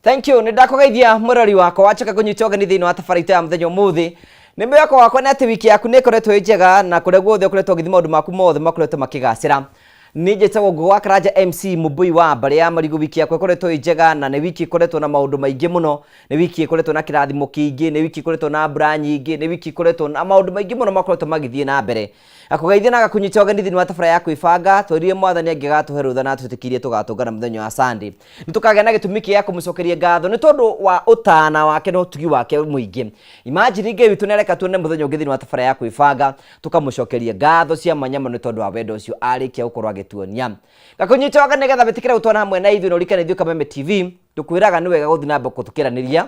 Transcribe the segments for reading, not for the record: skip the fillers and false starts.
Thank you. Nĩ ndakũgeithia mũrori wakwa wacoka kũnyita ũgeni thĩinĩ wa tabarĩra itũ ya mũthenya ũmũthĩ. Nĩ mwĩhoko wakwa nĩ atĩ wiki yaku nĩ ĩkoretwo ĩ njega na kũrĩa guothe ũkoretwo ũgĩthiĩ maũndũ maku mothe makoretwo makĩgacĩra. Niĩ njĩtagwo Ngũgĩ wa Karanja MC Mũmbũi wa mbarĩ ya Marigũ. Wiki yakwa ĩkoretwo ĩ njega na nĩ wiki ĩkoretwo na maũndũ maingĩ mũno. Nĩ wiki ĩkoretwo na kĩrathimo kĩingĩ, nĩ wiki ĩkoretwo na mbura nyingĩ, nĩ wiki ĩkoretwo na maũndũ maingĩ mũno makoretwo magĩthiĩ na mbere. Akũgeithia na agakũnyita ũgeni thĩinĩ wa tabarĩra ya kwĩbanga. Twerire Mwathani angĩgatũhe rũtha na atwĩtĩkĩrie tũgatũngana mũthenya wa Sunday. Nĩ tũkagĩa na gĩtũmi kĩa kũmũcokeria ngatho nĩ tondũ wa ũtana wake na ũtugi wake mũingĩ. Imagine Ngai witũ nĩ areka tuone mũthenya ũngĩ thĩinĩ wa tabarĩra ya kwĩbanga, tũkamũcokeria ngatho cia mwanya mũno nĩ tondũ wa wendo ũcio arĩkia gũkorwo agĩtuonia. Ngakũnyita ũgeni nĩgetha wĩtĩkĩre gũtwana hamwe na ithuĩ na ũririkane ithuĩ Kameme TV tũkwĩraga nĩ wega gũthiĩ na mbere tũkĩaranĩria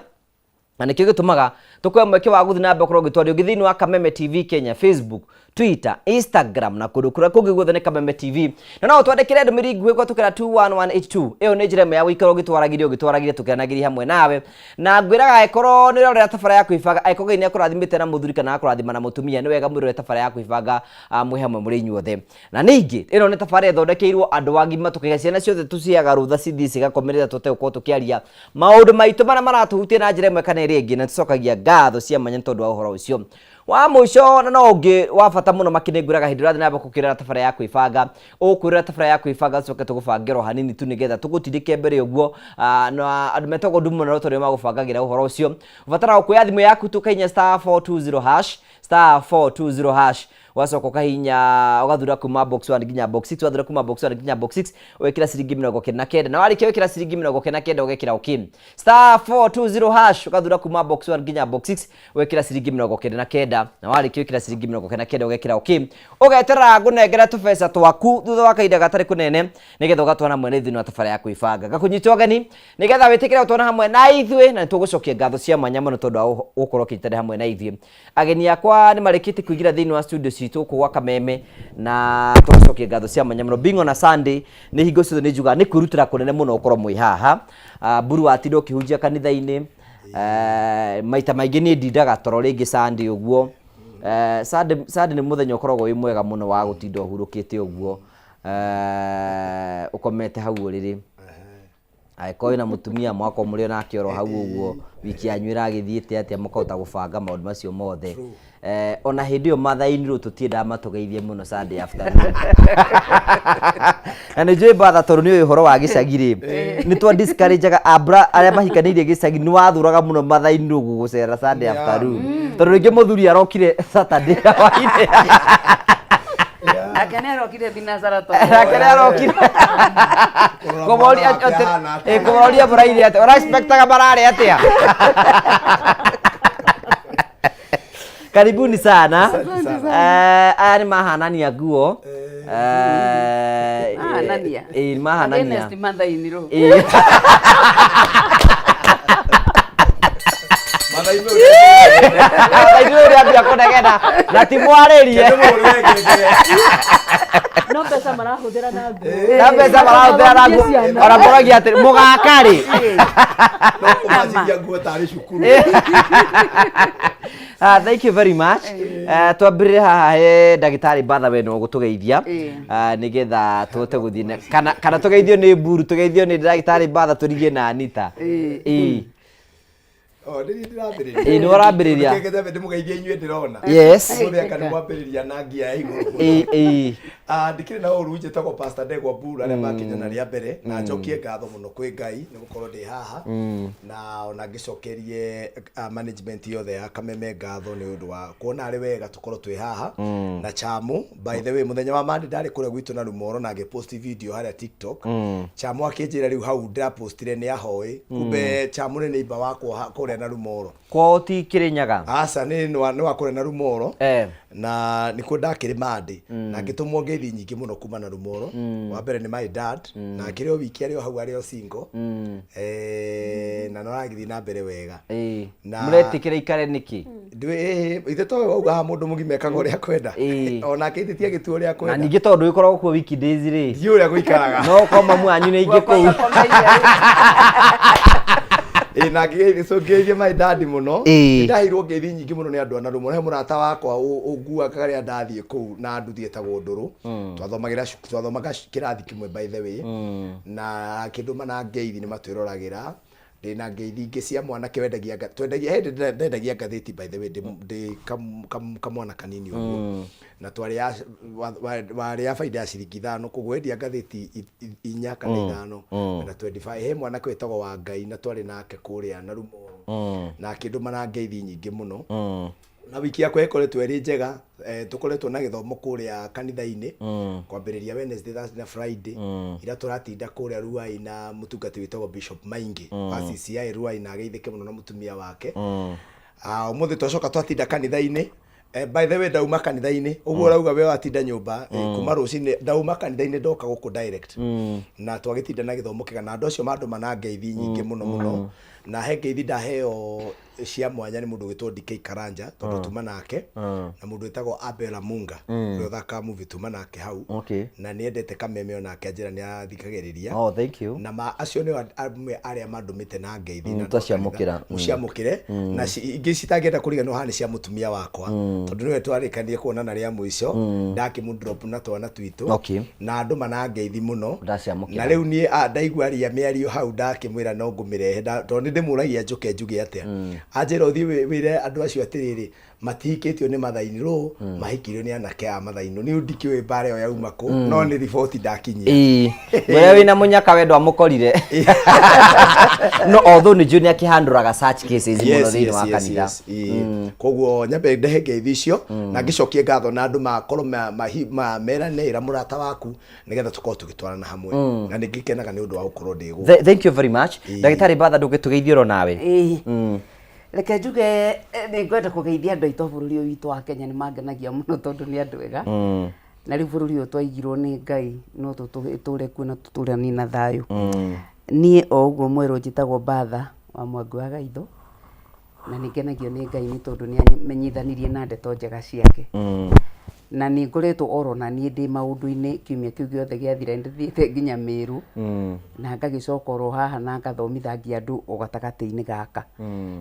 na nĩkĩo gĩtũmaga tũkũhe mweke wa gũthiĩ na mbere gũkorwo ũgĩtwaria ũngĩ thĩinĩ wa Kameme TV Kenya, Facebook, Twitter, Instagram na kũndũ kũrĩa kũngĩ guothe nĩ Kameme TV. Na no ũtwandĩkĩre ndũmĩrĩri nguhĩ kũhetũkĩra 21182. Ĩyo nĩ njĩra ĩmwe ya gũikara ũgĩtwaragĩria ũgĩtwaragĩria tũkĩaranagĩria hamwe nawe. Na ngwĩraga angĩkorwo nĩ ũrerorera tabarĩra ya kwĩbanga, angĩkorwo Ngai nĩ akũrathimĩte na mũthuri kana akũrathima na mũtumia, nĩ wega mwĩrore tabarĩra ya kwĩbanga mwĩ hamwe mũrĩ inyuothe. Na ningĩ ĩno nĩ tabarĩra ĩthondekeirwo andũ agima, tũkaiga ciana ciothe tũciheaga rũtha cithiĩ cigakomerera tũhote gũkorwo tũkĩaria maũndũ maitũ marĩa maratũhutia na njĩra ĩmwe kana ĩrĩa ĩngĩ, na tũcokagia ngatho cia mwanya nĩ tondũ wa ũhoro ũcio. Wa mũico na no ũngĩ wa bata mũno makĩria nĩngwĩraga hĩndĩ ĩrĩa ũrathiĩ na mbere gũkĩrora tabarĩra ya kwĩbanga, ũkwĩrora tabarĩra ya kwĩbanga tũcoke tũgũbangĩre o hanini tu nĩgetha tũgũtindĩke mbere ũguo, na andũ metagwo Ndumo na Lotto nĩo magũbangagĩra ũhoro ũcio. Ũbataraga kuoya thimũ yaku tu ũkahihinya *420#, *420#, ũgacoka ũkahihinya ũgathura kuma box 1 nginya box 6, wathura kuma box 1 nginya box 6 ũgekĩra ciringi 99, na warĩkia gwĩkĩra ciringi 99 ũgekĩra okay. *420# ũgathura kuma box 1 nginya box 6 ũgekĩra ciringi 99, na warĩkia gwĩkĩra ciringi 99 ũgekĩra okay. Ũgeterera ngũnengere tũbeca twaku thutha wa kahinda gatarĩ kũnene nĩgetha ũgatwana mwene thĩinĩ wa tabarĩra ya kwĩbanga. Ngakũnyita ũgeni nĩgetha wĩtĩkĩre gũtwana hamwe na ithuĩ, na nĩtũgũcokia ngatho cia mwanya mũno tondũ wa gũkorwo ũkĩnyitanĩra hamwe na ithuĩ. Ageni akwa nĩ marĩkĩtie kũingĩra thĩinĩ wa studio citũ gũkũ gwa Kameme na tũgacokia ngatho cia mwanya mũno. Being on a Sunday nĩ hingo ciothe nĩ njugaga nĩ kwĩrutĩra kũnene mũno gũkorwo mwĩ haha. Mburu watinda ũkĩhunjia kanitha-inĩ, maita maingĩ niĩ ndindaga toro rĩngĩ Sunday ũguo. Sunday, Sunday nĩ mũthenya ũkoragwo wĩ mwega mũno wa gũtinda ũhurũkĩte ũguo, ũkomete hau ũrĩrĩ. Angĩkorwo wĩna mũtumia mwakorwo mũrĩ o nake oro hau ũguo, wiki yanyu ĩragĩthiĩte atĩa mũkahota gũbanga maũndũ macio mothe. Ona hĩndĩ ĩyo mathainirwo tũtiendaga matũgeithie mũno Sunday afternoon. Na nĩ njũĩ mbatha tondũ nĩ ũĩ ũhoro wa gĩcagi rĩ, nĩ twa discourage ambra arĩa mahikanĩirie gĩcagi nĩ wathũraga mũno mathainirwo gũgũcera Sunday afternoon. Tondũ rĩngĩ mũthuri arokire Saturday hwainĩ. Nake nĩ arokire thinacara to. Nake nĩ arokire. Kũrora Kũmoria mwana wake ahana atĩa. kũmoria mũraire atĩa. Ũra expectaga mararĩa atĩa? Karibuni sana. Asante sana. Aya nĩ mahanania nguo. Mahanania. Nĩ mahanania. Against mathainirwo. Mathainĩ Mathainĩ ũrĩa ambia kũnegena na ti mwarĩrie. No mbeca marahũthĩra na nguo. Na mbeca marahũthĩra na nguo. Ciana. Ona moragia atĩrĩ, mũgaka rĩ? No kũmaciria nguo tarĩ cukuru. Thank you very much. Twambĩrĩre haha he ndagĩtarĩ Mbatha we no gũtũgeithia nĩgetha tũhote gũthiĩ kana tũgeithio nĩ Mburu, tũgeithio nĩ ndagĩtarĩ Mbatha tũrigie na Anita. Oh, nĩ niĩ ndĩrambĩrĩria. Ĩĩ, nĩwe ũrambĩrĩria. Reke nyambe ndĩmũgeithie inyuĩ ndĩrona. Yes. Ũmũthĩ anga nĩmwambĩrĩria na ngia ya igũrũ. Ĩĩ. Ah, ndikĩrĩ na ũru njĩtagwo Pastor Ndegwa Mburu arĩa makinyana rĩa mbere na njokie ngatho mũno kwĩ Ngai nĩ gũkorwo ndĩ haha na ona ngĩcokerie management yothe ya Kameme ngatho nĩ ũndũ wa kuona arĩ wega tũkorwo twĩ haha na Chamu. By the way, mũthenya wa Monday ndarĩ kũrĩa gwitũ na Rumoro na ngĩpost video harĩa TikTok. Chamu akĩnjĩra rĩu hau ndĩrapostire nĩ ahoĩ kumbe Chamu nĩ neighbor wakwa kũrĩa na Rumoro. Kwao ti Kĩrĩnyaga? Aca, nĩ wa kũrĩa na Rumoro. Na nĩkuo ndakĩrĩ Monday na ngĩtũmwo ngeithi nyingĩ mũno kuma na Rumoro. Wa mbere nĩ my dad na akĩrĩ o wiki arĩ o hau arĩ o single. Na no aragĩthiĩ na mbere wega. Mũretĩkĩra ikare nĩkĩ? Ithe towe wauga haha mũndũ mũgima ekaga ũrĩa akwenda. Onake ithe ti agĩtua ũrĩa Na akwenda. ningĩ tondũ ũgĩkoragwo kuo weekdays rĩ. Ndiũĩ ũrĩa gũikaraga. No ũkorwo mamu wanyu nĩ aingĩ kũu. Ĩĩ, na ngĩgeithie my dad mũno. Nĩndaheirwo ngeithi nyingĩ mũno nĩ andũ a Narumoro. He mũrata wakwa ũnguaga rĩrĩa ndathiĩ kũu na nduthi ĩtagwo Ndũrũ. Twathomagĩra twathomaga kĩrathi kĩmwe by the way. Na akĩndũma na ngeithi nĩ matwĩroragĩra. Ndĩna ngeithi ingĩ cia mwanake wendagia twendagia hĩndĩ ndendagia ngathĩti, by the way, ndĩ kamwana kanini ũguo, na twarĩ ya warĩ ya baida ya ciringi 5, koguo wendia ngathĩti 4 kana 5 na 25. He mwanake wĩtagwo wa Ngai na twarĩ nake kũrĩa na Rumoro, na akĩndũma na ngeithi nyingĩ mũno. Na wiki yakwa ĩkoretwo ĩrĩ njega. Tũkoretwo na gĩthomo kũrĩa kanitha-inĩ kwambĩrĩria Wednesday, Thursday na Friday, ira tũratinda kũrĩa Ruai na mũtungati wĩtagwo Bishop Maingi wa CCI Ruai, na ageithĩke mũno na mũtumia wake. Ah, ũmũthĩ twacoka twatinda kanitha-inĩ. By the way, ndauma kanitha-inĩ ũguo ũrauga we watinda nyũmba, kuma rũcinĩ ndauma kanitha-inĩ ndoka gũkũ direct, na twagĩtinda na gĩthomo kĩega na andũ acio mandũma na ngeithi nyingĩ mũno mũno. Na he ngeithi ndaheo cia mwanya nĩ mũndũ wĩtwo DK Karanja, tondũ tuma nake, na mũndũ wĩtagwo Abel Amunga, ũrĩa ũthakaga movie, tuma nake hau. Na nĩ endete Kameme, onake anjĩra nĩ athikagĩrĩria. Oh, thank you. Na ma acio nĩo amwe arĩa mandũmĩte na ngeithi na Twaciamũkĩra. Mũciamũkĩre. Na ingĩ citangĩenda kũriganĩrwo haha nĩ cia mũtumia wakwa, tondũ nĩwe twarĩkanire kuonana rĩa mũico, ndakĩmũ drop na twana twitũ. Na andũ na ngeithi mũno. Ndaciamũkĩra. Na rĩu niĩ ndaigua aria mĩario hau, ndakĩmwĩra no ngũmĩrehe. Tondũ nĩ ndĩmũragia njũke njuge atĩa, anjĩra ũthiĩ wĩre andũ acio atĩrĩrĩ, matihikĩtio nĩ mathainirwo, mahikirio nĩ anake a mathainirwo. Niĩ ndikĩũĩ mbara ĩyo yauma kũ, no nĩ riboti ndakinyia. Ĩĩ, ũrĩa wĩna mũnyaka wendo amũkorire, no although nĩ njũĩ nĩ akĩhandũraga such cases mũno thĩinĩ wa kanitha. Yes. Ĩĩ. Koguo nyambe ndehe ngeithi icio na ngĩcokie ngatho, na andũ makorwo merane, ĩra mũrata waku nĩgetha tũkorwo tũgĩtwarana hamwe, na nĩ ngĩkenaga nĩ ũndũ wa gũkorwo ndĩ gũkũ. Thank you very much. Ndagĩtarĩ Batha, ndũgĩtũgeithie oro nawe. Ĩĩ, reke njuge nĩ ngwenda kũgeithia andũ aitũ a bũrũri ũyũ witũ wa Kenya. Nĩ mangenagia mũno tondũ nĩ andũ ega, na rĩu bũrũri ũyũ twaigirwo nĩ Ngai no tũtũre kuo na tũtũranie na thayũ. Niĩ o ũguo mwerũ njĩtagwo Batha wa Mwangi wa Gaitho, na nĩ ngenagio nĩ Ngai nĩ tondũ nĩ amenyithanirie na ndeto njega ciake. Na nĩ ngoretwo oro na niĩ ndĩ maũndũ-inĩ kiumia kĩu gĩothe gĩathira, nĩ ndĩthiĩte nginya Mĩrũ na ngagĩcoka oro haha na ngathomithangia andũ o gatagatĩ-inĩ gaka.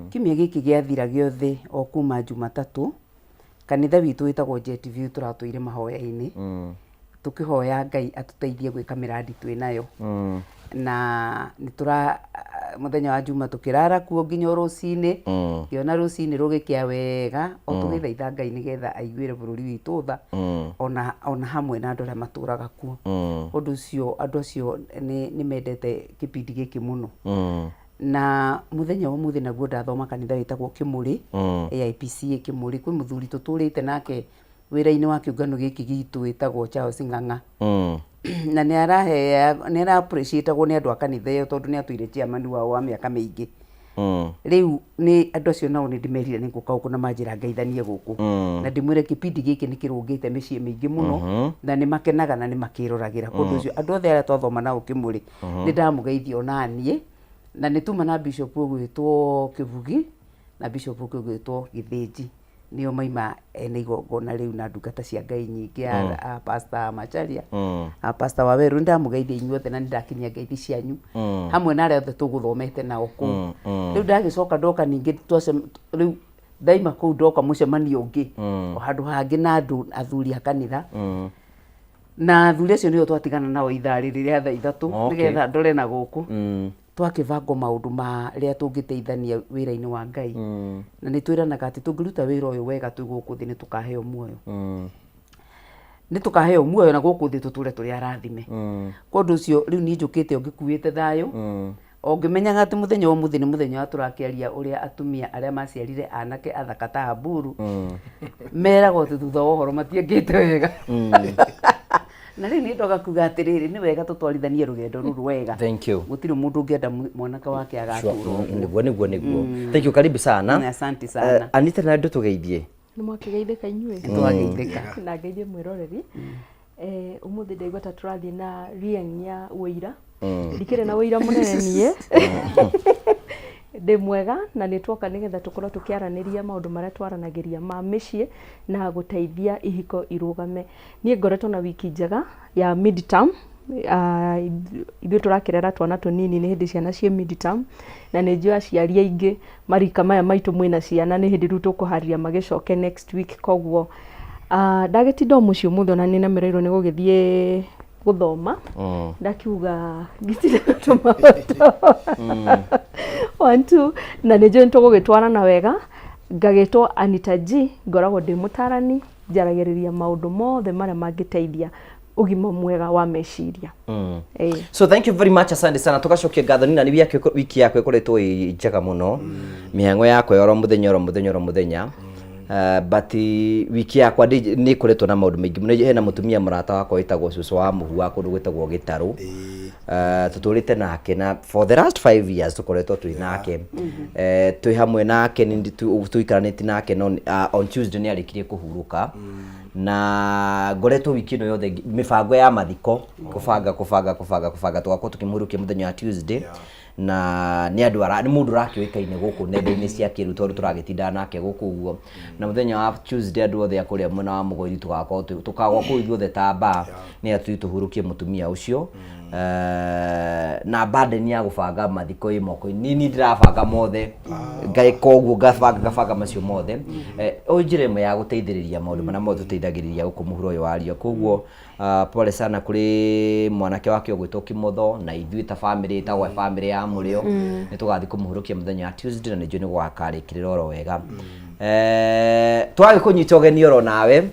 Kiumia gĩkĩ gĩathira gĩothe, o kuma Jumatatũ, kanitha witũ wĩtagwo Jet View tũratũire mahoya-inĩ, tũkĩhoya Ngai atũteithie gwĩka mĩrandi twĩ nayo. Na nĩ tũra mũthenya wa Juma tũkĩrara kuo nginya o rũcinĩ, ngĩona rũcinĩ rũgĩkĩa wega, o tũgĩthaitha Ngai nĩgetha aiguĩre bũrũri witũ tha, ona hamwe na andũ arĩa matũraga kuo. Ũndũ ũcio andũ acio nĩ mendete kĩbindi gĩkĩ mũno. Na mũthenya wa ũmũthĩ naguo ndathoma kanitha wĩtagwo Kĩmũrĩ, AIPCA Kĩmũrĩ. Kwĩ mũthuri tũtũrĩte nake wĩra-inĩ wa kĩũngano gĩkĩ gitũ wĩtagwo Charles Ng'ang'a, na nĩ arahe nĩ ara appreciate-agwo nĩ andũ a kanitha ĩyo tondũ nĩ atũire chairman wao wa mĩaka mĩingĩ. Rĩu nĩ andũ acio nao nĩ ndĩmerire nĩ ngũka gũkũ na manjĩra ngeithanie gũkũ na ndĩmwĩre kĩbindi gĩkĩ nĩ kĩrũngĩte mĩciĩ mĩingĩ mũno, na nĩ makenaga na nĩ makĩroragĩra. Kũndũ ũcio andũ othe arĩa twathoma nao Kĩmũrĩ, nĩ ndamũgeithia onaniĩ, na nĩ tuma na bishop ũgwĩtwo Kĩbugi na bishop ũngĩ ũgwĩtwo Gĩthĩnji, nĩo maima ene igongona rĩu, na ndungata cia Ngai nyingĩ, a pastor Macharia, a pastor Waweru. Nĩ ndamũgeithia inyuothe na nĩ ndakinyia ngeithi cianyu hamwe na arĩa othe tũgũthomete nao kũu. Rĩu ndagĩcoka ndoka ningĩ rĩu ndaima kũu ndoka mũcemanio ũngĩ o handũ hangĩ na andũ athuri a kanitha, na athuri acio nĩo twatigana nao ithaa rĩrĩ rĩa thaa 3, nĩgetha ndore na gũkũ twakĩbangwo maũndũ marĩa tũngĩteithania wĩra-inĩ wa Ngai. Na nĩ twĩranaga atĩ tũngĩruta wĩra ũyũ wega twĩ gũkũ thĩ, nĩ tũkaheo muoyo, nĩ tũkaheo muoyo na gũkũ thĩ tũtũre tũrĩ arathime. Kwa ũndũ ũcio rĩu niĩ njũkĩte o ngĩkuĩte thayũ, o ngĩmenyaga atĩ mũthenya wa ũmũthĩ nĩ mũthenya wa tũrakĩaria ũrĩa atumia arĩa maciarire anake athaka ta Haburu meragwo atĩ thutha wa ũhoro matiekĩte wega. Na rĩu niĩ ndoga kuga atĩrĩrĩ, nĩ wega tũtwarithanie rũgendo rũrũ wega. Thank you. Gũtirĩ mũndũ ũngĩenda mwanake wake agatũra ũguo. Nĩguo. Thank you, karibu sana. Asante sana. Anita, na ndũtũgeithie. Nĩ mwakĩgeithĩka inyuĩ? Nĩtwageithĩka. Na ngeithie mwĩroreri. Ũmũthĩ ndaigua ta tũrathiĩ na rieng ya ũira. Ndikĩrĩ na ũira mũnene, niĩ ndĩ mwega, na nĩ tuoka nĩgetha tũkorwo tũkĩaranĩria maũndũ marĩa twaranagĩria ma mĩciĩ na gũteithia ihiko irũgame. Niĩ ngoretwo na wiki njega ya midterm. Ithuĩ tũrakĩrera twana tũnini, nĩ hĩndĩ ciana ciĩ midterm, na nĩ njũĩ aciari aingĩ marika maya maitũ mwĩna ciana nĩ hĩndĩ rĩu tũkũharĩria magĩcoke next week. Koguo ndagĩtinda o mũciĩ ũmũthĩ, ona nĩ nemereirwo nĩ gũgĩthiĩ Gũthoma ndakiuga ngĩtire tũmaũndũ one two, na nĩ njũĩ nĩtũgũgĩtwarana wega. Ngagĩtwo Anita G, ngoragwo ndĩ mũtarani, njaragĩrĩria maũndũ mothe marĩa mangĩteithia ũgima mwega wa meciria. Ĩĩ. So thank you very much, asante sana. Tugacokia ngatho nina nĩ wiki yakwa ĩkoretwo ĩ njega mũno, mĩhang'o yakwa ya oro mũthenya oro mũthenya oro mũthenya. But wiki yakwa nĩ ĩkoretwo na maũndũ maingĩ mũno. Hena mũtumia mũrata wakwa wĩtagwo cũcũ wa mũhu wa kũndũ gwĩtagwo Gĩtarũ. Tũtũrĩte nake na for the last 5 years tũkoretwo twĩ nake. Twĩ hamwe nake, nĩ tũikaranĩtie nake, no on Tuesday nĩ arĩkirie kũhurũka, na ngoretwo wiki ĩno yothe mĩbango ya mathiko, kũbanga kũbanga kũbanga kũbanga, tũgakorwo tũkĩmũhurũkia mũthenya wa Tuesday. Na nĩ andũ ara nĩ mũndũ ũrakĩũĩkaine gũkũ nenda-inĩ cia kĩrĩu, tondũ tũragĩtindaga nake gũkũ ũguo. Na mũthenya wa Tuesday andũ othe a kũrĩa mwena wa Mũgoiri tũgakorwo tũkagwa kũu ithuothe ta mbaa nĩgetha tũthiĩ tũhurũkie mũtumia ũcio. Na burden ya gũbanga mathiko ĩ moko-inĩ, niĩ ndĩrabanga mothe, ngaĩka ũguo, ngabanga ngabanga macio mothe. Ũyũ njĩra ĩmwe ya gũteithĩrĩria maũndũ marĩa mothe tũteithagĩrĩria gũkũ mũhuro ũyũ wa riũa. Koguo pole sana kũrĩ mwanake wake ũgwĩtwo Kimotho, na ithuĩ ta family ĩtagwo family ya Mũrĩo nĩ tũgathiĩ kũmũhurũkia mũthenya wa Tuesday, na nĩ njũĩ nĩ gũgakarĩkĩrĩra oro wega. Twagĩkũnyita ũgeni oro nawe,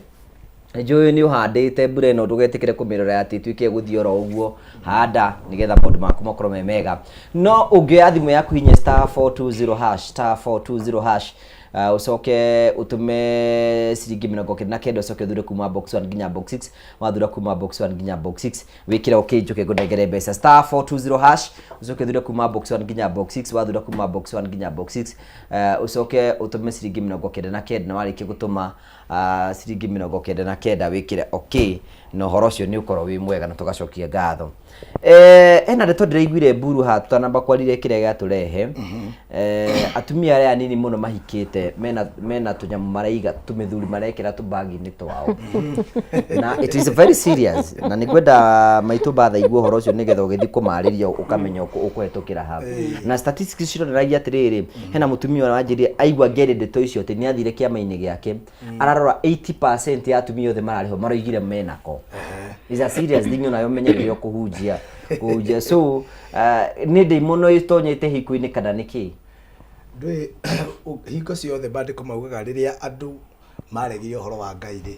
njũĩ nĩ ũhandĩte mbura ĩno, ndũgetĩkĩre kũmĩrora atĩ ĩtuĩke ĩgũthiĩ oro ũguo. Handa nĩgetha maũndũ maku makorwo me mega. No ũngĩoya thimũ yaku hinya *420#, *420#, ũcoke ũtũme ciringi 99, ũcoke ũthure kuma box 1 nginya box 6. Wathura kuma box 1 nginya box 6, wĩkĩre okay, njoke ngũnengere mbeca. *420#, ũcoke ũthure kuma box 1 nginya box 6. Wathura kuma box 1 nginya box 6, ũcoke ũtũme ciringi 99, na warĩkia gũtũma ciringi 99, wĩkĩre okay, na ũhoro ũcio nĩ ũkorwo wĩ mwega, na tũgacokia ngatho. Hena ndeto ndĩraiguire mburu haha tũtanamba kwarire kĩrĩa gĩatũrehe. Atumia arĩa anini mũno mahikĩte mena tũnyamũ maraiga, tũmĩthuri marekĩra tũbagi-inĩ twao, na it is very serious, na nĩ ngwenda maitũ batha igue ũhoro ũcio nĩgetha ũgĩthiĩ kũmarĩria ũkamenya ũkũhetũkĩra ha. Na statistics cironanagia atĩrĩrĩ, hena mũtumia ũranjĩrire aigua ngeri ndeto icio atĩ nĩ athire kĩama-inĩ gĩake, ararora 80% ya atumia othe mararĩho maroigire menako. Is a serious thing, onayo menye kĩrĩa ũkũhunjia kũhunjia. So nĩ ndĩmono ĩtonyete hiko-inĩ kana nĩ kĩ? Ndũĩ hingo ciothe maandĩko maugaga rĩrĩa andũ maregire ũhoro wa Ngai rĩ,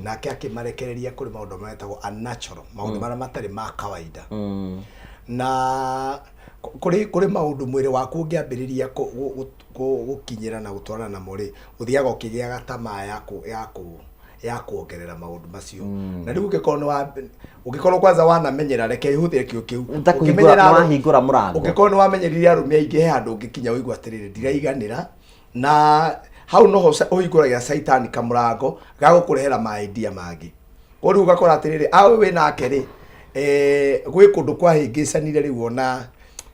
nake akĩmarekereria kũrĩ maũndũ metagwo unnatural, maũndũ marĩa matarĩ ma kawaida. Na kũrĩ maũndũ mwĩrĩ waku ũngĩambĩrĩria gũkinyĩra na gũtwarana namo rĩ, ũthiaga ũkĩgĩaga tamaa ya kuongerera maũndũ macio. Na rĩu ũngĩkorwo nĩ wa ũngĩkorwo kwanza wanamenyera, reke ihũthĩre kĩo kĩu. Ta kũhingũra. Ũngĩmenyera Wahingũra mũrango. Ũngĩkorwo nĩ wamenyerire arũme aingĩ, he handũ ũngĩkinya ũigua atĩrĩrĩ, ndiraiganĩra, na hau noho ũhingũragia caitani kamũrango ga gũkũrehera maidia mangĩ. Koguo rĩu ũgakora atĩrĩrĩ, awe wĩ nake rĩ, gwĩ kũndũ kwahĩngĩcanire, rĩu ona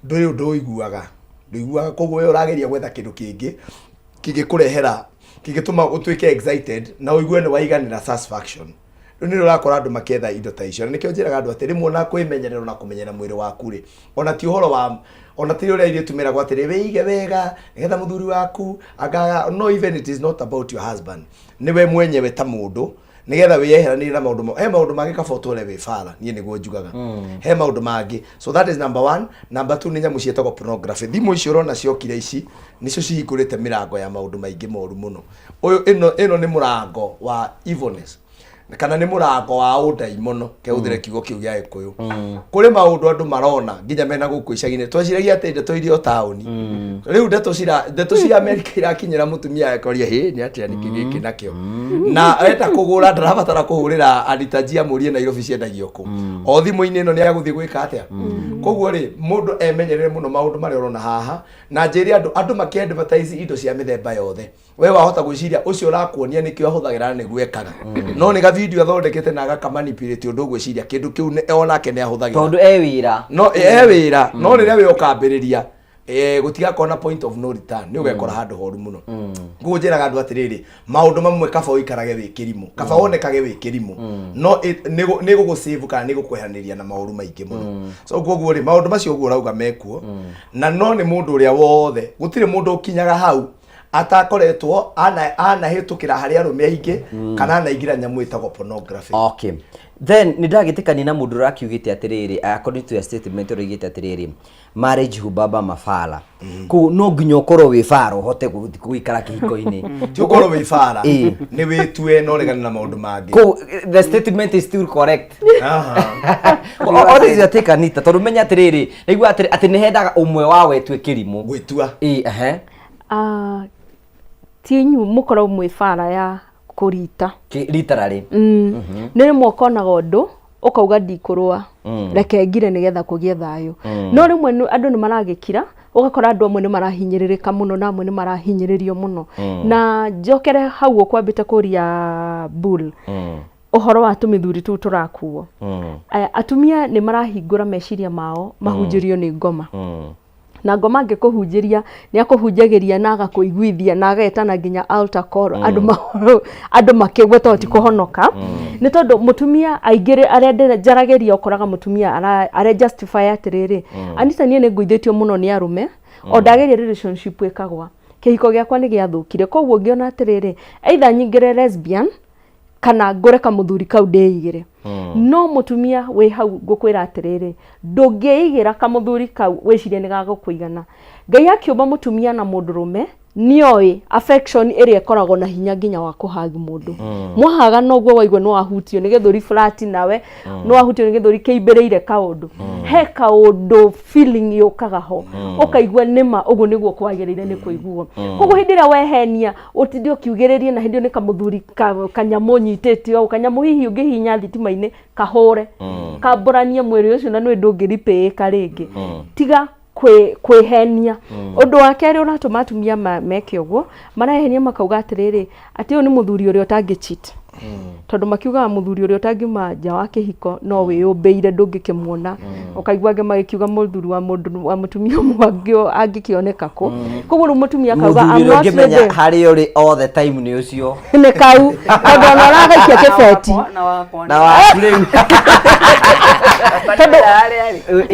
ndũrĩ ũndũ ũiguaga, ndũiguaga. Koguo we ũrageria gwetha kĩndũ kĩngĩ kĩngĩkũrehera, kĩngĩtũma ũtuĩke excited na ũigue nĩ waiganĩra, satisfaction. Rĩu nĩ ũrakora andũ makĩetha indo ta icio, na nĩkĩo njĩraga andũ atĩ rĩmwe ona kwĩmenyerera na kũmenyera mwĩrĩ waku rĩ, ona ti ũhoro wa ona ti ũrĩa airĩtu meragwo atĩrĩ, wĩige wega nĩgetha mũthuri waku angaga. No, even it is not about your husband, nĩwe mwenyewe ta mũndũ, nĩgetha wĩyeheranĩrie na maũndũ he maũndũ mangĩ kaba ũtũre wĩ bara. Niĩ nĩguo njugaga he maũndũ mangĩ. So that is number one. Number two nĩ nyamũ ciĩtagwo pornography. Thimũ icio ũrona ciokire ici nĩcio cihingũrĩte mĩrango ya maũndũ maingĩ moru mũno. Ũyũ ĩno nĩ mũrango wa evilness, kana nĩ mũrango wa ũndaimono, kehũthĩre kiugo kĩu gĩa Gĩkũyũ. Kũrĩ maũndũ andũ marona nginya mena gũkũ icagi-inĩ. Tweciragia atĩ ndeto iria o taũni, rĩu ndeto cia Amerika irakinyĩra mũtumia, akoria, hĩ, nĩ atĩa, nĩkĩ gĩkĩ nakĩo? Na enda kũgũra, ndarabatara kũhũrĩra Anita amũrie Nairobi ciendagio kũ. O thimũ-inĩ ĩno nĩ agũthiĩ gwĩka atĩa. Koguo rĩ, mũndũ emenyerere mũno maũndũ marĩa ũrona haha. Na njĩre andũ makĩ advertise indo cia mĩthemba yothe, we wahota gwĩciria ũcio ũrakuonia nĩkĩo ahũthagĩra na nĩguo ekaga, no nĩ gavideo athondekete na agakamanipulate ũndũ ũgwĩciria kĩndũ kĩu onake nĩ ahũthagĩra. Tondũ e wĩra. No e wĩra, no rĩrĩa we ũkambĩrĩria, gũtigakorwo na point of no return, nĩ ũgekora handũ horu mũno. Koguo njĩraga andũ atĩrĩrĩ, maũndũ mamwe kaba ũikarage wĩ kĩrimũ, kaba wonekage wĩ kĩrimũ, no nĩ gũgũsave kana nĩ gũkwehanĩria na maũru maingĩ mũno. So koguo rĩ, maũndũ macio ũguo ũrauga mekuo, na no nĩ mũndũ ũrĩa wothe, gũtirĩ mũndũ ũkinyaga hau. Atakoretwo anahĩtũkĩra harĩ arũme aingĩ kana anaingĩra nyamũ ĩtagwo pornography. Okay, then nĩ ndagĩtĩkania na mũndũ ũrakiugĩte atĩrĩrĩ, according to your statement, ũroigĩte atĩrĩrĩ, marriage hubaba mafala. Koguo no nginya ũkorwo wĩ bara ũhote gũikara kĩhiko-inĩ. Ti ũkorwo wĩ bara. Nĩ wĩtue na ũregane na maũndũ mangĩ. Koguo the statement is still correct. Aha. What is your take, Anita? Tondũ menya atĩrĩrĩ, naigua atĩrĩ atĩ nĩ hendaga ũmwe wa wetue kĩrimũ. Gwĩtua. Ĩ, ehe. Ah, ti inyu mũkorwo mwĩ bara ya kũrita. Literally. Nĩ rĩmwe ũkonaga ũndũ ũkauga ndikũrũa, reke ngire nĩgetha kũgĩe thayũ. No rĩmwe andũ nĩ maragĩkira, ũgakora andũ amwe nĩ marahinyĩrĩrĩka mũno na amwe nĩ marahinyĩrĩrio mũno. Na njokere hau ũkwambĩte kũria Bull ũhoro wa tũmĩthuri tũu tũrakuo. Atumia nĩ marahingũra meciria mao mahunjĩrio nĩ ngoma. Na ngoma angĩkũhunjĩria nĩ akũhunjagĩria na agakũiguithia na agetana nginya altar call, andũ makĩgwe tondũ ti kũhonoka. Nĩ tondũ mũtumia aingĩ arĩa njaragĩria ũkoraga mũtumia are justify atĩrĩrĩ, Anita, niĩ nĩ ngũithĩtio mũno nĩ arũme, o ndageria relationship ĩkagwa, kĩhiko gĩakwa nĩ gĩathũkire, koguo ngĩona atĩrĩrĩ, either nyingĩre lesbian kana ngũre kamũthuri kau ndĩigĩre. No mũtumia wĩ hau ngũkwĩra atĩrĩrĩ, ndũngĩigĩra kamũthuri kau wĩcirie nĩ gagũkũigana. Ngai akĩũmba mũtumia na mũndũrũme nĩoĩ affection ĩrĩa ĩkoragwo na hinya nginya wa kũhag mũndũ. Mwahaga noguo waigua nĩ wahutio nĩ gĩthũri flat, nawe nĩ wahutio nĩ gĩthũri kĩimbĩrĩire kaũndũ, he kaũndũ feeling yũkaga ho, ũkaigua nĩma ũguo nĩguo kwagĩrĩire nĩ kũiguo. Koguo hĩndĩ ĩrĩa wehenia ũtinde ũkiugĩrĩria na hĩndĩ ĩyo nĩ kamũthuri kanyamũ ũnyitĩte ũũ, kanyamũ hihi ũngĩhihinya thitima-inĩ kahũre kambũranie mwĩrĩ ũcio na nĩ ndũngĩripĩĩka rĩngĩ. Tiga kwĩhenia. Ũndũ wa kerĩ ũratũma atumia meke ũguo, marehenia makauga atĩrĩrĩ, atĩ ũyũ nĩ mũthuri ũrĩa ũtangĩ cheat, tondũ makiugaga mũthuri ũrĩa ũtangiuma nja wa kĩhiko no wĩyũmbĩire ndũngĩkĩmuona. Ũkaigua angĩ magĩkiuga mũthuri wa mũndũ wa mũtumia ũmwe angĩkĩoneka kũ. Koguo rĩu mũtumia akauga, mũthuri "I'm ũrĩa not ũngĩmenya ready." harĩa ũrĩ all the time nĩ ũcio. Nĩ kau, tondũ ona ũragaikia kĩbeti. Na wakwa. Na waku rĩu.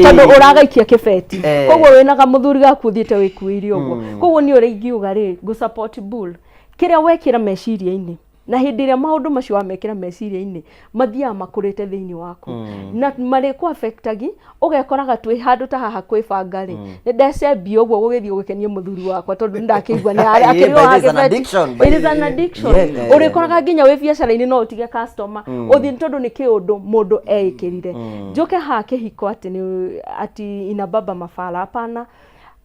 Tondũ ũragaikia kĩbeti. Koguo wĩna kamũthuri gaku ũthiĩte wĩkuĩire ũguo. Koguo niĩ ũrĩa ingiuga rĩ, ngũ support Bull, kĩrĩa wekĩra meciria-inĩ, na hĩndĩ ĩrĩa maũndũ macio wamekĩra meciria-inĩ mathiaga makũrĩte thĩinĩ waku na marĩkũ affectagi, ũgekoraga twĩ handũ ta haha kwĩbanga rĩ, nĩ ndecembia ũguo gũgĩthiĩ gũkenia mũthuri wakwa tondũ nĩ ndakĩigua nĩ Yeah, akĩrĩ but o it is an kĩbeti. addiction, but It is an addiction. Ũrĩkoraga nginya wĩ biacara-inĩ no ũtige customer ũthiĩ tondũ nĩ kĩũndũ mũndũ eĩkĩrire. Njũke haha kĩhiko atĩ nĩ ati inababa mafala, hapana.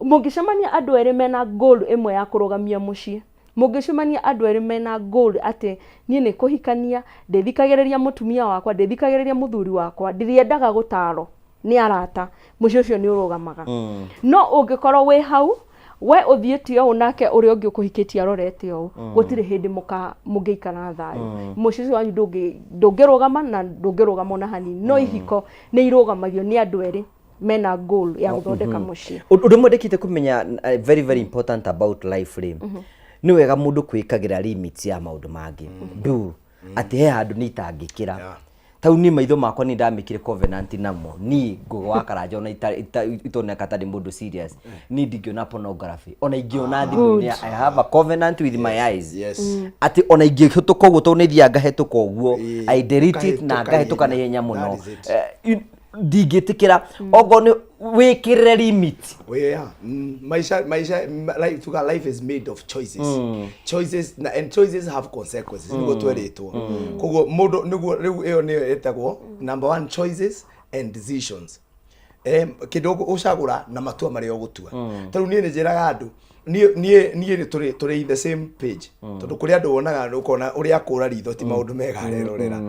Mũngĩcemania andũ erĩ mena goal ĩmwe ya kũrũgamia mũciĩ, mũngĩcemania andũ erĩ mena goal atĩ niĩ nĩ kũhikania, ndĩthikagĩrĩria mũtumia wakwa, ndĩthikagĩrĩria mũthuri wakwa, ndĩrĩendaga gũtaro nĩ arata, mũciĩ ũcio nĩ ũrũgamaga. No ũngĩkorwo wĩ hau we ũthiĩte ũũ nake ũrĩa ũngĩ ũkũhikĩtie arorete ũũ, gũtirĩ hĩndĩ mũngĩikara thayũ. Mũciĩ ũcio wanyu ndũngĩrũgama na ndũngĩrũgama ona hanini. No ihiko nĩ irũgamagio nĩ andũ erĩ mena goal ya gũthondeka mũciĩ. Ũndũ ũmwe ndĩkĩte kũmenya, very very important about life rĩ, nĩ wega mũndũ kwĩkagĩra limits ya maũndũ mangĩ ndu atĩ he handũ nĩ itangĩkĩra. Tau niĩ maitho makwa nĩ ndamĩkire covenant namo, niĩ Ngũgĩ wa Karanja, ona itoneka tarĩ mũndũ serious, niĩ ndingĩona pornography ona ingĩona thimũ-inĩ. I have a covenant with my eyes atĩ ona ingĩhĩtũka ũguo, tondũ nĩ thiaga ngahĩtũka ũguo, I delete it na Ũkahĩtũka ngahĩtũka na ihenya. ihenya mũno. That is it. Ndingĩtĩkĩra okorwo nĩ wĩkĩrĩre limit. Well, yeah. Maisha, life, tuga life is made of choices. Choices, na, and choices have consequences. Niguo tweritwo. Koguo mundu niguo riu iyo niyo ĩtagwo number one, choices and decisions. Kindu ucagura na matua maria ugutua. Tariu niĩ nĩ njĩraga andũ niĩ nĩ tũrĩ in the same page, tondũ kũrĩ andũ wonaga ũkona ũrĩa akũra ritho ti maũndũ mega arerorera.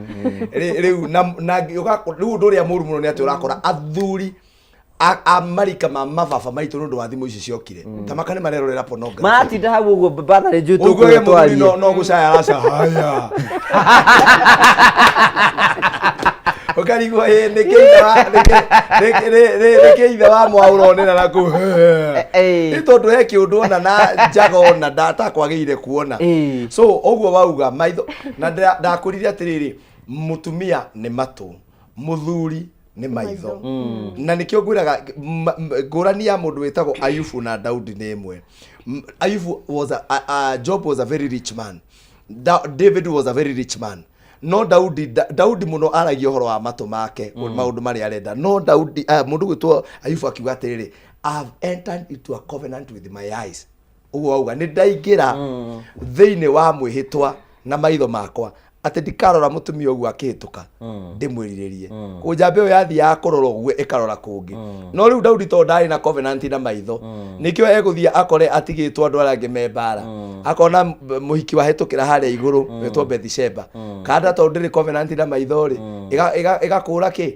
Rĩu na rĩu ũndũ ũrĩa mũru mũno nĩ atĩ ũrakora athuri a marika ma mababa maitũ nĩ ũndũ wa thimũ ici ciokire ta maka nĩ marerorera pornography. Maratinda hau ũguo batharĩ njũĩ. Ũiguage tũkũrĩa mũthuri twarie. No gũcaya araca haya ũkarigwo ĩ nĩkĩ ithe wa mwa ũronera na kũu nĩ tondũ he kĩũndũ ona na njaga ona ndatakwagĩrĩire kuona. So ũguo wauga maitho na ndakũrire atĩrĩrĩ, mũtumia nĩ matũ, mũthuri nĩ maitho, na nĩkĩo ngwĩraga ngũrani ya mũndũ wĩtagwo Ayubu na Daudi nĩ ĩmwe. Ayubu was a Job was a very rich man. David was a very rich man. No Daudi Daudi muno aragia ũhoro wa matũ make, maũndũ marĩa arenda. No Daudi, mũndũ gwĩtwo Ayubu akiuga atĩrĩrĩ, "I have entered into a covenant with my eyes." Ũguo wauga nĩ ndaingĩra thĩinĩ wa mwĩhĩtwa na maitho makwa atĩ ndikarora mũtumia ũguo akĩhĩtũka ndĩmwĩrirĩrie. Kũnjamba ĩyo yathiaga kũrora ũguo ĩkarora kũngĩ. No rĩu Daudi tondũ ndarĩ na covenant na maitho, nĩkĩo egũthiĩ akore atigĩtwo andũ arĩa angĩ me mbara, akona mũhiki wahĩtũkĩra harĩa igũrũ wĩtwo Bethsheba. Kanda tondũ ndĩrĩ covenant na maitho rĩ, ĩgakũra kĩ,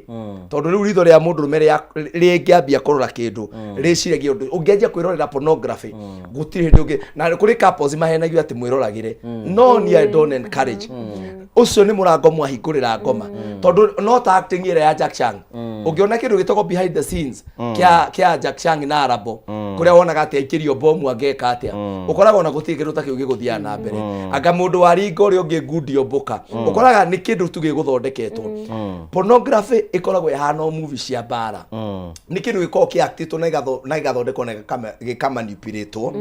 tondũ rĩu ritho rĩa mũndũrũme rĩngĩambia kũrora kĩndũ, rĩciragia ũndũ. Ũngĩanjia kwĩrorera pornography, gũtirĩ hĩndĩ ũngĩ. Na kũrĩ couples mahenagio atĩ mwĩroragĩre, no ni I don't encourage ũcio. Nĩ mũrango mwahingũrĩra ngoma, tondũ no ta acting ĩrĩa ya Jack Chang, ũngĩona kĩndũ gĩtagwo behind the scenes kĩa Jack Chang na Arabo, kũrĩa wonaga atĩ aikĩrio bomu angĩka atĩa, ũkoraga ona gũtirĩ kĩndũ ta kĩu gĩgũthiaga na mbere. Anga mũndũ waringa ũrĩa ũngĩ ngundi mbũka, ũkoraga nĩ kĩndũ tu gĩgũthondeketwo. Pornography ĩkoragwo ĩhana o movie cia mbara, nĩ kĩndũ gĩkoragwo kĩactĩtwo na gĩgathondekwo na gĩkamanipulĩtwo,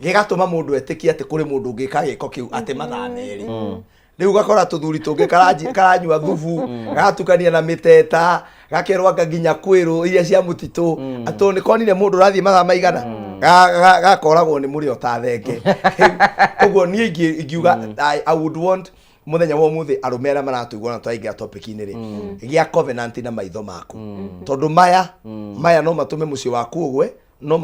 gĩgatũma mũndũ etĩkie atĩ kũrĩ mũndũ ũngĩka gĩko kĩu atĩ mathaa 2. Rĩu ũgakora tũthuri tũngĩ karanyua thubu, gagatukania na mĩteta, gakerwo anga nginya kwĩrũ iria cia mũtitũ, atĩ nĩ konire mũndũ ũrathiĩ mathaa maigana, gakoragwo nĩ mũrĩo ta thenge. Ũguo niĩ ingiuga I would want mũthenya wa ũmũthĩ arũme arĩa maratũigua na twaingĩra topic-inĩ rĩ, gĩa covenant na maitho maku, tondũ maya no matũme mũciĩ waku ũgwe, no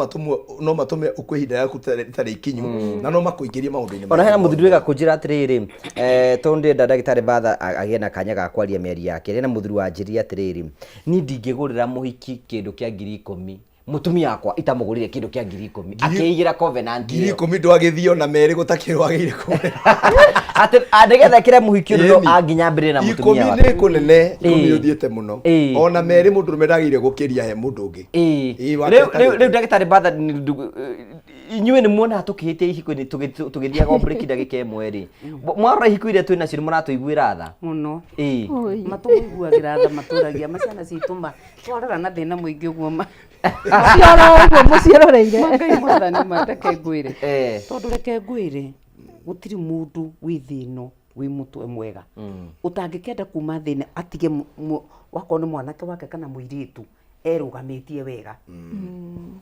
matũme ũkue ihinda rĩaku rĩtarĩ ikinyu, na no makũingĩrie maũndũ-inĩ Ona hena maingĩ. Mũthuri wega kũnjĩra atĩrĩrĩ, tondũ ndĩrenda ndagĩtarĩ Batha agĩe na kanya ga kwaria mĩario yake. Hena mũthuri wanjĩrire atĩrĩrĩ, niĩ ndingĩgũrĩra mũhiki kĩndũ kĩa 10,000, mũtumia wakwa itamũgũrĩre kĩndũ kĩa 10,000, akĩigĩra covenant ngiri ĩyo. 10 ndwagĩthio na 2 gũtakĩrĩ wagĩire kũgũrĩra. Atĩ nĩgetha ĩkĩre mũhiki ũndũ no Ĩni. anginya mbĩrĩre na mũtumia 10 wake. Nĩ kũnene, 10 ũthiĩte mũno. Ona 2 mũndũrũme ndagĩire gũkĩria he mũndũ ũngĩ. Ĩĩ, Rĩu wake rĩu ndagĩtarĩ Batha, inyuĩ nĩ muonaga tũkĩhĩtia ihiko-inĩ tũgĩthiaga o break ndagĩka 1 rĩ, mwarora ihiko iria twĩ nacio nĩ mũratũiguĩra tha? Mũno. Ĩĩ. Matũiguagĩra tha, matũragia ma ciana citũ ma twarora na thĩna mũingĩ ũguo ma. Cioro ũguo mũciĩroreire. Ngai mwathani ma, reke ngwĩre, tondũ reke ngwĩre, gũtirĩ mũndũ wĩ thĩ ĩno wĩ mũtwe mwega ũtangĩkenda kuma thĩna atige wakorwo nĩ mwanake wake kana mũirĩtu erũgamĩtie wega,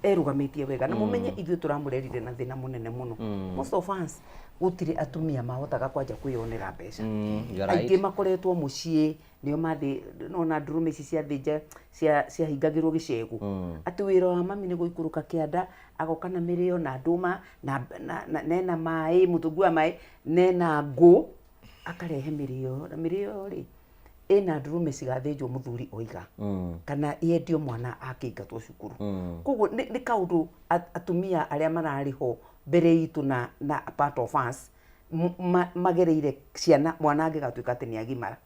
erũgamĩtie wega. Na mũmenye ithuĩ tũramũrerire na thĩna mũnene mũno. Most of us gũtirĩ atumia mahotaga kwanja kwĩyonera mbeca. You are right. Aingĩ makoretwo mũciĩ nĩo mathĩ nona ndũrũme ici ciathĩnja ciahingagĩrwo gĩcegũ, atĩ wĩra wa mami nĩ gũikũrũka kĩanda, agoka na mĩrĩo na ndũma na nena maĩ, mũtũngi wa maĩ nena ngũ, akarehe mĩrĩo. Na mĩrĩo rĩ ĩna ndũrũme cigathĩnjwo mũthuri oiga kana yendio mwana akĩingatwo cukuru. Koguo nĩ kaũndũ atumia arĩa mararĩ ho mbere itũ na part of us magereire ciana, mwana angĩgatuĩka atĩ nĩ agimara.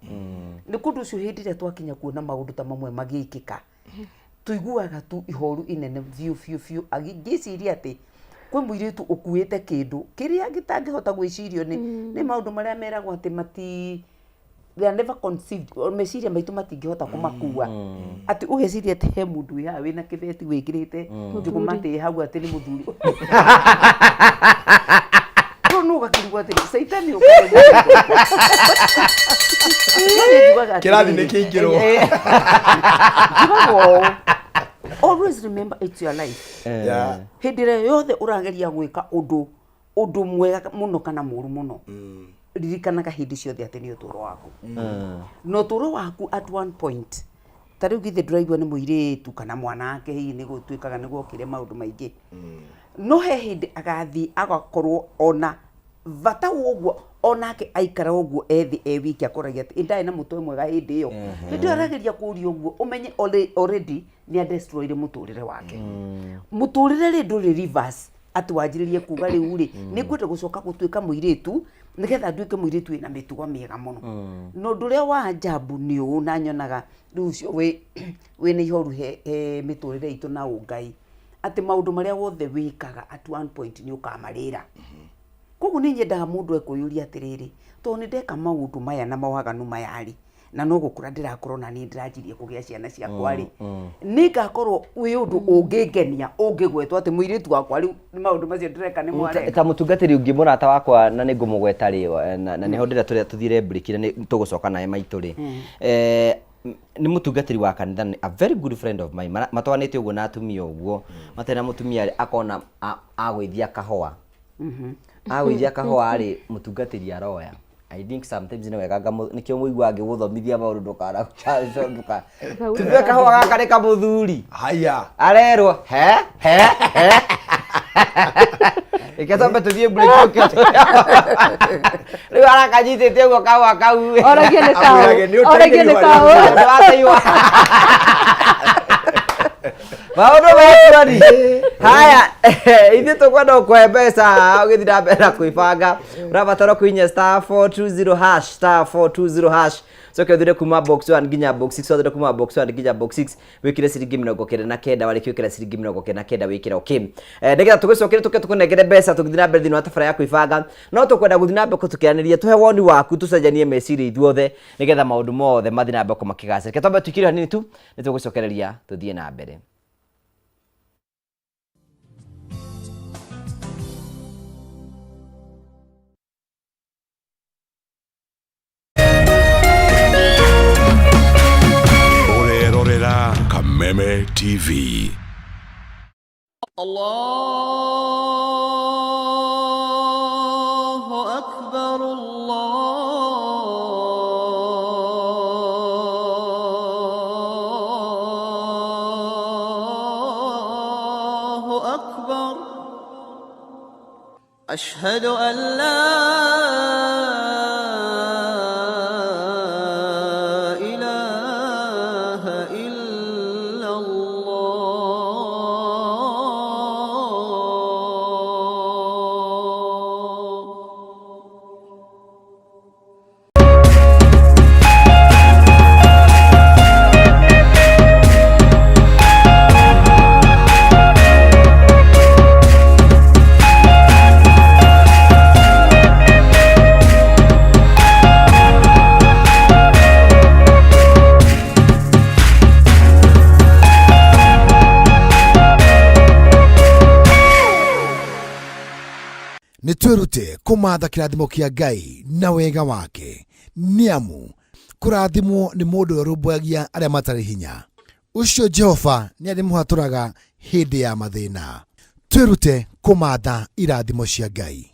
Nĩ kũndũ ũcio hĩndĩ ĩrĩa twakinya kuona maũndũ ta mamwe magĩkĩka, tũiguaga tu ihoru inene biũ biũ biũ. Ngĩciria atĩ kwĩ mũirĩtu ũkuĩte kĩndũ kĩrĩa gĩtangĩhota gwĩcirio nĩ maũndũ marĩa meragwo atĩ mati they are never conceived, o meciria maitũ matingĩhota kũmakua, atĩ ũgeciria atĩ he mũndũ wĩ haha wĩna kĩbeti wĩkĩrĩte njũgũma atĩ hau atĩ nĩ mũthuri rĩu nũ ũgakĩrigwo atĩrĩ caitani. Kĩrathi nĩ kĩingĩrwo. Njugaga ũũ, always remember it's your life. Hĩndĩ ĩrĩa yothe ũrageria gwĩka ũndũ mwega mũno kana mũru mũno, ririkanaga hĩndĩ ciothe atĩ nĩ ũtũũro waku na ũtũũro waku at one point. Ta rĩu githĩ ndũraigua nĩ mũirĩtu kana mwanake, hihi nĩ gũtuĩkaga nĩ gwokire maũndũ maingĩ, no he hĩndĩ agathiĩ agakorwo ona bata wa ũguo onake aikara ũguo ethĩ e wiki, akoragia atĩ ĩ ndarĩ na mũtwe mwega hĩndĩ ĩyo. Hĩndĩ ĩyo arageria kũria ũguo, ũmenye already nĩ adestroyire mũtũrĩre wake. Mũtũrĩre rĩ ndũrĩ reverse, atĩ wanjĩrĩrie kuga rĩu rĩ nĩ ngwenda gũcoka gũtuĩka mũirĩtu nĩgetha nduĩke mũirĩtu wĩna mĩtugo mĩega mũno. Na ũndũ ũrĩa wa ajabu nĩ ũũ, na nyonaga rĩu ũcio wĩna ihoru he mĩtũrĩre itũ na ũngai, atĩ maũndũ marĩa wothe wĩkaga at one point nĩ ũkamarĩra. Koguo nĩ nyendaga mũndũ ekwĩyũria atĩrĩrĩ, tondũ nĩ ndeka maũndũ maya na mawaganu maya rĩ, Na no gũkũra ndĩrakũra ona niĩ ndĩranjirie kũgĩa ciana ciakwa rĩ, nĩ ngakorwo wĩ ũndũ ũngĩngenia ũngĩgwetwo atĩ mũirĩtu wakwa rĩu nĩ maũndũ macio ndĩreka nĩ mwareka. Ta mũtungatĩri ũngĩ mũrata wakwa na nĩ ngũmũgweta rĩ, na nĩho ndĩrenda tũrĩa tũthire break na nĩ tũgũcoka nawe maitũ rĩ, nĩ mũtungatĩri wa kanitha, nĩ a very good friend of mine. Matwanĩte ũguo na atumia ũguo matarĩ na mũtumia rĩ, akona agũithia kahũa, agũithia kahũa rĩ, mũtungatĩri aroya. I think sometimes nĩ wega nĩkĩo mũiguaga ngĩgũthomithia maũndũ ndũkana nduka tuge kahũa gaka nĩ kamũthuri. Haya. Arerwo he he he reke twambe tũthiĩ break tũke. Rĩu arakanyitĩte ũguo kahũa kau. Oragie nĩ kaũ. Amwĩrage, nĩ Oragie nĩ ũteithĩrĩrio. kaũ. Tondũ wateithio. Maũndũ mekuoni haya, ithuĩ tũkwenda gũkũhe mbeca ũgĩthiĩ na mbere na kwĩbanga. Ũrabatara kũhihinya *420#, *420#, coke ũthure kuma box 1 nginya box 6. Ũthure kuma box 1 nginya box 6, wĩkĩre ciringi 99. Warĩkia gwĩkĩra ciringi 99, wĩkĩre okay, nĩgetha tũgĩcokere tũke tũkũnengere mbeca tũgĩthiĩ na mbere thĩinĩ wa tabara ya kwĩbanga. No tũkwenda gũthiĩ na mbere tũkĩaranĩria, tũhe woni waku, tũcenjanie meciria ithuothe nĩgetha maũndũ mothe mathiĩ na mbere makĩgacĩra. Reke twambe tũikire hanini tu, nĩ tũgũcokereria tũthiĩ na mbere. Ũrerorera Kameme TV. الله أكبر الله أكبر أشهد أن لا إله إلا الله. Nĩ twĩrute kũmatha kĩrathimo kĩa Ngai na wega wake, nĩ amu kũrathimwo nĩ mũndũ ũrĩa ũrũmbũyagia arĩa matarĩ hinya. Ũcio Jehova nĩ arĩmũhatũraga hĩndĩ ya mathĩna. Twĩrute kũmatha irathimo cia Ngai.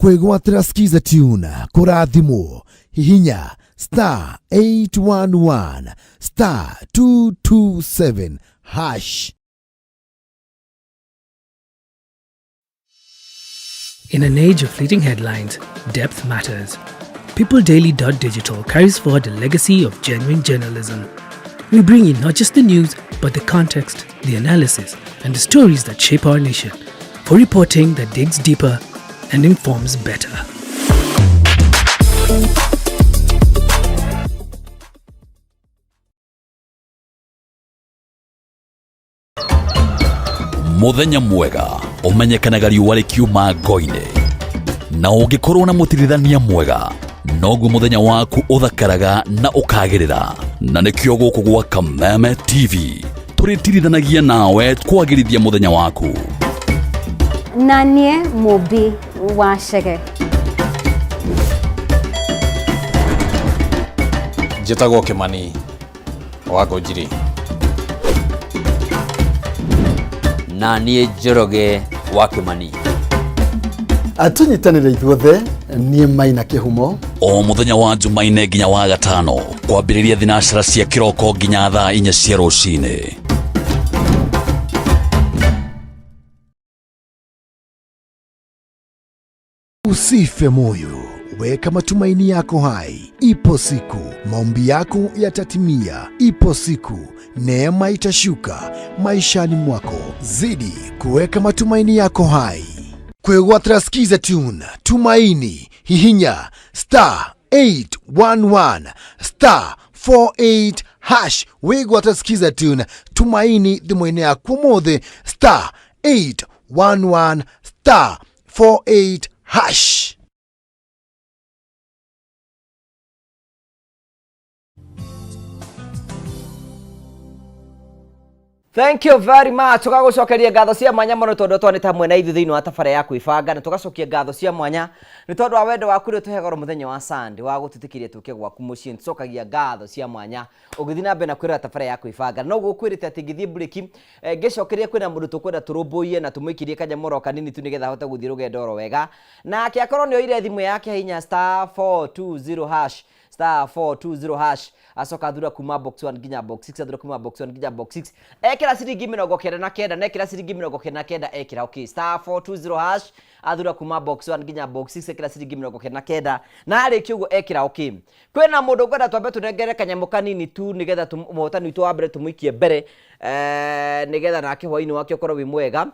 Kwĩgwatĩra Skiza Tune kũrathimwo, hihinya *811*227#. In an age of fleeting headlines, depth matters. PeopleDaily.digital carries forward a legacy of genuine journalism. We bring you not just the news, but the context, the analysis, and the stories that shape our nation. For reporting that digs deeper and informs better. Muthenya mwega ũmenyekanaga riũa rĩkiuma ngo-inĩ, na ũngĩkorwo na mũtirithania mwega noguo mũthenya waku ũthakaraga na ũkagĩrĩra. Na nĩkĩo gũkũ gwa Kameme TV tũrĩtirithanagia nawe kwagĩrithia mũthenya waku. Na niĩ Mũmbi wa Chege. Njĩtagwo Kĩmani wa Ngũnjiri. Na niĩ Njoroge wa Kĩmani. Tũnyitanĩre ithuothe, niĩ Maina Kĩhumo. O mũthenya wa Jumaine nginya wa gatano, kwambĩrĩria thinacara cia kĩroko nginya thaa 4 cia rũcinĩ. Usife moyo, weka matumaini yako hai. Ipo siku maombi yako yatatimia. Ipo siku neema itashuka maishani mwako. Zidi kuweka matumaini yako hai. Kwĩgwatĩra Skiza Tune Tumaini, hihinya *811*48#. Wĩgwatĩra Skiza Tune Tumaini thimũ-inĩ yaku ũmũthĩ, *811*48#. Thank you very much. Tũgagũcokeria ngatho cia mwanya mũno tondũ twanĩte hamwe na ithuĩ thĩinĩ wa tabarĩra ya kwĩbanga, na tũgacokia ngatho cia mwanya nĩ tondũ wa wendo waku ũrĩa ũtũheaga oro mũthenya wa Sunday wa gũtwĩtĩkĩria tũke gwaku mũciĩ. Nĩtũcokagia ngatho cia mwanya ũgĩthiĩ na mbere na kwĩrora tabarĩra ya kwĩbanga. Na noguo ngũkwĩrĩte atĩ ngĩthiĩ mburĩki ngĩcokeria kwĩna mũndũ tũkwenda tũrũmbũiye na tũmũikĩrie kanyamũ oro kanini tu nĩgetha ahote gũthiĩ rũgendo oro wega. Nake akorwo nĩ oire thimũ yake hinya *420 hash *420 hash acoka athura kuma box 1 nginya box 6, athura kuma box 1 nginya box 6, ekĩra ciringi 99, na ekĩra ciringi 99, ekĩra okay *420 hash, athura kuma box 1 nginya box 6, ekĩra ciringi 99, na arĩkia ũguo ekĩra okay. Kwĩna mũndũ ngwenda twambe tũnengere kanyamũ kanini tu nĩgetha mũhotani witũ wa mbere tũmũikie mbere, nĩgetha nake hwainĩ wake ũkorwo wĩ mwega,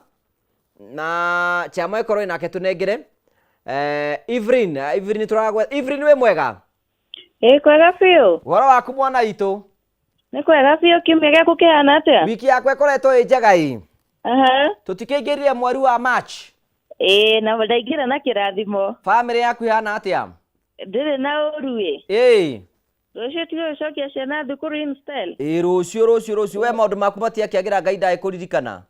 na chama ĩkorwo nake tũnengere Evelyn. Evelyn, tũragwe Evelyn, wĩ mwega? Ĩ, kwega biũ. Ũhoro waku mwana witũ? Nĩ kwega biũ. Kiumia gĩaku kĩhana atĩa? Wiki yakwa ĩkoretwo ĩ njega ĩ. Aha. Tũtikĩingĩrire mweri wa March. Ĩ, na ndaingĩra na kĩrathimo. Bamĩrĩ yaku ĩhana atĩa? Ndĩrĩ na ũru ĩ. Ĩ. Rũciũ tiga gũcokia ciana thukuru in style. Ĩ, rũciũ rũciũ rũciũ, we maũndũ maku matiakĩagĩra, Ngai ndagĩkũririkana.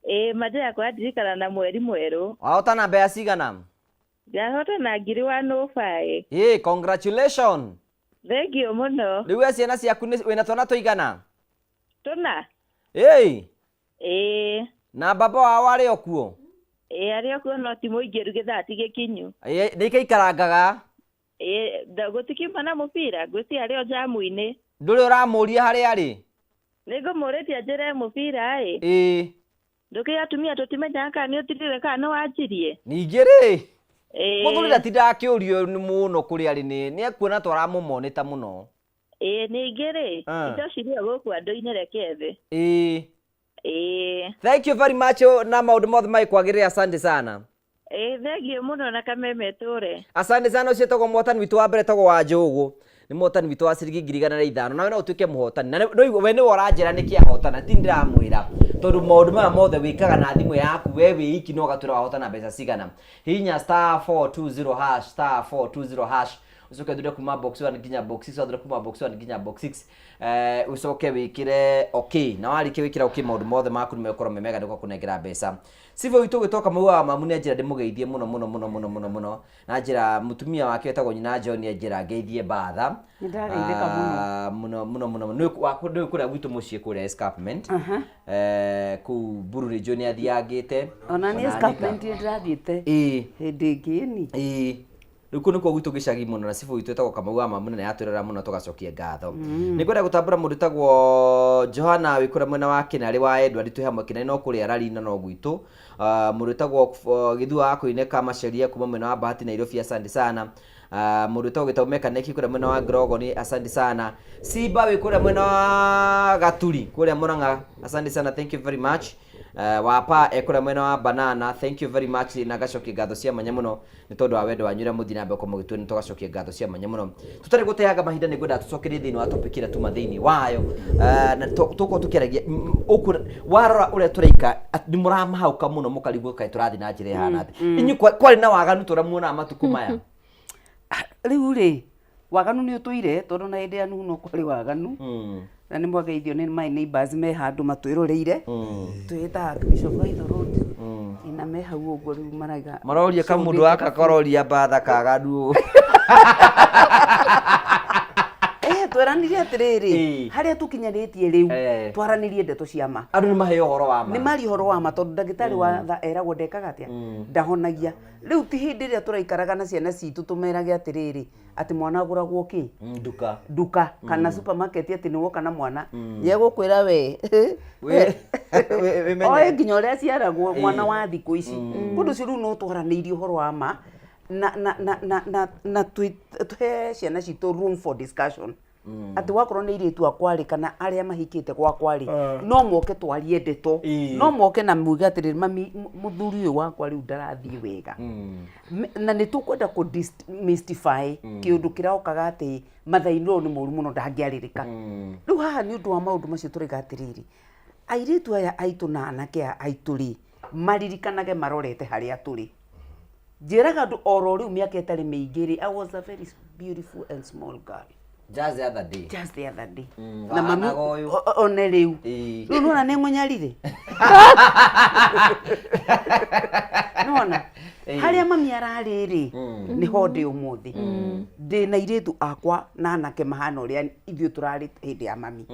Ĩ, manja yakwa yandirikana na mweri mwerũ. Wahota na mbeca cigana? Ndahota na ngiri 105. Ĩ, congratulation. Thengiũ mũno. Rĩu we ciana ciaku wĩna twana tũigana? Tũna. Ĩ. Ĩ. Na baba wao arĩ o kuo? Ĩ, arĩ o kuo, no ti mũingĩru, gĩthaa ti gĩkinyu. Ĩ, nĩ ikaikarangaga? Ĩ, gũtikiuma na mũbira, ngwĩciria arĩ o njamu-inĩ. Ndũrĩ ũramũria harĩa arĩ? Nĩngũmũrĩtie njĩre mũbira ĩ. Ĩ. Ndũkĩ atumia tũtimenyaga kana nĩ ũtirire kana nĩ wanjirie. Ningĩ rĩ, Ĩ. mũthuri ndatindaga akĩũrio mũno kũrĩa arĩ, nĩ ekuona twaramũmonĩta mũno. Ĩ, ningĩ rĩ, indo cirĩ o gũkũ andũ-inĩ, reke thĩ. Ĩ. Ĩ. Thank you very much, na maũndũ mothe magĩkwagĩrĩra, asante sana. Ĩ, thengiũ mũno na kameme tũre. Asante sana. Ũcio etagwo mũhotani witũ wa mbere, etagwo wa Njũgũ, nĩ mũhotani witũ wa ciringi 105,000. Nawe no ũtuĩke mũhotani na we nĩwe ũranjĩra nĩkĩ ahotana, ti ndĩramwĩra, tondũ maũndũ maya mothe wĩkaga na thimũ yaku we wĩ iki, no ũgatwĩra wahotana mbeca cigana. Hihinya *420 hash, *420 hash, ũcoke ũthure kuma box 1 nginya box 6, wathure kuma box 1 nginya box 6, ũcoke wĩkĩre okay, na warĩkia wĩkĩra okay, maũndũ mothe maku nĩ megũkorwo me mega, nĩ gũkũnengera mbeca. Cibũ witũ ũgĩtwo Kamau wa Mamu nĩ anjĩra ndĩmũgeithie mũno mũno mũno mũno mũno mũno, na njĩra mũtumia wake wĩtagwo Nyina John anjĩra ngeithie Mbatha. Nĩ ndageithĩka mũno. Mũno mũno mũno nĩ nĩ kũrĩa gwitũ mũciĩ kũrĩa escarpment, kũu Bururi nĩ athiangĩte. Ona nĩ escarpment nĩ ndĩrathiĩte hĩndĩ ĩngĩ ni. Ĩĩ, rĩu kũu nĩkuo gwitũ gĩcagi mũno, na cibũ witũ ĩtagwo Kamau wa Mamu na nĩyatwĩrora mũno, tũgacokia ngatho. Nĩ ngwenda gũtambũra mũndũ wĩtagwo Johana wĩ kũrĩa mwena wa Kĩnarĩ wa Edward, twĩ hamwe Kĩnarĩ no kũrĩa Rarina no gwitũ. Mũndũ wĩtagwo Gĩthua wa Kũinĩka Maceria kuma mwena wa Bahati Nairobi, asante sana. Mũndũ wĩtagwo Gĩtau Mekaneki kũrĩa mwena wa Grogoni, asante sana. Simba wĩ kũrĩa mwena wa Gaturi kũrĩa Murang'a, asante sana, thank you very much. Wapa e kũrĩa mwena wa Banana, thank you very much, na ngacokia ngatho cia mwanya mũno nĩ tondũ wa wendo wanyu ũrĩa mũthiĩ na mbere gũkorwo mũgĩtue, nĩ tũgacokia ngatho cia mwanya mũno. Tũtarĩ gũteanga mahinda, nĩ ngwenda tũcokerie thĩinĩ wa topic ĩrĩa tuma thĩinĩ wayo. Na tũkorwo tũkĩaragia ũkũ warora ũrĩa tũraika nĩ mũramahauka mũno, mũkarigwo kaĩ tũrathiĩ na njĩra ĩhana atĩa. Inyuĩ kwarĩ na waganu ta ũrĩa muonaga matukũ maya? Rĩu rĩ, waganu nĩ ũtũire, tondũ na hĩndĩ ya Nuhu no kwarĩ waganu. Na nĩ mwageithio nĩ my neighbors me handũ matwĩroreire, twĩtaga Bishop Gaitho Road, na me hau ũguo rĩu maraiga Maroria kamũndũ gaka karoria mbatha kaganu. Tweranire atĩrĩrĩ, harĩa tũkinyanĩtie rĩu, twaranĩrie ndeto cia ma. Andũ nĩ maheo ũhoro wa ma. Nĩ marie ũhoro wa ma, tondũ ndagĩtarĩ wa tha eragwo ndekaga atĩa? Ndahonagia. Rĩu ti hĩndĩ ĩrĩa tũraikaraga na ciana citũ tũmerage atĩrĩrĩ, atĩ mwana agũragwo kĩ? Nduka. Nduka kana supermarket, atĩ nĩ woka na mwana nĩegũkwĩra we Wĩmenye. Oĩ nginya ũrĩa aciaragwo mwana wa thikũ ici. Ũndũ ũcio rĩu no twaranĩirie ũhoro wa ma na tũhe ciana citũ room for discussion, atĩ wakorwo nĩ airĩtu akwa rĩ, kana arĩa mahikĩte gwakwa rĩ, no moke twarie ndeto, no moke na muge atĩrĩrĩ, mami, mũthuri ũyũ wakwa rĩu ndarathiĩ wega. Na nĩ tũkwenda kũ demystify kĩũndũ kĩrokaga atĩ mathainĩ ũyũ nĩ mũru mũno, ndangĩarĩrĩka. Rĩu haha nĩ ũndũ wa maũndũ macio tũraiga atĩrĩrĩ, airĩtu aya aitũ na anake aya aitũ rĩ, maririkanage marorete harĩa tũrĩ. Njĩraga andũ oro rĩu, mĩaka ĩtarĩ mĩingĩ rĩ, I was a very beautiful and small girl. Just the other day. Just the other day. Na mami wahanaga ũyũ. one rĩu. Ĩĩ. Rĩu nĩwona nĩ ng'ũnyarire. Nĩwona? Ĩĩ. Harĩa mami ararĩ rĩ, nĩho ndĩ ũmũthĩ. Ndĩ na airĩtu akwa na anake mahana ũrĩa ithuĩ tũrarĩ hĩndĩ ya mami.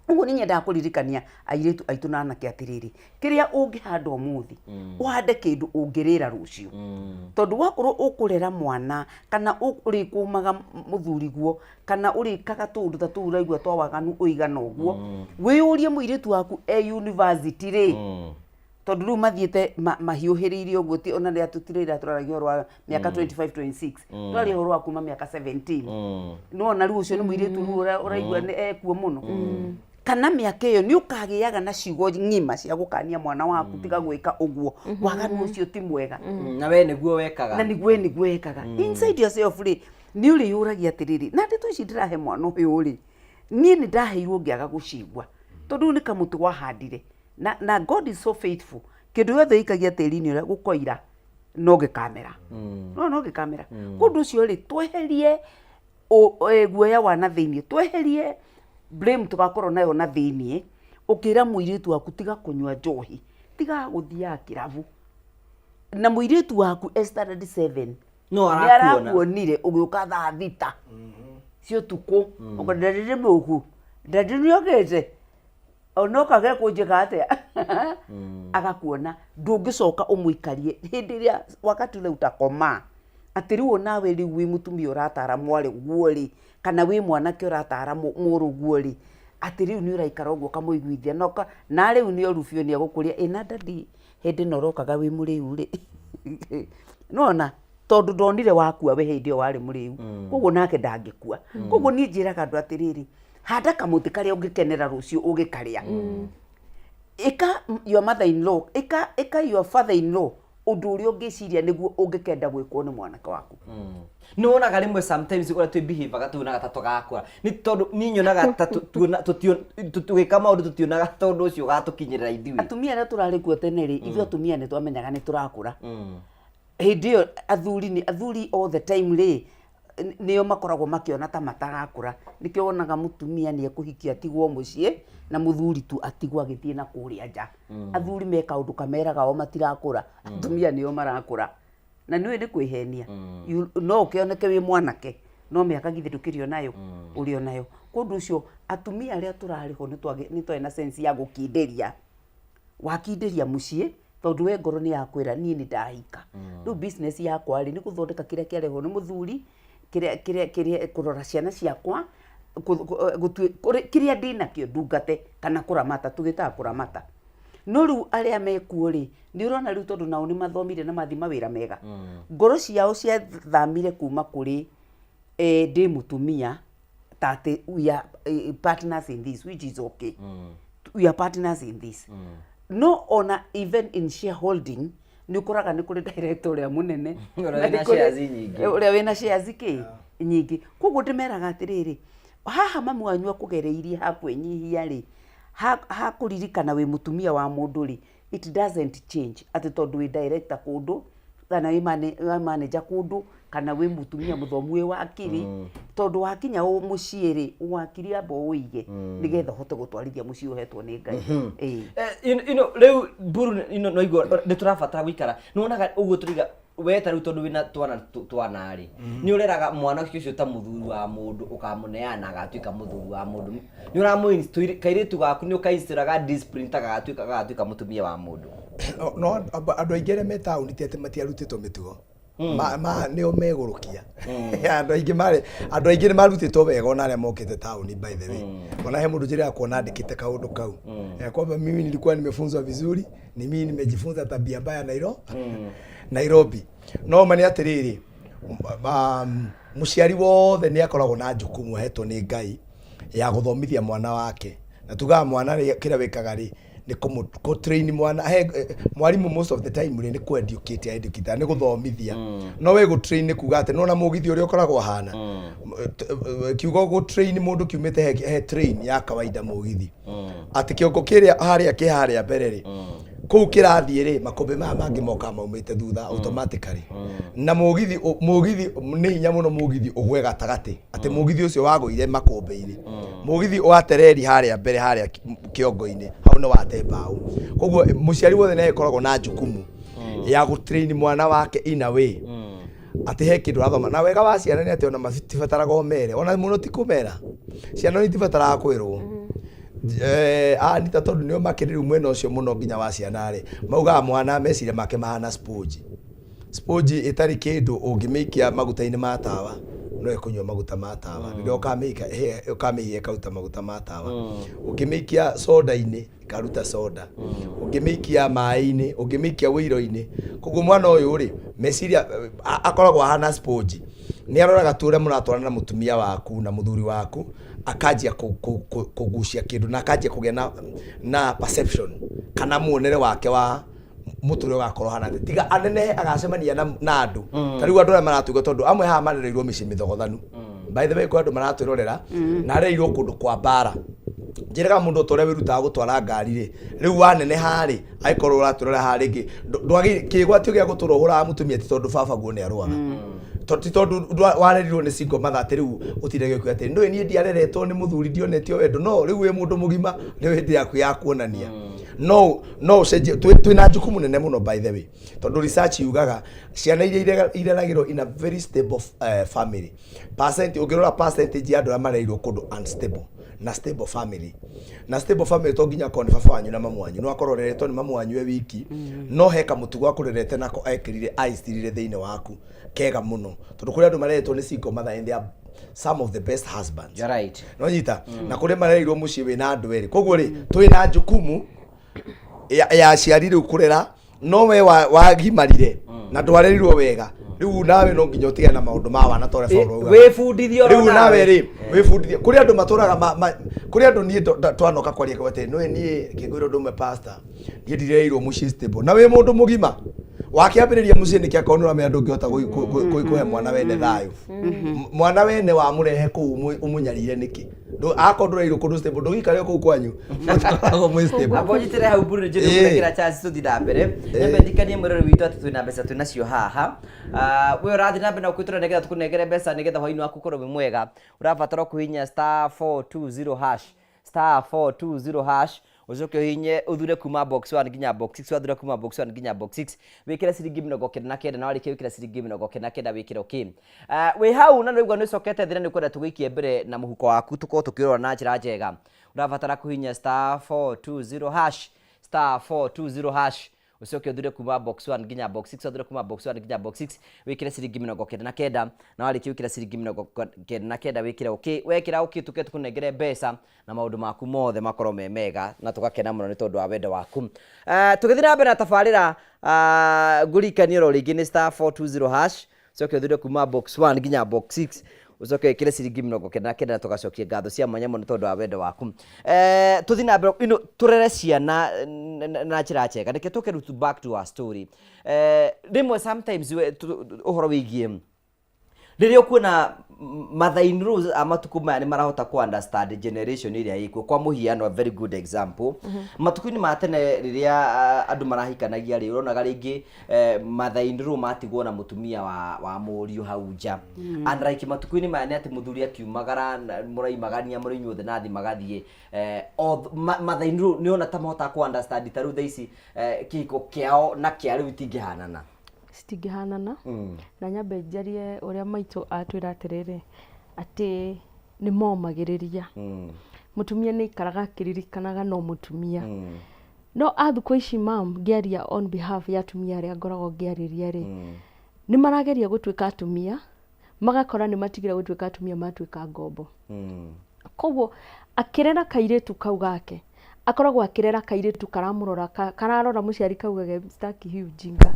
Ũguo nĩ nyendaga kũririkania airĩtu aitũ na anake atĩrĩrĩ, kĩrĩa ũngĩhanda ũmũthĩ, ũhande kĩndũ ũngĩrĩra rũciũ. Tondũ wakorwo ũkũrera mwana kana ũrĩkũmaga mũthuriguo kana ũrĩkaga tũũndũ ta tũu ũraigua twa waganu ũigana ũguo, wĩyũrie mũirĩtu waku e university rĩ, tondũ rĩu mathiĩte mahiũhĩrĩirie ũguo ti ona rĩrĩa tũtirĩra tũraragia ũhoro wa mĩaka 25 26, tũraria ũhoro wa kuma mĩaka 17. Nĩwona rĩu ũcio nĩ mũirĩtu rĩu ũraigua nĩ ekuo mũno. Kana mĩaka ĩyo nĩ ũkagĩaga na ciugo ng'ima cia gũkania mwana waku, tiga gwĩka ũguo, waganu ũcio ti mwega. Na we nĩguo wekaga. Na nĩguo wekaga. Inside yourself rĩ, nĩ ũrĩyũragia atĩrĩrĩ, na ndeto ici ndĩrahe mwana ũyũ rĩ, niĩ nĩ ndaheirwo ngĩaga gũcigua, tondũ rĩu nĩ kamũtĩ wahandire. Na God is so faithful, kĩndũ gĩothe ikagia tĩri-inĩ ũrĩa gũkoira no gĩkamera. No gĩkamera. Kũndũ ũcio rĩ, tweherie guoya wa na thĩiniĩ, tweherie blame tũgakorwo nayo na thĩiniĩ, ũkĩra mũirĩtu waku tiga kũnyua njohi, tiga gũthiaga kĩrabu. Na mũirĩtu waku e standard 7 No nĩ arakuona. arakuonire ũgĩũka thaa thita cia ũtukũ, ũkona ndadi nĩ mũku, ndadi nĩ okĩte, ona okage kũnjĩka atĩa, agakuona. Ndũngĩcoka ũmũikarie hĩndĩ ĩrĩa wakati ule utakomaa atĩ rĩu onawe rĩu wĩ mũtumia ũratara mwarĩ guo rĩ, kana wĩ mwanake ũratara mũrũ guo rĩ, atĩ rĩu nĩ ũraikara ũguo ũkamũiguithia na na rĩu nĩ oru biũ, nĩ egũkũria ĩ na ndadi hĩndĩ ĩno ũrokaga wĩ mũrĩu rĩ, nĩwona tondũ ndonire wakua we hĩndĩ ĩyo warĩ mũrĩu, koguo nake ndangĩkua. Koguo niĩ njĩraga andũ atĩrĩrĩ, handa kamũtĩ karĩa ũngĩkenera rũciũ ũgĩkarĩa. Ĩka your mother in law, ĩka your father in law ũndũ ũrĩa ũngĩciria nĩguo ũngĩkenda gwĩkwo nĩ mwanake waku. Nĩ wonaga rĩmwe sometimes ũrĩa twĩ behavior tuonaga ta tũgakũra, nĩ tondũ niĩ nyonaga ta tũgĩka maũndũ tũtionaga ta ũndũ ũcio ũgatũkinyĩrĩra ithuĩ. Atumia arĩa tũrarĩ kuo tene rĩ, ithuĩ atumia nĩ twamenyaga nĩ tũrakũra. Hĩndĩ ĩyo athuri nĩ athuri all the time rĩ, nĩo makoragwo makĩona ta matarakũra. Nĩkĩo wonaga mũtumia nĩ ekũhikia atigwo mũciĩ na mũthuri tu atigwo agĩthiĩ na kũrĩa nja. Athuri me kaũndũ kameraga o matirakũra, atumia nĩo marakũra. Na nĩũĩ nĩ kwĩhenia. No ũkĩoneke wĩ mwanake, no mĩaka githĩ ndũkĩrĩ o nayo, ũrĩ o nayo. Kwa ũndũ ũcio atumia arĩa tũrarĩ ho nĩ twarĩ na sense ya gũkindĩria. Wakindĩria mũciĩ, tondũ we ngoro nĩ yakwĩra niĩ nĩ ndahika. Rĩu business yakwa rĩ, nĩ gũthondeka kĩrĩa kĩarehwo nĩ mũthuri, kĩrĩa kĩrĩa kũrora ciana ciakwa, kĩrĩa ndĩnakĩo ndungate kana kũramata, tũgĩtaga kũramata. No rĩu arĩa mekuo rĩ, nĩ ũrona rĩu tondũ nao nĩ mathomire na mathiĩ mawĩra mega, ngoro ciao ciathamire kuma kũrĩ ndĩ mũtumia, ta atĩ we are partners in this, which is okay. We are partners in this. No ona even in shareholding, nĩ ũkoraga nĩ kũrĩ director ũrĩa mũnene, Ũrĩa na wĩna nĩ kũrĩ shares nyingĩ. Ũrĩa wĩna shares kĩ nyingĩ. Koguo ndĩmeraga atĩrĩrĩ, haha mami wanyu akũgereirie ha kwĩnyihia rĩ, ha kũririkana wĩ mũtumia wa mũndũ rĩ, it doesn't change atĩ tondũ wĩ director kũndũ kana wĩ manager kũndũ kana wĩ mũtumia mũthomu wĩ wakiri, tondũ wakinya mũciĩ rĩ, wakiri amba ũige nĩgetha ũhote gũtwarithia mũciĩ ũhetwo nĩ Ngai. Ĩĩ. Rĩu Mburu, no igua nĩ tũrabatara gũikara. Nĩ wonaga ũguo tũraiga we ta rĩu tondũ wĩna twana twana rĩ, nĩ ũreraga mwana ũcio ta mũthuri wa mũndũ, ũkamũneana agatuĩka mũthuri wa mũndũ. Nĩ ũramũ kairĩtu gaku nĩ ũkainstiraga discipline ta gagatuĩka mũtumia wa mũndũ. No andũ aingĩ arĩa me taũni ti atĩ matiarutĩtwo mĩtugo. Nĩo megũrũkia. Andũ aingĩ marĩ, andũ aingĩ nĩ marutĩtwo wega ona arĩa mokĩte taũni, by the way. Ona he mũndũ njĩraga kuona andĩkĩte kaũndũ kau. Kwamba mimi nilikuwa nimefunzwa vizuri, ni mimi nimejifunza tabia mbaya Nairobi. No ma nĩ atĩrĩrĩ, mũciari wothe nĩ akoragwo na jukumu ahetwo nĩ Ngai ya gũthomithia mwana wake. Na tugaga mwana rĩ, kĩrĩa wĩkaga rĩ, nĩ kũ train mwana. He mwarimũ most of the time rĩ, nĩ kũ educate educate, nĩ gũthomithia. No we gũ train nĩ kuga atĩ nĩwona mũgithi ũrĩa ũkoragwo hana. Kiugo gũ train mũndũ kiumĩte he train ya kawaida mũgithi. Atĩ kĩongo kĩrĩa harĩa kĩ harĩa mbere rĩ, Kũu kĩrathiĩ rĩ, makũmbĩ maya mangĩ mokaga maumĩte thutha automatically. Na mũgithi mũgithi nĩ hinya mũno mũgithi ũgwe gatagatĩ, atĩ mũgithi ũcio wagũire makũmbĩ-inĩ. Mũgithi watereri harĩa mbere harĩa kĩongo-inĩ, hau nĩ wate mbaũ. Koguo mũciari wothe nĩ agĩkoragwo na jukumu ya gũ train mwana wake in a way atĩ he kĩndũ arathoma. Na wega wa ciana nĩ atĩ ona matibataraga ũmere, ona mũno ti kũmera, ciana itibataraga kwĩrwo. Anita tondũ nĩo makĩrĩ rĩu mwena ũcio mũno nginya wa ciana rĩ, maugaga mwana meciria make mahana sponge. Sponge ĩtarĩ kĩndũ ũngĩmĩikia maguta-inĩ ma tawa no ĩkũnyua maguta ma tawa. Rĩrĩa ũkamĩhia ĩkaruta maguta ma tawa. Ũngĩmĩikia soda-inĩ ĩkaruta soda. Ũngĩmĩikia maĩ-inĩ, ũngĩmĩikia wĩiro-inĩ. Koguo mwana ũyũ rĩ, meciria akoragwo ahana sponge. Nĩ aroraga tu ũrĩa mũratwarana na mũtumia waku na mũthuri waku, akanjia kũgucia kĩndũ na akanjia kũgĩa na perception kana muonere wake wa mũtũrĩre ũgakorwo hana atĩa. Tiga anenehe agacemania na andũ. Ta rĩu andũ arĩa maratũigua, tondũ amwe haha marereirwo mĩciĩ mĩthogothanu. By the way, kwĩ andũ maratwĩrorera na arereirwo kũndũ kwa mbara. Njĩraga mũndũ ta ũrĩa wĩrutaga gũtwara ngari rĩ, rĩu waneneha rĩ, angĩkorwo ũratwĩrorera haha rĩngĩ, ndwagĩrĩire kĩgwatio gĩa gũtũra ũhũraga mũtumia ti tondũ baba guo nĩ arũaga. Ti tondũ warerirwo nĩ single mother atĩ rĩu ũtindage ũkiuga atĩ ndũĩ niĩ ndiareretwo nĩ mũthuri, ndionetio wendo. No rĩu wĩ mũndũ mũgima, nĩ hĩndĩ yaku ya kuonania. No ũcenjie. Twĩna jukumu nene mũno by the way, tondũ research yugaga ciana iria ireragĩrwo in a very stable family, percent, ũngĩrora percentage ya andũ arĩa marerirwo kũndũ unstable na stable family, na stable family to nginya akorwo nĩ baba wanyu na mamu wanyu, no akorwo ũreretwo nĩ mamu wanyu e wiki, no he kamũtugo akũrerete nako ekĩrire aicirire thĩinĩ waku kega mũno, tondũ kũrĩ andũ mareretwo nĩ single mother and they are some of the best husbands. You're right. No nyita na kũrĩ marerirwo mũciĩ wĩna andũ erĩ. Koguo rĩ, twĩna jukumu ya aciari rĩu kũrera, no we wagimarire na ndwarerirwo wega, rĩu nawe no nginya ũtigane na maũndũ ma wana ta ũrĩa Paul augaga. Wĩbundithie oro Rĩu nawe rĩ, wĩbundithie. Kũrĩ andũ matũraga kũrĩ andũ niĩ twanoka kwaria kwa atĩ nĩwe niĩ kĩngwĩra ũndũ ũmwe, pastor, niĩ ndirerirwo mũciĩ stable. Na wĩ mũndũ mũgima wakĩambĩrĩria mũciĩ nĩkĩ akorwo nĩ ũramenya ndũngĩhota kũhe mwana wene thayũ? Mwana wene wamũrehe kũu ũmũnyarire nĩkĩ? Akorwo ndũrerirwo kũndũ stable, ndũgĩikare kũu kwanyu mũtũkoragwo mwĩ stable. Amba ũnyitĩre hau mburu nĩ njũĩ chance tũthiĩ na mbere. Nyambe ndikanie mwĩrore witũ atĩ twĩna mbeca twĩnacio haha. We ũrathiĩ na mbere na gũkwĩtũra nĩgetha tũkũnengere mbeca nĩgetha hwainĩ waku ũkorwo wĩ mwega. Ũrabatara kũhihinya star 420 hash, star 420 hash, ũcoke ũhihinye ũthure kuma box 1 nginya box 6. Wathura kuma box 1 nginya box 6, wĩkĩre ciringi 99, na warĩkia wĩkĩre ciringi 99 wĩkĩre okay. Wĩ hau na nĩũraigua nĩũcokete thĩ na nĩũkwenda tũgũikie mbere na mũhuko waku tũkorwo tũkĩũrora na njĩra njega, ũrabatara kũhihinya star 420 hash, star 420 hash, ũcoke ũthure kuma box 1 nginya box 6. Wathure kuma box 1 nginya box 6, wĩkĩre ciringi 99, na warĩkia wĩkĩre ciringi 99 wĩkĩre okay. Wekĩra okay, tũke tũkũnengere mbeca na maũndũ maku mothe makorwo me mega na tũgakena mũno nĩ tondũ wa wendo waku. Tũgĩthiĩ na mbere na tabarĩra, ngũririkanie oro rĩngĩ nĩ star 420 hash, ũcoke ũthure kuma box 1 nginya box 6, ũcoke wĩkĩre ciringi 99, na tũgacokia ngatho cia mwanya mũno tondũ wa wendo waku. Tũthiĩ na mbere ino tũrere ciana na njĩra njega. Reke tũke rĩu back to our story. Rĩmwe sometimes ũhoro wĩgiĩ rĩrĩa ũkuona mother-in-laws a matukũ maya nĩ marahota kũ understand generation ĩrĩa ĩkuo. Kwa mũhiano, a very good example, matukũ-inĩ ma tene rĩrĩa andũ marahikanagia rĩ, ũronaga rĩngĩ mother-in-law matigwo na mũtumia wa mũriũ hau nja. Unlike matukũ-inĩ maya nĩ atĩ mũthuri akiumagara mũraimagania mũrĩ inyuothe na thiĩ magathiĩ. Mother-in-law nĩ ona ta mahotaga kũ understand ta rĩu thaa ici kĩhiko kĩao na kĩa rĩu itingĩhanana. Citingĩhanana. Na nyambe njarie ũrĩa maitũ atwĩra atĩrĩrĩ, atĩ nĩ momagĩrĩria. Mũtumia nĩ aikaraga akĩririkanaga no mũtumia. No a thukũ ici, mam, ngĩaria on behalf ya atumia arĩa ngoragwo ngĩarĩria rĩ, nĩ marageria gũtuĩka atumia, magakora nĩ matigire gũtuĩka atumia, matuĩka ngombo. Koguo akĩrera kairĩtu kau gake, akoragwo akĩrera kairĩtu karamũrora, kararora mũciari kaugage, "Sitaki hii ujinga.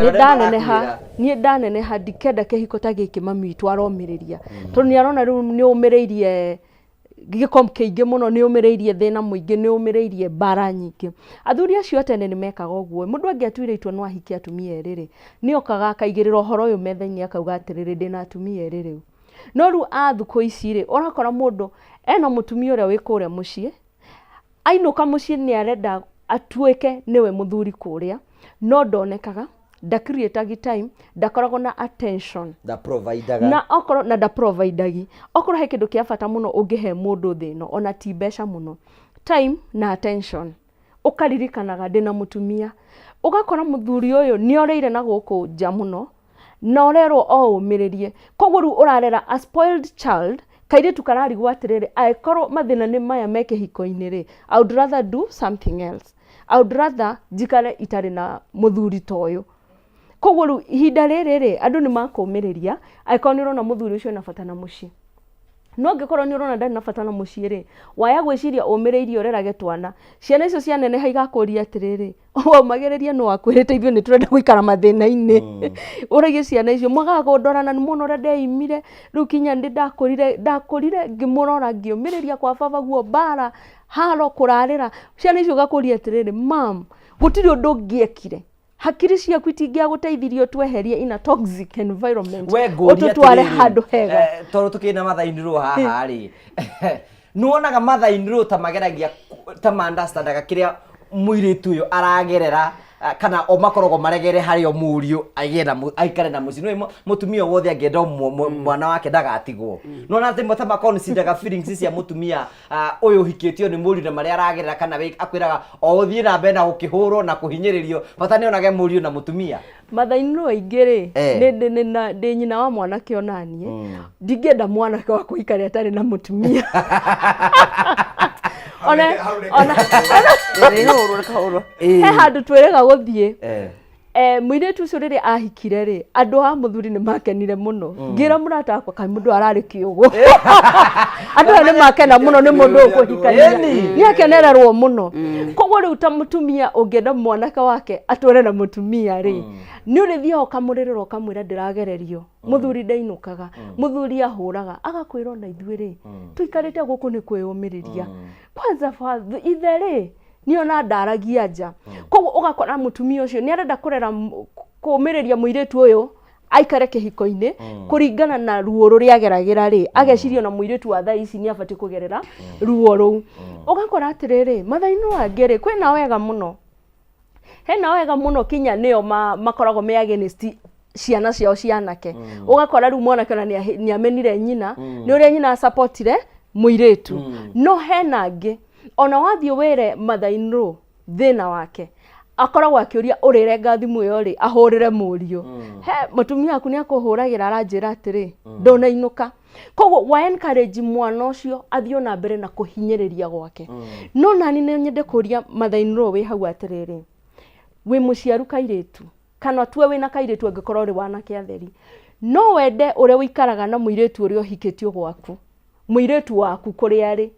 Niĩ ndaneneha, niĩ ndaneneha ndikenda kĩhiko ta gĩkĩ mami witũ aromĩrĩria." Tondũ nĩ arona rĩu nĩ ũmĩrĩirie gĩko kĩingĩ mũno, nĩ ũmĩrĩirie thĩna mũingĩ, nĩ ũmĩrĩirie mbara nyingĩ. Athuri acio a tene nĩ mekaga ũguo. Mũndũ angĩatuire itua no ahikie atumia erĩ rĩ, nĩ okaga akaigĩrĩra ũhoro ũyũ metha-inĩ akauga atĩrĩrĩ, "Ndĩna atumia erĩ rĩu." No rĩu a thukũ ici rĩ, ũrakora mũndũ ena mũtumia ũrĩa wĩ kũrĩa mũciĩ, ainũka mũciĩ nĩ arenda atuĩke nĩwe mũthuri kũrĩa, no ndonekaga, ndacreatagi time, ndakoragwo na attention. Ndaprovidaga. Na okorwo na ndaprovidagi. Okorwo he kĩndũ kĩa bata mũno ũngĩhe mũndũ thĩ ĩno, ona ti mbeca mũno, time na attention. Ũkaririkanaga ndĩna mũtumia. Ũgakora mũthuri ũyũ nĩ orĩire na gũkũ nja mũno, na ũrerwo o ũmĩrĩrie. Koguo rĩu ũrarera a spoiled child, kairĩtu kararigwo atĩrĩrĩ, angĩkorwo mathĩna nĩ maya me kĩhiko-inĩ rĩ, I would rather do something else. I would rather njikare itarĩ na mũthuri ta ũyũ. Koguo rĩu ihinda rĩrĩ rĩ, andũ nĩ makũmĩrĩria, angĩkorwo nĩ ũrona mũthuri ũcio ena bata na mũciĩ. No angĩkorwo nĩ ũrona ndarĩ na bata na mũciĩ rĩ, waya gwĩciria ũmĩrĩirie ũrerage twana, ciana icio cianeneha igakũria atĩrĩrĩ, waumagĩrĩria nũ wakwĩrĩte ithuĩ nĩ tũrenda gũikara mathĩna-inĩ. Ũragie ciana icio, mwagaga kũndora na nĩ muona ũrĩa ndeimire, rĩu kinya nĩ ndakũrire, ndakũrire ngĩmũrora ngĩũmĩrĩria kwa baba guo mbara, haro kũrarĩra. Ciana icio igakũria atĩrĩrĩ, mum, gũtirĩ ũndũ ũngĩekire. Hakiri ciaku itingĩagũteithirie ũtweherie in a toxic environment, We ngũrie ũtũtware atĩrĩrĩ, handũ hega. Tondũ tũkĩrĩ na mother-in-law haha rĩ, nĩwonaga mother-in-law ta mageragia ta ma understandaga kĩrĩa mũirĩtu ũyũ aragerera, kana o makoragwo maregere harĩ o mũriũ agĩe na aikare na mũciĩ. Nĩũĩ mũtumia o wothe angĩenda mwana wake ndagatigwo. Nĩwona atĩ ta maconsideraga feelings cia mũtumia ũyũ ũhikĩtio nĩ mũriũ na marĩa aragerera, kana akwĩraga o ũthiĩ na mbere na gũkĩhũrwo na kũhinyĩrĩrio, bata nĩ onage mũriũ na mũtumia. Mother-in-law aingĩ rĩ, ndĩ nyina wa mwanake ona niĩ, ndingĩenda mwanake wakwa aikare atarĩ na mũtumia. He handũ twĩrĩga gũthiĩ. Mũirĩtu ũcio rĩrĩa ahikire rĩ, andũ a mũthuri nĩ makenire mũno. Ngĩra mũrata wakwa, kaĩ mũndũ ararĩ kĩũgũ. Andũ aya nĩ makena mũno nĩ mũndũ ũyũ kũhikania. Nĩ akenererwo mũno. Koguo rĩu ta mũtumia ũngĩenda mwanake wake atũre na mũtumia rĩ, nĩ ũrĩthiaga ũkamũrĩrĩra ũkamwĩra ndĩragererio. Mũthuri ndainũkaga, mũthuri ahũraga, agakwĩra ona ithuĩ rĩ, tũikarĩte gũkũ nĩ kwĩyũmĩrĩria. Kwanza ithe rĩ, nĩ ona ndaragia nja. Koguo ũgakora mũtumia ũcio nĩ arenda kũrera kũũmĩrĩria mũirĩtu ũyũ aikare kĩhiko-inĩ, kũringana na ruo rũrĩa ageragĩra rĩ, ageciria ona mũirĩtu wa thaa ici nĩ abatiĩ kũgerera ruo rũu. Ũgakora atĩrĩrĩ, mother-in-law angĩ rĩ, kwĩna wega mũno. Hena wega mũno kinya nĩo makoragwo me against ciana ciao cia anake. Ũgakora rĩu mwanake ona nĩ amenire nyina, nĩ ũrĩa nyina acapotire mũirĩtu. No hena angĩ, ona wathiĩ wĩre mother-in-law thĩna wake, akoragwo akĩũria ũrĩrenga thimũ ĩyo rĩ, ahũrĩre mũriũ. He, mũtumia waku nĩ akũhũragĩra aranjĩra atĩrĩ, ndũnainũka. Koguo wa encourage mwana ũcio athiĩ na mbere na kũhinyĩrĩria gwake. No nani nĩ nyende kũria mother-in-law wĩ hau atĩrĩrĩ, wĩ mũciaru kairĩtu, kana tue wĩna kairĩtu angĩkorwo ũrĩ wanake atheri, no wende ũrĩa ũikaraga na mũirĩtu ũrĩa ũhikĩtio gwaku, mũirĩtu waku kũrĩa arĩ,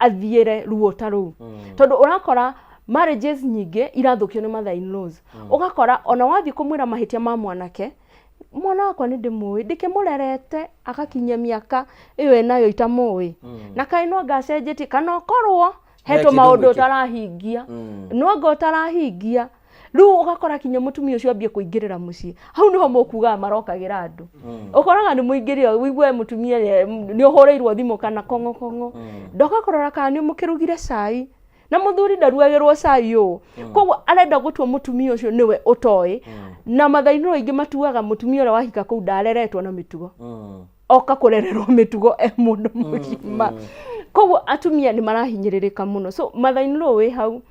athiĩre ruo ta rũu. Tondũ ũrakora marriages nyingĩ irathũkio nĩ mother-in-laws. Ũgakora ona wathiĩ kũmwĩra mahĩtia ma mwanake, mwana wakwa nĩ ndĩmũĩ, ndĩkĩmũrerete agakinyia mĩaka ĩyo enayo itamũĩ. Na kaĩ no anga acenjetie, kana okorwo he He tũmaũndũ kĩndũ gwĩkĩra. ũtarahingia. No anga ũtarahingia. Rĩu ũgakora kinya mũtumia ũcio ambie kũingĩrĩra mũciĩ. Hau nĩho mũkugaga marokagĩra andũ. Ũkoraga nĩ mũingĩrire, ũigue mũtumia nĩ ũhũrĩirwo thimũ kana kong'o kong'o. Ndoka kũrora kana nĩ mũkĩrugire cai. Na mũthuri ndaruagĩrwo cai ũũ. Koguo arenda gũtua mũtumia ũcio nĩwe ũtoĩ. Na mother-in-law aingĩ matuaga mũtumia ũrĩa wahika kũu ndareretwo na mĩtugo. Oka kũrererwo mĩtugo e mũndũ mũgima. Koguo atumia nĩ marahinyĩrĩrĩka mũno. So mother-in-law wĩ hau,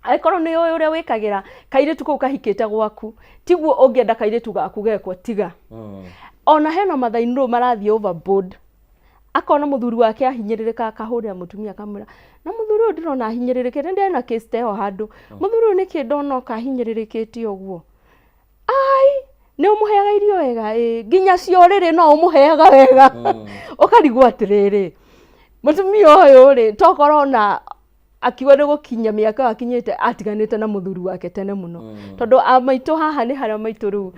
angĩkorwo nĩ ũĩ ũrĩa wĩkagĩra kairĩtu kau kahikĩte gwaku, tiguo ũngĩenda kairĩtu gaku gekwo, tiga. Ona hena mother-in-law marathiĩ overboard. Akona mũthuri wake ahinyĩrĩrĩka, akahũrĩra mũtumia akamwĩra, na mũthuri ũyũ ndĩrona ahinyĩrĩrĩkĩte, nĩ ndĩrona case ta ĩyo handũ. Mũthuri ũyũ nĩkĩ ndona oka ahinyĩrĩrĩkĩte ũguo? Ai, nĩ ũmũheaga irio wega? Ĩĩ, nginya cia ũrĩrĩ no ũmũheaga wega. Ũkarigwo atĩrĩrĩ, mũtumia ũyũ rĩ, tokorwo ona akiuga nĩ gũkinya mĩaka ĩyo akinyĩte, atiganĩte na mũthuri wake tene mũno. Tondũ a maitũ haha nĩ harĩa maitũ rĩu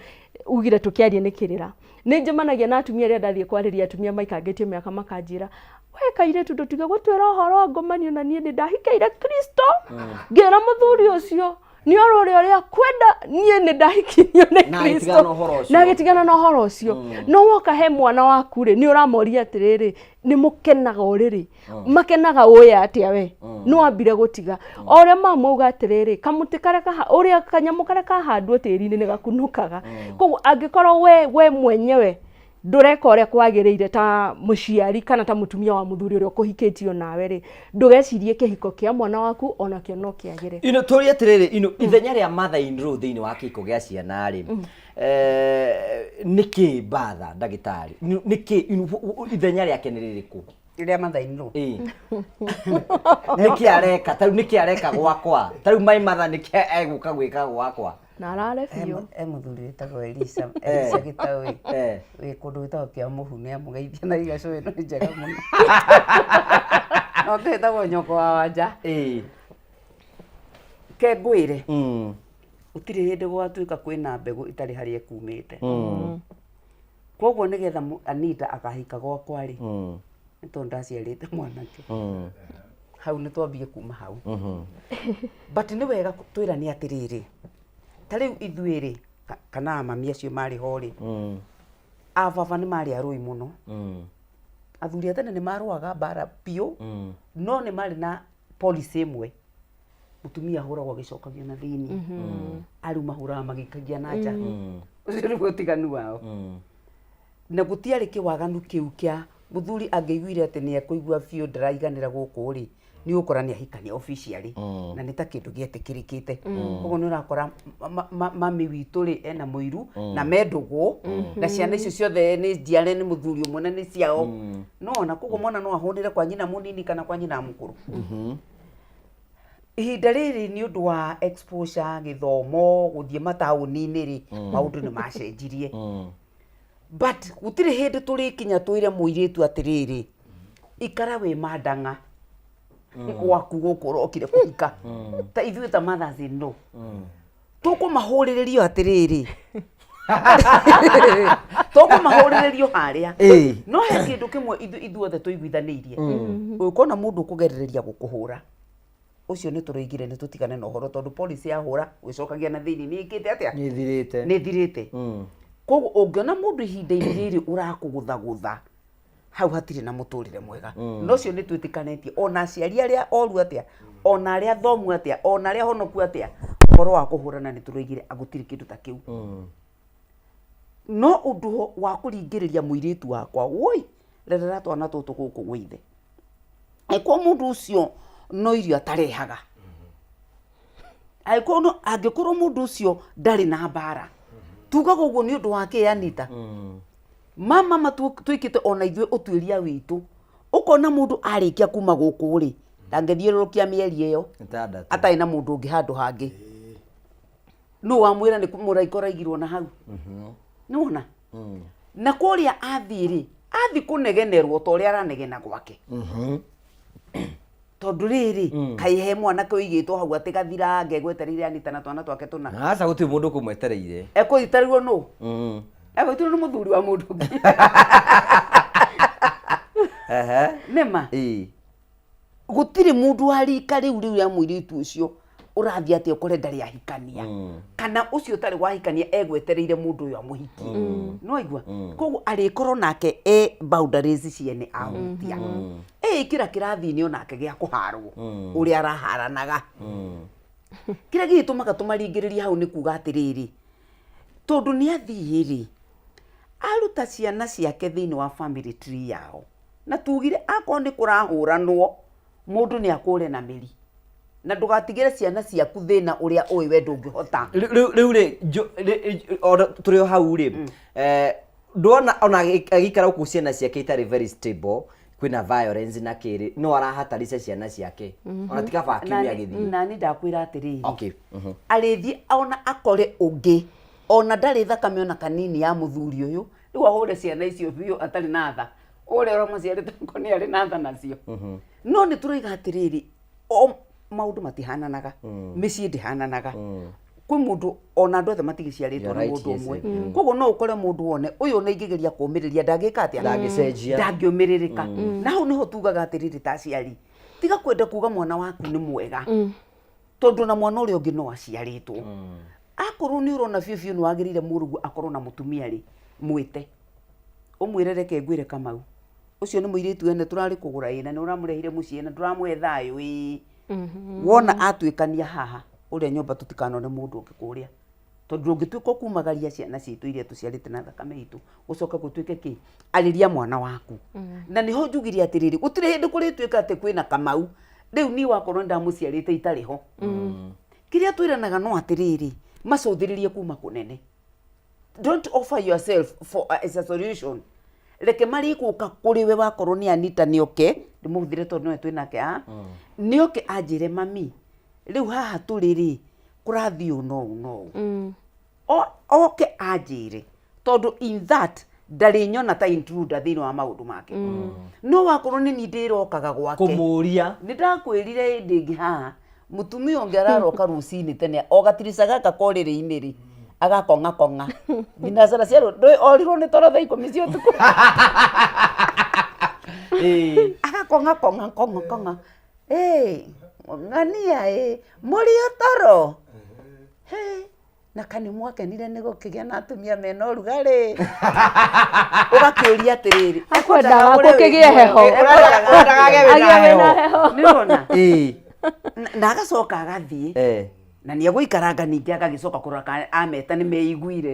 ugire tũkĩarie nĩ kĩrĩra. Nĩ njemanagia na atumia rĩrĩa ndathiĩ kwarĩria atumia maikangĩtie mĩaka makanjĩra, we kairĩtu ndũtige gũtwĩra ũhoro wa ngomanio na niĩ nĩ ndahikĩire Kristo, ngĩra mũthuri ũcio Nĩ oro ũrĩa ũrĩa kwenda niĩ nĩ ndahikirio nĩ Na Kristo agĩtigana na ũhoro ũcio. Na agĩtigana na ũhoro ũcio. No woka he mwana waku rĩ, nĩ ũramoria atĩrĩrĩ, nĩ mũkenaga ũrĩrĩ? Makenaga ũĩ atĩa we? Nĩ wambire gũtiga. O ũrĩa mama auga atĩrĩrĩ, kamũtĩ karĩa kaha, ũrĩa kanyamũ karĩa kahandwo tĩri-inĩ nĩ gakunũkaga. Koguo angĩkorwo we mwenyewe ndũreka ũrĩa kwagĩrĩire ta mũciari kana ta mũtumia wa mũthuri ũrĩa ũkũhikĩtio nawe rĩ, ndũgecirie kĩhiko kĩa mwana waku onakĩo no kĩagĩre. Ino tũrie atĩrĩrĩ, ino ithenya rĩa mother in law thĩinĩ wa kĩhiko gĩa ciana rĩ, nĩkĩ mbatha ndagĩtarĩ? Nĩkĩ ithenya rĩake nĩ rĩrĩkũ? Rĩrĩa mother in law. Ĩĩ. Nĩkĩ areka? Ta rĩu nĩkĩ areka gwakwa? Ta rĩu my mother nĩkĩ egũka gwĩka gwakwa? Na arare biũ. He mũthuri wĩtagwo Elisa, Elisa Gĩtaũ wĩ kũndũ gwĩtagwo Kĩamũhu, nĩ amũgeithia na igacũ ĩno nĩ njega mũno. Na ũngĩ wĩtagwo Nyoko wa Wanja. Ke ngwĩre, gũtirĩ hĩndĩ gũgatuĩka kwĩna mbegũ ĩtarĩ harĩa ĩkumĩte. Koguo nĩgetha Anita akahika gwakwa rĩ, nĩ tondũ ndaciarĩte mwanake. Hau nĩ twambie kuma hau. But nĩ wega twĩrane atĩrĩrĩ, ta rĩu ithuĩ rĩ, kana mami acio marĩ ho rĩ, a baba nĩ marĩ arũi mũno. Athuri a tene nĩ marũaga mbara biũ, no nĩ marĩ na policy ĩmwe. Mũtumia ahũragwo agĩcokagio na thĩinĩ. Arĩu mahũraga magĩikagia na nja. Ũcio nĩguo ũtiganu wao. Na gũtiarĩ kĩwaganu kĩu kĩa mũthuri angĩaiguire atĩ nĩ ekũigua biũ ndaraiganĩra gũkũ rĩ, nĩ ũgũkora nĩ ahikania officially na nĩ ta kĩndũ gĩetĩkĩrĩkĩte. Koguo nĩ ũrakora mami witũ rĩ ena mũiru na me ndũgũ na ciana icio ciothe nĩ njiare nĩ mũthuri ũmwe na nĩ ciao. No ona koguo mwana no ahũnĩre kwa nyina mũnini kana kwa nyina mũkũrũ. Ihinda rĩrĩ nĩ ũndũ wa exposure, gĩthomo, gũthiĩ mataũni-inĩ rĩ, maũndũ nĩ macenjirie. But gũtirĩ hĩndĩ tũrĩkinya twĩre mũirĩtu atĩrĩrĩ, ikara wĩ mandang'a gwaku gũkũ ũrokire kũhika. Ta ithuĩ ta mothers in law. Tũkũmahũrĩrĩrio atĩrĩrĩ, tũkũmahũrĩrĩrio harĩa. No he kĩndũ kĩmwe ithuothe tũiguithanĩirie. Ũngĩkona mũndũ ũkũgerereria gũkũhũra, ũcio nĩ tũroigire nĩ tũtigane na ũhoro tondũ policy ya hũra gwĩcokagia na thĩinĩ nĩ ĩkĩte atĩa? Nĩ ĩthirĩte. Nĩ ĩthirĩte. Koguo ũngĩona mũndũ ihinda-inĩ rĩrĩ ũrakũgũthagũtha, hau hatirĩ na mũtũrĩre mwega. Na ũcio nĩ twĩtĩkanĩtie ona aciari arĩa oru atĩa, ona arĩa athomu atĩa, ona arĩa honoku atĩa, ũhoro wa kũhũrana nĩ tũroigire gũtirĩ kĩndũ ta kĩu. No ũndũ wa kũringĩrĩria mũirĩtu wakwa, woi, rerera twana tũtũ gũkũ gwĩ ithe. Angĩkorwo mũndũ ũcio no irio atarehaga, angĩkorwo no, angĩkorwo mũndũ ũcio ndarĩ na mbara, tugaga ũguo nĩ ũndũ wa kĩ Anita? Mama ma twĩkĩte ona ithuĩ ũtuĩria witũ, ũkona mũndũ arĩkia kuma gũkũ rĩ, ndangĩthiũrũrũkia mĩeri ĩyo Ĩtandatũ. atarĩ na mũndũ ũngĩ handũ hangĩ. Nũ wamwĩra nĩ mũraika ũraigirwo na hau? Nĩwona? Na kũrĩa athiĩ rĩ, athiĩ kũnegenerwo ta ũrĩa aranegena gwake. Tondũ rĩrĩ, kaĩ he mwanake ũigĩtwo hau atĩ gathirange egwetereire Anita na twana twake tũna. Aca gũtirĩ mũndũ ũkũmwetereire. Ekũitarĩrwo nũ? Egũitirwo nĩ mũthuri wa mũndũ ũngĩ. Nĩma? Gũtirĩ mũndũ wa rika rĩu rĩu rĩa mũirĩtu ũcio ũrathiĩ atĩ ũkore ndarĩ ahikania. Kana ũcio ũtarĩ wahikania egwetereire mũndũ ũyũ amũhikie. Nĩ waigua? Koguo arĩkorwo nake e boundaries ciene ahutia. Eĩkĩra kĩrathi-inĩ onake gĩa kũharwo ũrĩa araharanaga. Kĩrĩa gĩgĩtũmaga tũmaringĩrĩrie hau nĩ kuga atĩrĩrĩ, tondũ nĩ athiĩ rĩ, aruta ciana ciake thĩinĩ wa family tree yao. Na tugire akorwo nĩ kũrahũranwo, mũndũ nĩ akũre na mĩri. Na ndũgatigĩre ciana ciaku thĩna ũrĩa ũĩ we ndũngĩhota. Rĩu rĩ, ona tũrĩ o hau rĩ, ndwona ona agĩikara gũkũ ciana ciake itarĩ very stable, kwĩna violence na kĩrĩ, no arahatarica ciana ciake. Ona ti kaba akiumia agĩthiĩ. Nani ndakwĩra atĩrĩrĩ, arĩthiĩ ona akore ũngĩ, ona ndarĩ thakame ona kanini ya mũthuri ũyũ, rĩu ahũre ciana icio biũ atarĩ na tha. Ũrĩa ũramaciarĩte ko nĩ arĩ na tha nacio. No nĩ tũroiga atĩrĩrĩ, o maũndũ matihananaga, mĩciĩ ndĩhananaga. Kwĩ mũndũ ona andũ othe matigĩciarĩtwo You're nĩ right, mũndũ yes, ũmwe. yes. Koguo no ũkore mũndũ wone ũyũ ona ingĩgeria kũũmĩrĩria ndangĩka atĩa? Ndangĩcenjia. Ndangĩũmĩrĩrĩka. Na hau nĩho tugaga atĩrĩrĩ ta aciari, tiga kwenda kuga mwana waku nĩ mwega. Tondũ na mwana ũrĩa ũngĩ no aciarĩtwo. Akorwo nĩ ũrona biũ biũ nĩ wagĩrĩire mũrũguo akorwo na mũtumia rĩ, mwĩte. Ũmwĩre reke ngwĩre Kamau, ũcio nĩ mũirĩtu ene tũrarĩ kũgũra ĩ na nĩ ũramũrehire mũciĩ na ndũramũhe thayũ ĩ. Wona atuĩkania haha ũrĩa nyũmba tũtikanone mũndũ ũngĩ kũrĩa. Tondũ ndũngĩtuĩka ũkumagaria ciana citũ iria tũciarĩte na thakame itũ, gũcoka gũtuĩke kĩ? Arĩria mwana waku. Na nĩho njugire atĩrĩrĩ, gũtirĩ hĩndĩ kũrĩtuĩka atĩ kwĩna Kamau, rĩu niĩ wakorwo nĩ ndamũciarĩte itarĩ ho. Kĩrĩa twĩranaga no atĩrĩrĩ, macũthĩrĩrie kuma kũnene. Don't offer yourself for as a solution. Reke marĩgũka kũrĩ we wakorwo nĩ Anita nĩoke, ndĩmũhũthĩre tondũ nĩwe twĩnake haha, nĩoke anjĩre mami, rĩu haha tũrĩ rĩ, kũrathiĩ ũũ na ũũ na ũũ. Oke anjĩre, tondũ in that ndarĩnyona ta intruder thĩinĩ wa maũndũ make. No wakorwo nĩ niĩ ndĩrokaga gwake Kũmũria. Nĩ ndakwĩrire hĩndĩ ĩngĩ haha, mũtumia ũngĩ araroka rũcinĩ tene o gatirica gaka ka ũrĩrĩ-inĩ rĩ, agakong'akong'a thinacara cia ndũĩ orirwo nĩ toro thaa ikũmi cia ũtukũ, agakong'akong'a kong'a kong'a, ĩ ng'ania ĩ mũrĩ o toro. Hĩ, na kanĩ mwakenire nĩ gũkĩgĩa na atumia mena ũrugarĩ. Ũgakĩũria atĩrĩrĩ, Akwendaga gũkĩgĩe heho. Ũrendaga agĩe wĩna Agĩe wĩna heho. heho. Nĩwona? Na agacoka agathiĩ na nĩ egũikaranga ningĩ agagĩcoka kũrora kana ameta nĩ meiguire.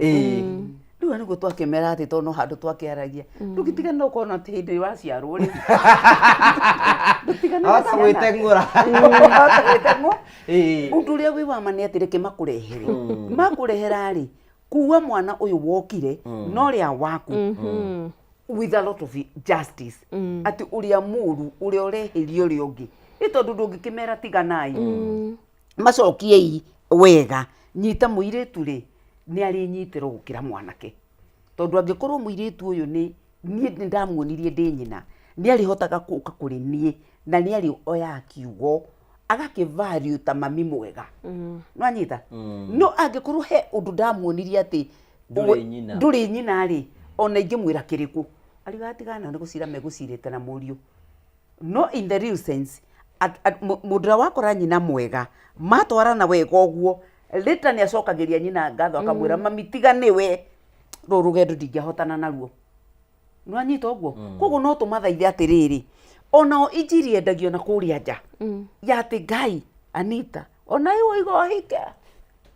Rĩu nĩguo twakĩmera atĩ tondũ no handũ twakĩaragia, ndũgĩtigane no ũkorwo atĩ hĩndĩ waciarwo rĩ, ndũtigane na Ahota ciana. gwĩteng'ũra. Ahota gwĩteng'ũra. Ũndũ ũrĩa wĩ wa ma nĩ atĩ reke makũrehere, makũrehera rĩ, kuua mwana ũyũ wokire no rĩa waku with a lot of justice, atĩ ũrĩa mũru ũrĩa ũrehĩria ũrĩa ũngĩ nĩ tondũ ndũngĩkĩmera tiganai, macokiei wega. Nyita mũirĩtu rĩ, nĩ arĩnyitĩrwo gũkĩra mwanake, tondũ angĩkorwo mũirĩtu ũyũ nĩ niĩ nĩ ndamuonirie ndĩ nyina, nĩ arĩhotaga gũka kũrĩ niĩ na nĩ arĩoyaga kiugo agakĩ value ta mami mwega. Nĩwanyita? No angĩkorwo he ũndũ ndamuonirie atĩ Ndũrĩ nyina. Ndũrĩ nyina rĩ, ona ingĩmwĩra kĩrĩkũ ariuga tigana nĩ gũcira megũcirĩte na mũriũ. No in the real sense, mũndũ ũrĩa wakora nyina mwega matwarana wega ũguo, later nĩ acokagĩria nyina ngatho akamwĩra, mami tiga nĩwe rũrũ rũgendo ndingĩahotana naruo. Nĩwanyita ũguo? Koguo no tũmathaithe atĩrĩrĩ, onao injiri yendagio na kũrĩa nja ya atĩ Ngai Anita ona ĩ waiga ũhike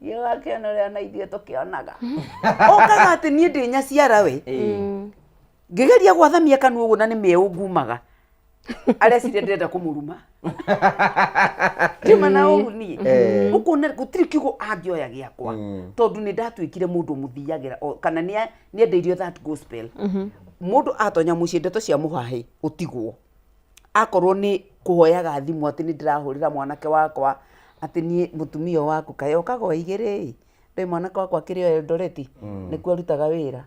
gakĩona ũrĩa na ithuĩ tũkĩonaga okaga atĩ niĩ ndĩ nyaciara we ngĩgeria gwathamia kanua ũguo na nĩ mĩeũ ngumaga areciria ndĩrenda kũmũruma ndiuma na ũru niĩ. Ũkona gũtirĩ kiugo angĩoya gĩakwa tondũ nĩ ndatuĩkire mũndũ ũmũthiagĩra kana nĩ nĩendeirio that gospel. Mũndũ atonya mũciĩ ndeto cia mũhahĩ ũtigwo, akorwo nĩ kũhoyaga thimũ atĩ nĩ ndĩrahũrĩra mwanake wakwa atĩ niĩ mũtumia waku kaĩ okaga o igĩrĩ ĩ ndũĩ mwanake wakwa akĩrĩ o Eldoret nĩkuo arutaga wĩra.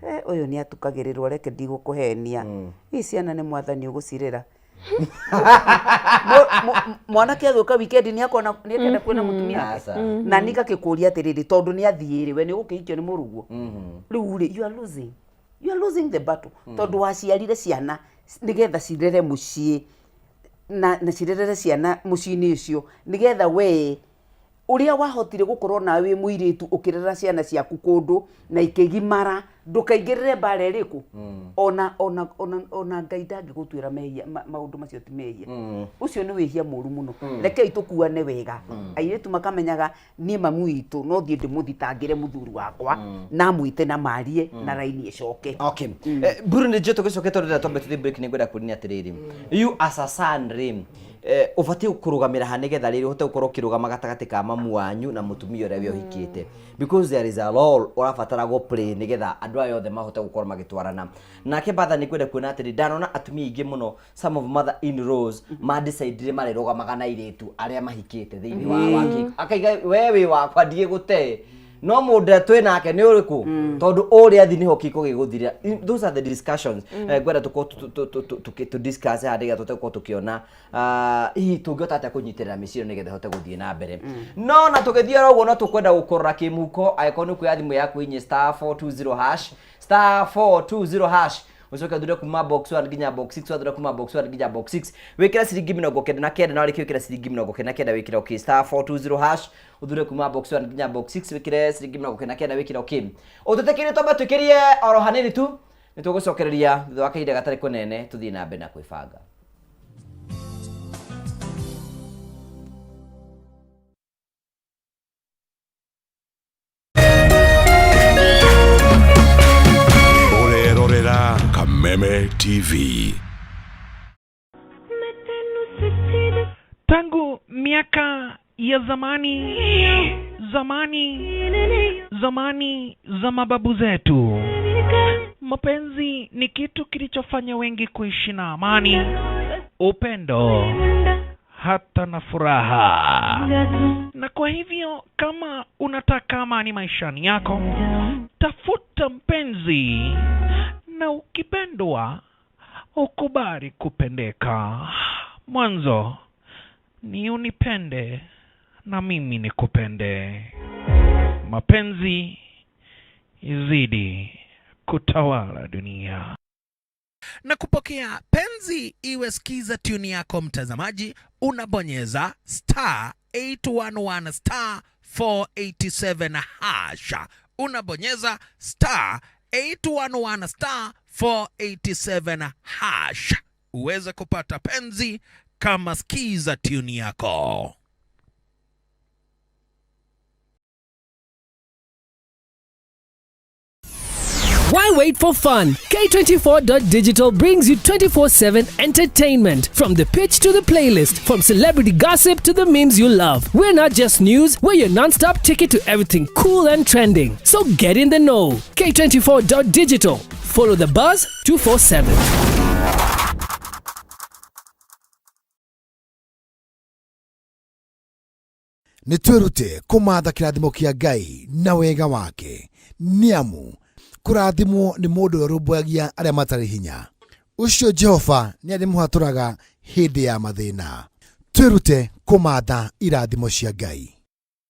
Eh, ũyũ nĩ atukagĩrĩrwo, reke ndigũkũhenia. Ii ciana nĩ mwathani ũgũcirera. Mwanake agĩũka weekend nĩ akona nĩ akenda kuona mũtumia wake. Aca. Na niĩ ngakĩkũria atĩrĩrĩ, tondũ nĩ athiĩ rĩ, we nĩ ũgũkĩhikio nĩ mũrũguo rĩu rĩ, you are losing, you are losing the battle, tondũ waciarire ciana nĩgetha cirere mũciĩ na cirerere ciana mũciĩ-inĩ ũcio, nĩgetha we ũrĩa wahotire gũkorwo nawe wĩ mũirĩtu ũkĩrera ciana ciaku kũndũ na ikĩgimara, ndũkaingĩrĩre mbara ĩrĩkũ. Ona Ngai ndangĩgũtuĩra mehia maũndũ macio ti mehia. Ũcio nĩ wĩhia mũru mũno. Rekei tũkuane wega. Airĩtu makamenyaga niĩ mamu witũ no thiĩ ndĩmũthitangĩre mũthuri wakwa na amwĩte na marie na raini ĩcoke. Okay. Mburu nĩ njũĩ tũgĩcoke tondũ rĩrĩa twambe tũthiĩ break nĩ ngwenda kũria atĩrĩrĩ. You as a son rĩ, ũbatiĩ kũrũgamĩra ha nĩgetha rĩrĩ ũhote gũkorwo ũkĩrũgama gatagatĩ ka mamu wanyu na mũtumia ũrĩa we ũhikĩte, because there is a role ũrabatara gũ play nĩgetha andũ aya othe mahote gũkorwo magĩtwarana nake. Batha nĩ ngwenda kuona atĩrĩ, ndanona atumia aingĩ mũno, some of mother in laws ma decide marĩrũgamaga na airĩtu arĩa mahikĩte thĩinĩ wa kĩhiko, akaiga we wĩ wakwa ndigĩgũte, no mũndũ ũrĩa twĩ nake nĩ ũrĩkũ, tondũ ũrĩa thi nĩho kĩhiko gĩgũthirĩra. Those are the discussions ngwenda tũkorwo tũ discuss haha nĩgetha tũhote gũkorwo tũkĩona hihi tũngĩhota atĩa kũnyitĩrĩra mĩciĩ ĩno nĩgetha ĩhote gũthiĩ na mbere. No na tũgĩthiĩ oro ũguo no tũkwenda gũkũrora kĩmũhuko, angĩkorwo nĩ kuoya thimũ yaku inye *420#, *420#. Ũcoke ũthure kuma box 1 nginya box 6. Wathura kuma box 1 nginya box 6, wĩkĩre ciringi 99, na warĩkia wĩkĩre ciringi 99, wĩkĩre okay. Star 420 hash, ũthure kuma box 1 nginya box 6, wĩkĩre ciringi 99, wĩkĩre okay. Ũtũtĩkĩrie twambe twĩkĩrie oro hanini tu, nĩ tũgũcokereria thutha wa kahinda gatarĩ kũnene, tũthiĩ na mbere na kwĩbanga. Ũrerorera Kameme TV. Tangu miaka ya zamani zamani zamani za mababu zetu, mapenzi ni kitu kilichofanya wengi kuishi na amani, upendo, hata na furaha. Na kwa hivyo, kama unataka amani maishani yako, tafuta mpenzi, na ukipendwa ukubali kupendeka. Mwanzo ni unipende na mimi nikupende. Mapenzi izidi kutawala dunia. Na kupokea penzi iwe skiza tune yako mtazamaji, unabonyeza star 811 star 487 hash, unabonyeza star 811 star 487 hash uweze kupata penzi kama skiza tune yako. Why wait for fun? K24.digital brings you 24/7 entertainment. From the pitch to the playlist, from celebrity gossip to the memes you love. We're not just news, we're your non-stop ticket to everything cool and trending. So get in the know. K24.digital. Follow the buzz 247. Nĩ twĩrute kũmatha kĩrathimo kĩa Ngai na wega wake, nĩ amu kũrathimwo nĩ mũndũ ũrĩa ũrũmbũyagia arĩa matarĩ hinya. Ũcio Jehova nĩ arĩmũhatũraga hĩndĩ ya mathĩna. Twĩrute kũmatha irathimo cia Ngai.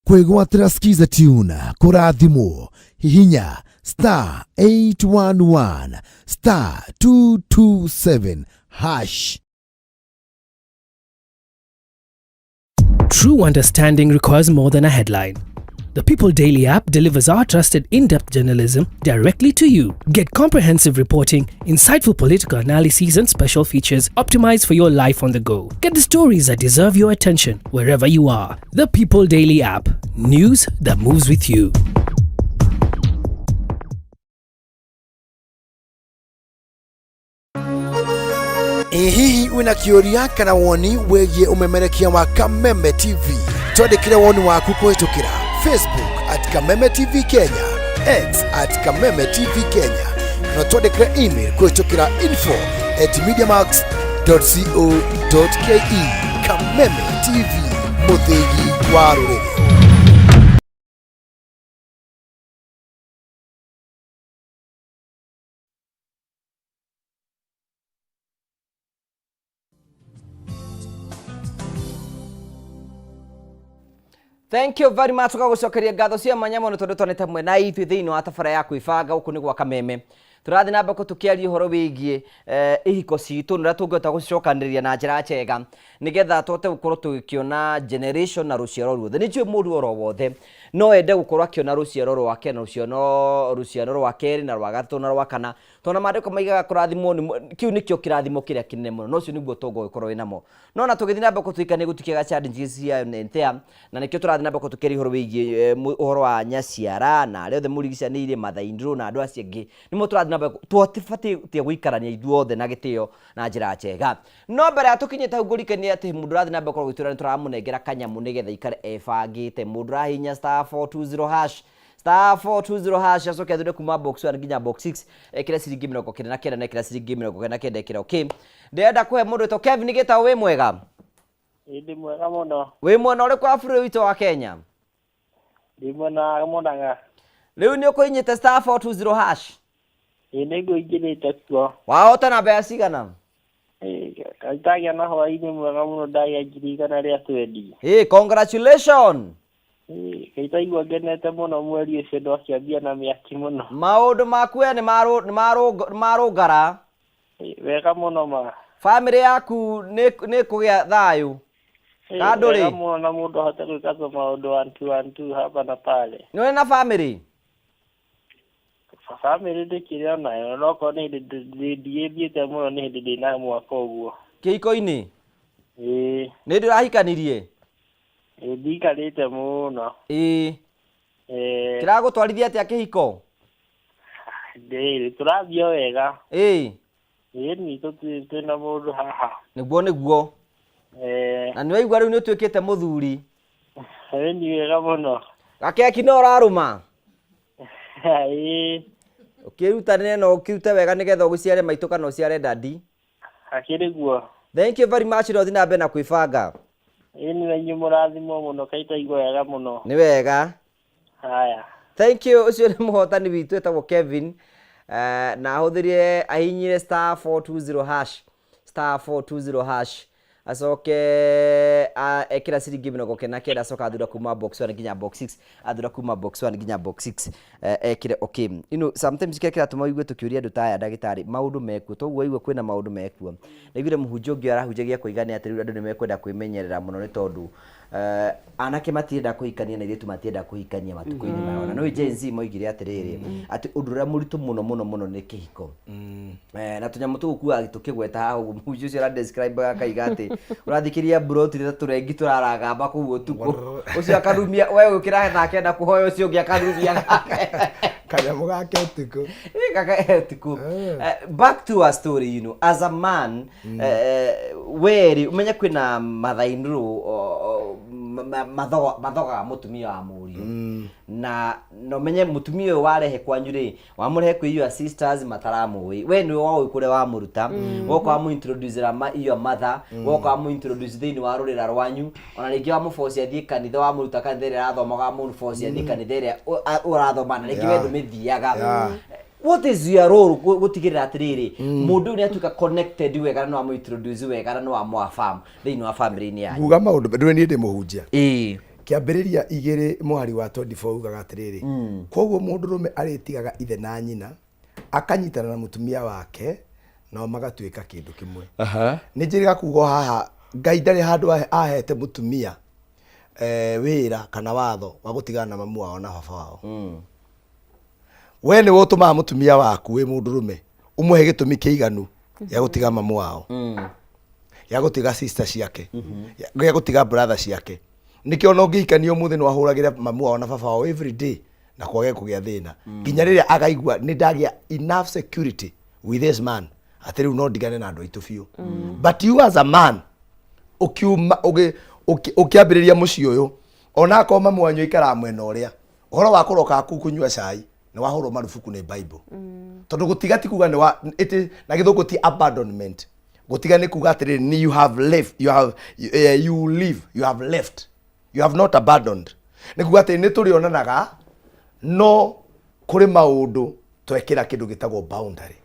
Kwĩgwatĩra Skiza Tune kũrathimwo, hihinya star 811 star 227 hash. True understanding requires more than a headline. The People Daily app delivers our trusted in depth journalism directly to you. Get comprehensive reporting, insightful political analyses, and special features optimized for your life on the go. Get the stories that deserve your attention wherever you are. The People Daily app. News that moves with you. Ĩ hihi wĩna kĩũria kana woni wĩgiĩ ũmemerekia wa Kameme TV? Twandĩkĩre woni waku kũhĩtũkĩra Facebook at Kameme TV Kenya, X at Kameme TV Kenya, kana twandĩkĩre email kũhĩtũkĩra info at mediamax.co.ke. Kameme TV, mũthĩgi wa rũrĩrĩ. Thank you very much. Tũgagũcokeria ngatho cia mwanya mũno tondũ twanĩte hamwe na ithuĩ thĩinĩ wa tabara ya kwĩbanga gũkũ nĩ gwa Kameme. Tũrathiĩ na mbere tũkĩaria ũhoro wĩgiĩ ihiko citũ na ũrĩa tũngĩhota gũcicokanĩrĩria na njĩra njega nĩgetha tũhote gũkorwo tũgĩkĩona generation na rũciaro ruothe. Nĩ njũĩ mũndũ oro wothe no ende gũkorwo akĩona rũciaro rwake na rũciaro rwa kerĩ na rwa gatatũ na rwa kana, tondũ maandĩko maigaga kũrathimwo kĩu nĩkĩo kĩrathimo kĩrĩa kĩnene mũno, na ũcio nĩguo ũtonga ũgĩkorwo wĩ namo. No na tũgĩthiĩ na mbere gũtuĩka nĩ gũtuĩkaga challenges here and there, na nĩkĩo tũrathiĩ na mbere tũkĩaria ũhoro wĩgiĩ ũhoro wa nyaciara na arĩa othe mũrigicanĩirie, mother-in-law na andũ acio angĩ, nĩmo tũrathiĩ na mbere tũtibatiĩ gũikarania ithuothe na gĩtĩo na njĩra njega. No mbere ya tũkinyĩte hau, ngũrikanie atĩ mũndũ ũrathiĩ na mbere gũkorwo agĩtwĩra nĩ tũramũnengera kanyamũ nĩgetha aikare ebangĩte. Mũndũ ũrahihinya star 420 hash, star 420 hash, acoke athure kuma box 1 nginya box 6, ekĩre ciringi 99, na ekĩra ciringi 99, ekĩre okay. Ndĩrenda kũhe mũndũ wĩtwo Kevin Gĩtaũ. Wĩ mwega? Ĩ, ndĩ mwega mũno. Wĩ mwena ũrĩkũ wa bũrũri witũ wa Kenya? Ndĩ mwena wa Mũrang'a. Rĩu nĩ ũkũhinyĩte star 420 hash? Ĩ, nĩguo ingĩrĩte kuo. Wahota na mbeca cigana? Ĩ, ndagĩa na hwaĩ-inĩ mwega mũno, ndagĩa 120,000. Hey, congratulations. Ĩ, Ngai taigua ngenete mũno, mweri ũcio ndwakĩambia na mĩaki mũno. Maũndũ maku we nĩ marũngara. Wega mũno ma. Bamĩrĩ yaku nĩ nĩ kũgĩa thayũ? Ĩĩ, Ka ndũrĩ? Wega mũno na mũndũ ahote gwĩka tũ maũndũ one two one two hapa na pale. Nĩ ũrĩ na bamĩrĩ? Bamĩrĩ ndĩkĩrĩ onayo, no korwo nĩ hĩndĩ ndigĩthiĩte mũno nĩ hĩndĩ ndĩna mwaka ũguo. Kĩhiko-inĩ? Ĩĩ. Nĩ hĩndĩ ũrahikanirie? Ĩĩ, ndiikarĩte mũno. Ĩĩ. Ĩĩ. Kĩragũtwarithia atĩa kĩhiko? Ndĩrĩ, tũrathiĩ o wega. Ĩĩ. Ĩĩ ni tũtirĩ twĩna mũndũ haha. Nĩguo nĩguo. Ĩĩ. Na nĩ waigua rĩu nĩ ũtuĩkĩte mũthuri. Ĩĩ ni wega mũno. Gakeki no ũrarũma? Ĩĩ. Ũkĩrutanĩre na ũkĩrute wega nĩgetha ũgĩciare maitũ kana ũciare dadi. Hakĩrĩ guo. Thank you very much na ũthiĩ na mbere na kwĩbanga. Ĩĩ ni na inyuĩ mũrathimwo mũno kaĩ taigua wega mũno. Nĩ wega. Haya. Thank you. Ũcio nĩ mũhotani witũ etagwo Kevin. Na ahũthĩrire ahihinyire star 420 hash star 420 hash acoke ekĩra ciringi 99 acoka athura kuma box 1 nginya box 6 athura kuma box 1 nginya box 6 ekĩre okay. You know, sometimes kĩrĩa kĩratũma ũigue tũkĩũria andũ ta aya ndagĩtarĩ maũndũ mekuo toguo waigua kwĩna maũndũ mekuo. Ndaiguire mũhunjia ũngĩ arahunjagia koiga nĩ atĩ rĩu andũ nĩ mekwenda kwĩmenyerera mũno nĩ tondũ anake matirenda kũhikania na airĩtu matirenda kũhikania matukũ-inĩ maya. Ona nĩ Gen Z moigire atĩrĩrĩ atĩ ũndũ ũrĩa mũritũ mũno mũno mũno nĩ kĩhiko. Na tũnyamũ tũgũkuaga tũkĩgweta haha ũguo mũhunjia ũcio aradescribe akaiga atĩ ũrathikĩrĩria mburoti ta tũrengi tũraragamba kũu ũtukũ ũcio akarumia we ũkĩra thaa kenda kũhoya ũcio ũngĩ akarumia kanyamũ gake ũtukũ. Kaka ũtukũ. Back to our story, you know, as a man, we rĩ ũmenye kwĩna mathainũrũ mathogaga mũtumia wa mũriũ na na ũmenye mũtumia ũyũ warehe kwanyu rĩ wamũrehe kwĩ your sisters mataramũĩ we nĩwe waũĩ kũrĩa wamũruta woka wamũintroducera your mother woka wamũintroduce thĩinĩ wa rũrĩra rwanyu ona rĩngĩ wamũboci athiĩ kanitha wamũruta kanitha ĩrĩa arathomaga wamũboci athiĩ kanitha ĩrĩa ũrathoma na rĩngĩ we ndũmĩthiaga. What is your role gũtigĩrĩra atĩrĩrĩ mũndũ ũyũ nĩ atuĩka connected wega na nĩ wamũintroduce wega na nĩ wamũaffirm thĩinĩ wa family-inĩ yanyu? Nguga maũndũ ndũĩ niĩ ndĩ mũhunjia. Kĩambĩrĩria 2 mũhari wa 24 ugaga atĩrĩrĩ, koguo mũndũrũme arĩtigaga ithe na nyina akanyitana na mũtumia wake nao magatuĩka kĩndũ kĩmwe. Nĩ njĩrĩga kuga o haha Ngai ndarĩ handũ ahete mũtumia wĩra kana watho wa gũtigana na mamu wao na baba wao. We nĩwe ũtũmaga mũtumia waku wĩ mũndũrũme ũmũhe gĩtũmi kĩiganu gĩa gũtiga mamu wao, gĩa gũtiga sister ciake, gĩa gũtiga brother ciake. Nĩkĩo ona ũngĩhikania ũmũthĩ nĩ wahũragĩra mamu wao na baba wao every day na kwage kũgĩa thĩna nginya rĩrĩa akaigua nĩ ndagĩa enough security with this man atĩ rĩu no ndigane na andũ aitũ biũ. But you as a man ũkiuma ũkĩambĩrĩria mũciĩ ũyũ ona akorwo mamu wanyu aikaraga mwena ũrĩa ũhoro wa kũroka kũu kũnyua cai nĩ wahũrwo marubuku nĩ Bible. Tondũ gũtiga ti kuga nĩ wa it is, na gĩthũngũ ti abandonment. Gũtiga nĩ kuga atĩrĩrĩ ni you have left, you have, you leave, you have left, you have not abandoned. Nĩ kuga atĩ nĩ tũrĩonanaga no kũrĩ maũndũ twekĩra kĩndũ gĩtagwo boundary.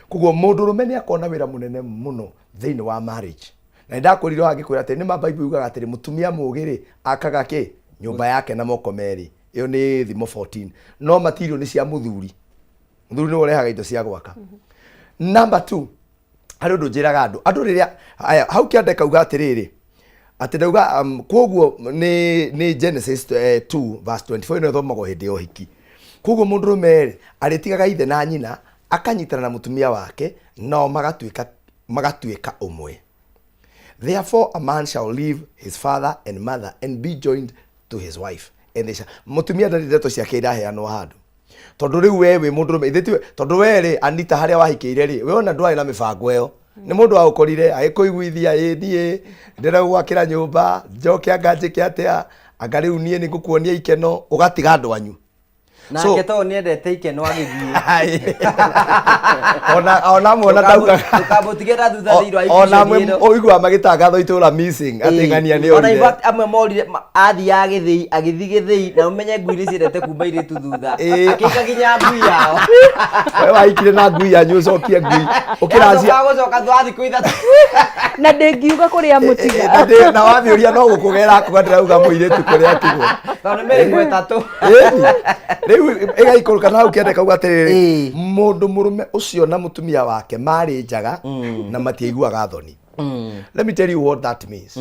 Koguo mũndũrũme nĩ akona wĩra mũnene mũno thĩinĩ wa marriage. Na nĩ ndakwĩrire haha ngĩkwĩra atĩ nĩ ma Bible yugaga atĩrĩ mũtumia mũũgĩ rĩ akaga kĩ nyũmba yake na moko merĩ. Ĩyo nĩ Thimo 14. No material nĩ cia mũthuri. Mũthuri nĩwe ũrehaga indo cia gwaka. Number 2, harĩ ũndũ njĩraga andũ. Andũ rĩrĩa aya hau kĩanda kauga atĩrĩrĩ atĩ ndauga koguo nĩ Genesis 2 verse 24 ĩno ĩthomagwo hĩndĩ ya ũhiki. Koguo mũndũrũme rĩ arĩtigaga ithe na nyina akanyitana na mũtumia wake nao magatuĩka ũmwe. Therefore a man shall leave his father and mother and be joined to his wife. And they shall... Mũtumia ndarĩ ndeto ciake iraheanwo handũ. Tondũ rĩu we wĩ mũndũrũme ithe tiwe tondũ we rĩ Anita harĩa wahikĩire rĩ we ona ndwarĩ na mĩbango ĩyo. Nĩ mũndũ wagũkorire agĩkũiguithia ĩ niĩ ndĩrenda gũgwakĩra nyũmba njoke anga njĩke atĩa anga rĩu niĩ nĩ ngũkuonia ikeno ũgatiga andũ anyu. Nake tondũ nĩendete ikeno agĩthiĩ. Ona amwe ona ndaugaga. Ndũkamũtige na thutha thĩinĩ wa Ona amwe ĩno. ũiguaga magĩtangatho itũra missing atĩ ng'ania nĩ Ona in orire. fact amwe morire athiaga gĩthĩi agĩthiĩ gĩthĩi na ũmenye ngui nĩ ciendete kuma irĩtu thutha. Akĩiga nginya ngui yao. We wahikire na ngui yanyu ũcokie ngui. Ũkĩracia. Yacoka gũcoka thutha wa thikũ 3. Na ndĩngiuga kũrĩa mũtiga. Na wathiũria no gũkũgera akuga ndĩrauga mũirĩtu kũrĩa atigwo. Tondũ nĩ mĩrĩko 3. Ĩni. Rĩu ĩgaikũrũka na hau kĩanda kauga atĩrĩrĩ, mũndũ mũrũme ũcio na mũtumia wake marĩ njaga na matiaiguaga thoni. Let me tell you what that means.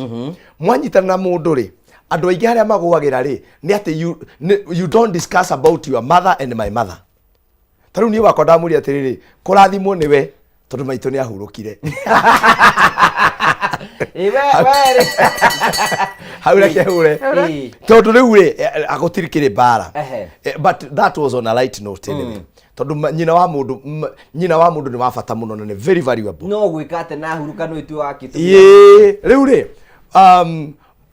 Mwanyitana na mũndũ rĩ, andũ aingĩ harĩa magũagĩra rĩ nĩ atĩ you don't discuss about your mother and my mother. Ta rĩu niĩ wakwa ndamũria atĩrĩrĩ, kũrathimwo nĩwe tondũ maitũ nĩ ahurũkire. Ĩ, we rĩ. Hau reke hure. Ĩ. Tondũ rĩu rĩ, gũtirĩ kĩrĩ mbara. Ehe. But that was on a light note anyway. Tondũ nyina wa mũndũ nĩ wa bata mũno na nĩ very valuable. No gwĩka atĩ na huruka nĩ ũtue wa kĩtũ. Ĩĩ, rĩu rĩ,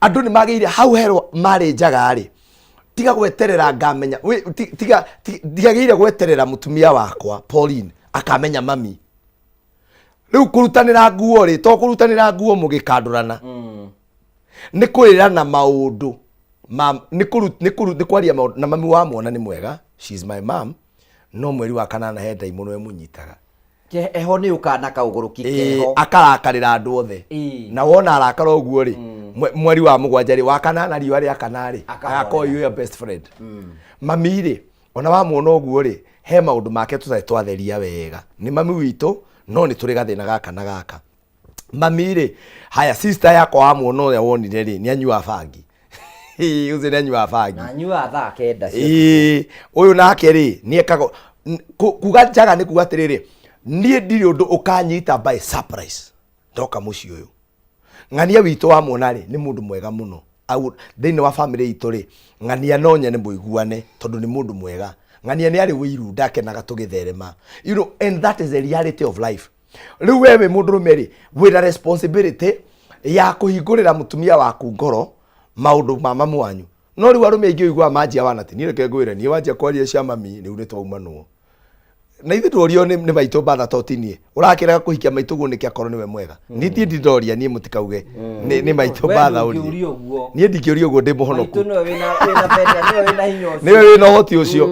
andũ nĩ magĩire hau herwo marĩ njaga rĩ, tiga gweterera ngamenya, tiga ndiagĩrĩire gweterera mũtumia wakwa Pauline akamenya mami. Rĩu kũrutanĩra nguo rĩ, to kũrutanĩra nguo mũgĩkandũrana, nĩ kwĩrana maũndũ ma, nĩ kũru, nĩ kũru, nĩ kwaria maũndũ na mami wa mwana nĩ mwega, she is my mom, no mweri wa kanana he ndaimono ĩmũnyitaga. Eho nĩ ũkana kaũgũrũki keho. Akarakarĩra andũ othe. Na wona arakara ũguo rĩ, mweri wa mũgwanja rĩ, wa kanana riũa rĩa kana rĩ, Akahorera. agakorwo you your best friend. Mami rĩ, ona wamuona ũguo rĩ, he maũndũ make tũtarĩ twatheria wega. Nĩ mami witũ, no nĩ tũrĩ gathĩna gaka na gaka. Mami rĩ, haya sister yakwa wamuona ũrĩa wonire rĩ, nĩ anyuaga bangi. Ĩĩ, ũcio nĩ anyuaga bangi. Na anyuaga thaa kenda cia Ĩĩ, ũyũ nake rĩ, nĩ ekaga kuga njaga nĩ kuga atĩrĩrĩ, niĩ ndirĩ ũndũ ũkanyita by surprise ndoka mũciĩ ũyũ. Ng'ania witũ wa muona rĩ, nĩ mũndũ mwega mũno. Au, thĩinĩ wa family itũ rĩ, ng'ania no nyene mũiguane tondũ nĩ mũndũ mwega. Ng'ania nĩ arĩ ũiru, ndakenaga tũgĩtherema. You know, and that is the reality of life. Rĩu we wĩ mũndũrũme rĩ, wĩna responsibility ya kũhingũrĩra mũtumia waku ngoro maũndũ ma mamu wanyu. No rĩu arũme aingĩ ũiguaga manjia wana atĩ, niĩ reke ngwĩre, niĩ wanjia kwaria cia mami, rĩu nĩ twaumanwo. Na ithuĩ tworio nĩ maitũ mbatha to ti niĩ. Ũrakĩrega kũhikia maitũ guo nĩkĩ akorwo nĩwe mwega. Niĩ ti ndindoria, niĩ mũtikauge. Nĩ maitũ We mbatha ũrie. ndũngĩũria ũguo. Niĩ ndingĩũria ũguo, ndĩ mũhonoku. Maitũ nĩwe wĩna bendera, nĩwe wĩna hinya ũcio. Nĩwe wĩna ũhoti ũcio.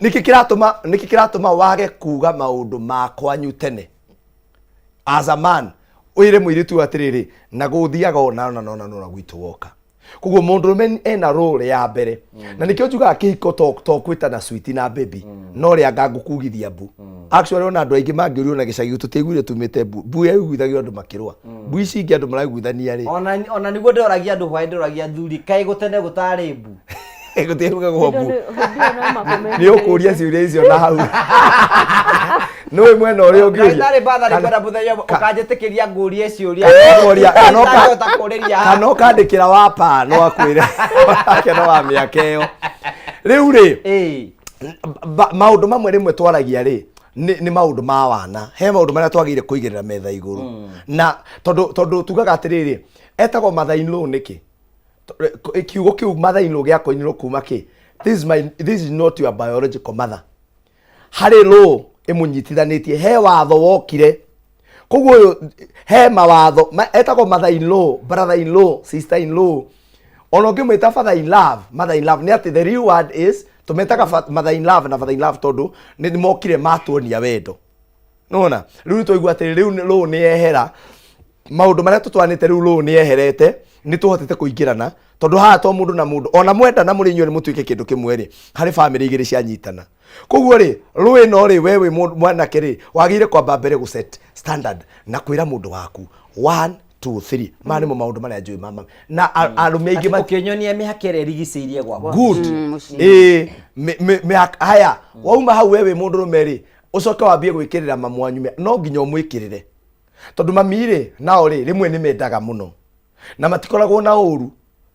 Nĩkĩ kĩratũma wage kuga maũndũ ma kwanyu tene? As a man, wĩre mũirĩtu atĩrĩrĩ, na gũthiaga ona na na na na gwitũ woka. Koguo mũndũrũme ena role ya mbere. Na nĩkĩo njugaga kĩhiko to kwĩtana sweet na baby, no rĩa anga ngũkugithia mbu. Actually ona andũ aingĩ mangĩũrio na gĩcagi tũtiaiguire tumĩte mbu. Mbu yaiguithagio andũ makĩrũa. Mbu ici ingĩ andũ maraiguithania rĩ. Ona nĩguo ndoragia andũ hwaĩ, ndoragia athuri, kaĩ gũtene gũtarĩ mbu? Gũtiarugagwo mbu. Nĩ ũkũria ciũria icio na hau. Nĩũĩ mwena ũrĩa ũngĩũria. Ndagĩtarĩ Mbatha nĩ kwenda mũthenya ũmwe ũkanjĩtĩkĩria ngũrie ciũria. Ngũria, kana Ndangĩhota kũũrĩria haha. kana ũkandĩkĩra wapa no akwĩre nake no wa mĩaka ĩyo. Rĩu rĩ, maũndũ mamwe rĩmwe twaragia rĩ, nĩ maũndũ ma wana. He maũndũ marĩa twagĩrĩire kũigĩrĩra metha igũrũ. Na tondũ tugaga atĩrĩrĩ, etagwo mother in law nĩkĩ? Kiugo kĩu mother in law gĩakoinirwo kuma kĩ? This is not your biological mother. Harĩ law ĩmũnyitithanĩtie, he watho wokire. Koguo ũyũ he mawatho, etagwo mother in law, brother in law, sister in law. Ona ũngĩmwĩta father in love, mother in love, nĩ atĩ the real word is, tũmetaga mother in love na father in love tondũ nĩ mokire matuonia wendo. Nĩwona? Rĩu nĩtwaigua atĩ rĩu law nĩ yehera. Maũndũ marĩa tũtwanĩte rĩu law nĩ yeherete, nĩ tũhotete kũingĩrana, tondũ haha to mũndũ na mũndũ, ona mwenda na mũrĩ inyuĩ nĩ mũtuĩke kĩndũ kĩmwe rĩ, harĩ bamĩrĩ igĩrĩ cianyitana. Koguo rĩ, law ĩno rĩ, we wĩ mwanake rĩ, wagĩrĩire kwamba mbere gũ set standard na kwĩra mũndũ waku 1 2 3. Maya nĩmo maũndũ marĩa njũĩ mama. Na arũme aingĩ Atĩ ũkĩnyonia mĩhaka ĩrĩa ĩrigicĩirie gwaku. Good. Ĩĩ, haya, wauma hau we wĩ mũndũrũme rĩ, ũcoke wambie gwĩkĩrĩra mamu wanyu no nginya ũmwĩkĩrĩre. Tondũ mami rĩ, nao rĩ, rĩmwe nĩ mendaga mũno. Na matikoragwo na ũru.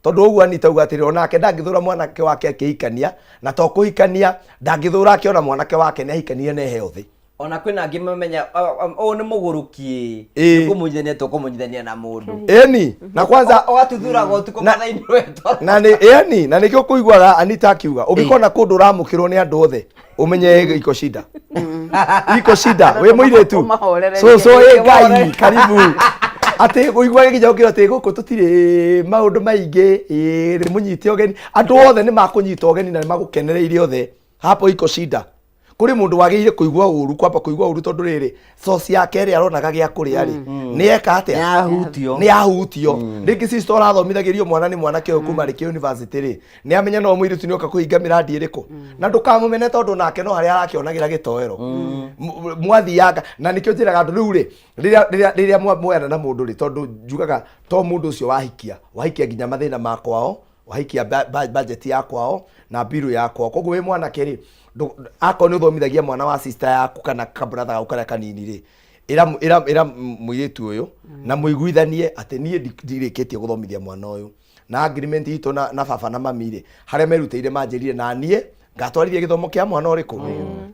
Tondũ ũguo Anita auga atĩrĩ, onake ndangĩthũra mwanake wake akĩhikania, na to kũhikania, ndangĩthũra akĩona mwanake wake nĩ ahikania na eheo thĩ. Ona kwĩna angĩ mamenya, ũyũ nĩ mũgũrũki ĩ, Ĩ. nĩ kũmũnyitithania tũkũmũnyitithania na mũndũ. Ĩni, na kwanza Ũgatuthuraga ũtukũ mathaa-inĩ wetwo. Na nĩ, ĩni, na nĩkĩo kũiguaga Anita akiuga, ũngĩkona kũndũ ũramũkĩrwo nĩ andũ othe, ũmenye iko shida. Iko shida, wĩ mũirĩtu. Ũmahorererie. Cũcũ ĩ Ngai, karibu. Atĩ ũiguage nginya ũkĩrwo atĩ gũkũ tũtirĩ maũndũ maingĩ, ĩ, nĩ mũnyite ũgeni. Andũ othe nĩ makũnyita ũgeni na nĩ magũkenereire othe. Hapo iko shida. Kũrĩ mũndũ wagĩrĩire kũigua ũru, kwamba kũigua ũru tondũ rĩrĩ, source yake ĩrĩa aronaga gĩa kũrĩa rĩ, nĩ eka atĩa? Nĩ ahutio. Nĩ ahutio. Rĩngĩ sister ũrathomithagĩrio mwana nĩ mwanake ũyũ kuma rĩkĩ university rĩ, nĩ amenya no mũirĩtu nĩ oka kũhinga mĩrandi ĩrĩkũ. Na ndũkamũmene tondũ nake no harĩa arakĩonagĩra gĩtoero. Mwathianga na nĩkĩo njĩraga andũ rĩu rĩ, rĩrĩa rĩrĩa rĩrĩa mwoyana na mũndũ rĩ, tondũ njugaga to mũndũ ũcio wahikia, wahikia nginya mathĩna ma kwao, wahikia budget ya kwao na mbiru ya kwao. Koguo wĩ mwanake rĩ, akorwo nĩ ũthomithagia mwana wa sister yaku kana kabrother gaku karĩa kanini rĩ, ĩra ĩra ĩra mũirĩtu ũyũ na mũiguithanie atĩ niĩ ndirĩkĩtie gũthomithia mwana ũyũ, na agreement itũ na baba na mami rĩ, harĩa merutĩire manjĩrire na niĩ ngatwarithia gĩthomo kĩa mwana ũrĩkũ,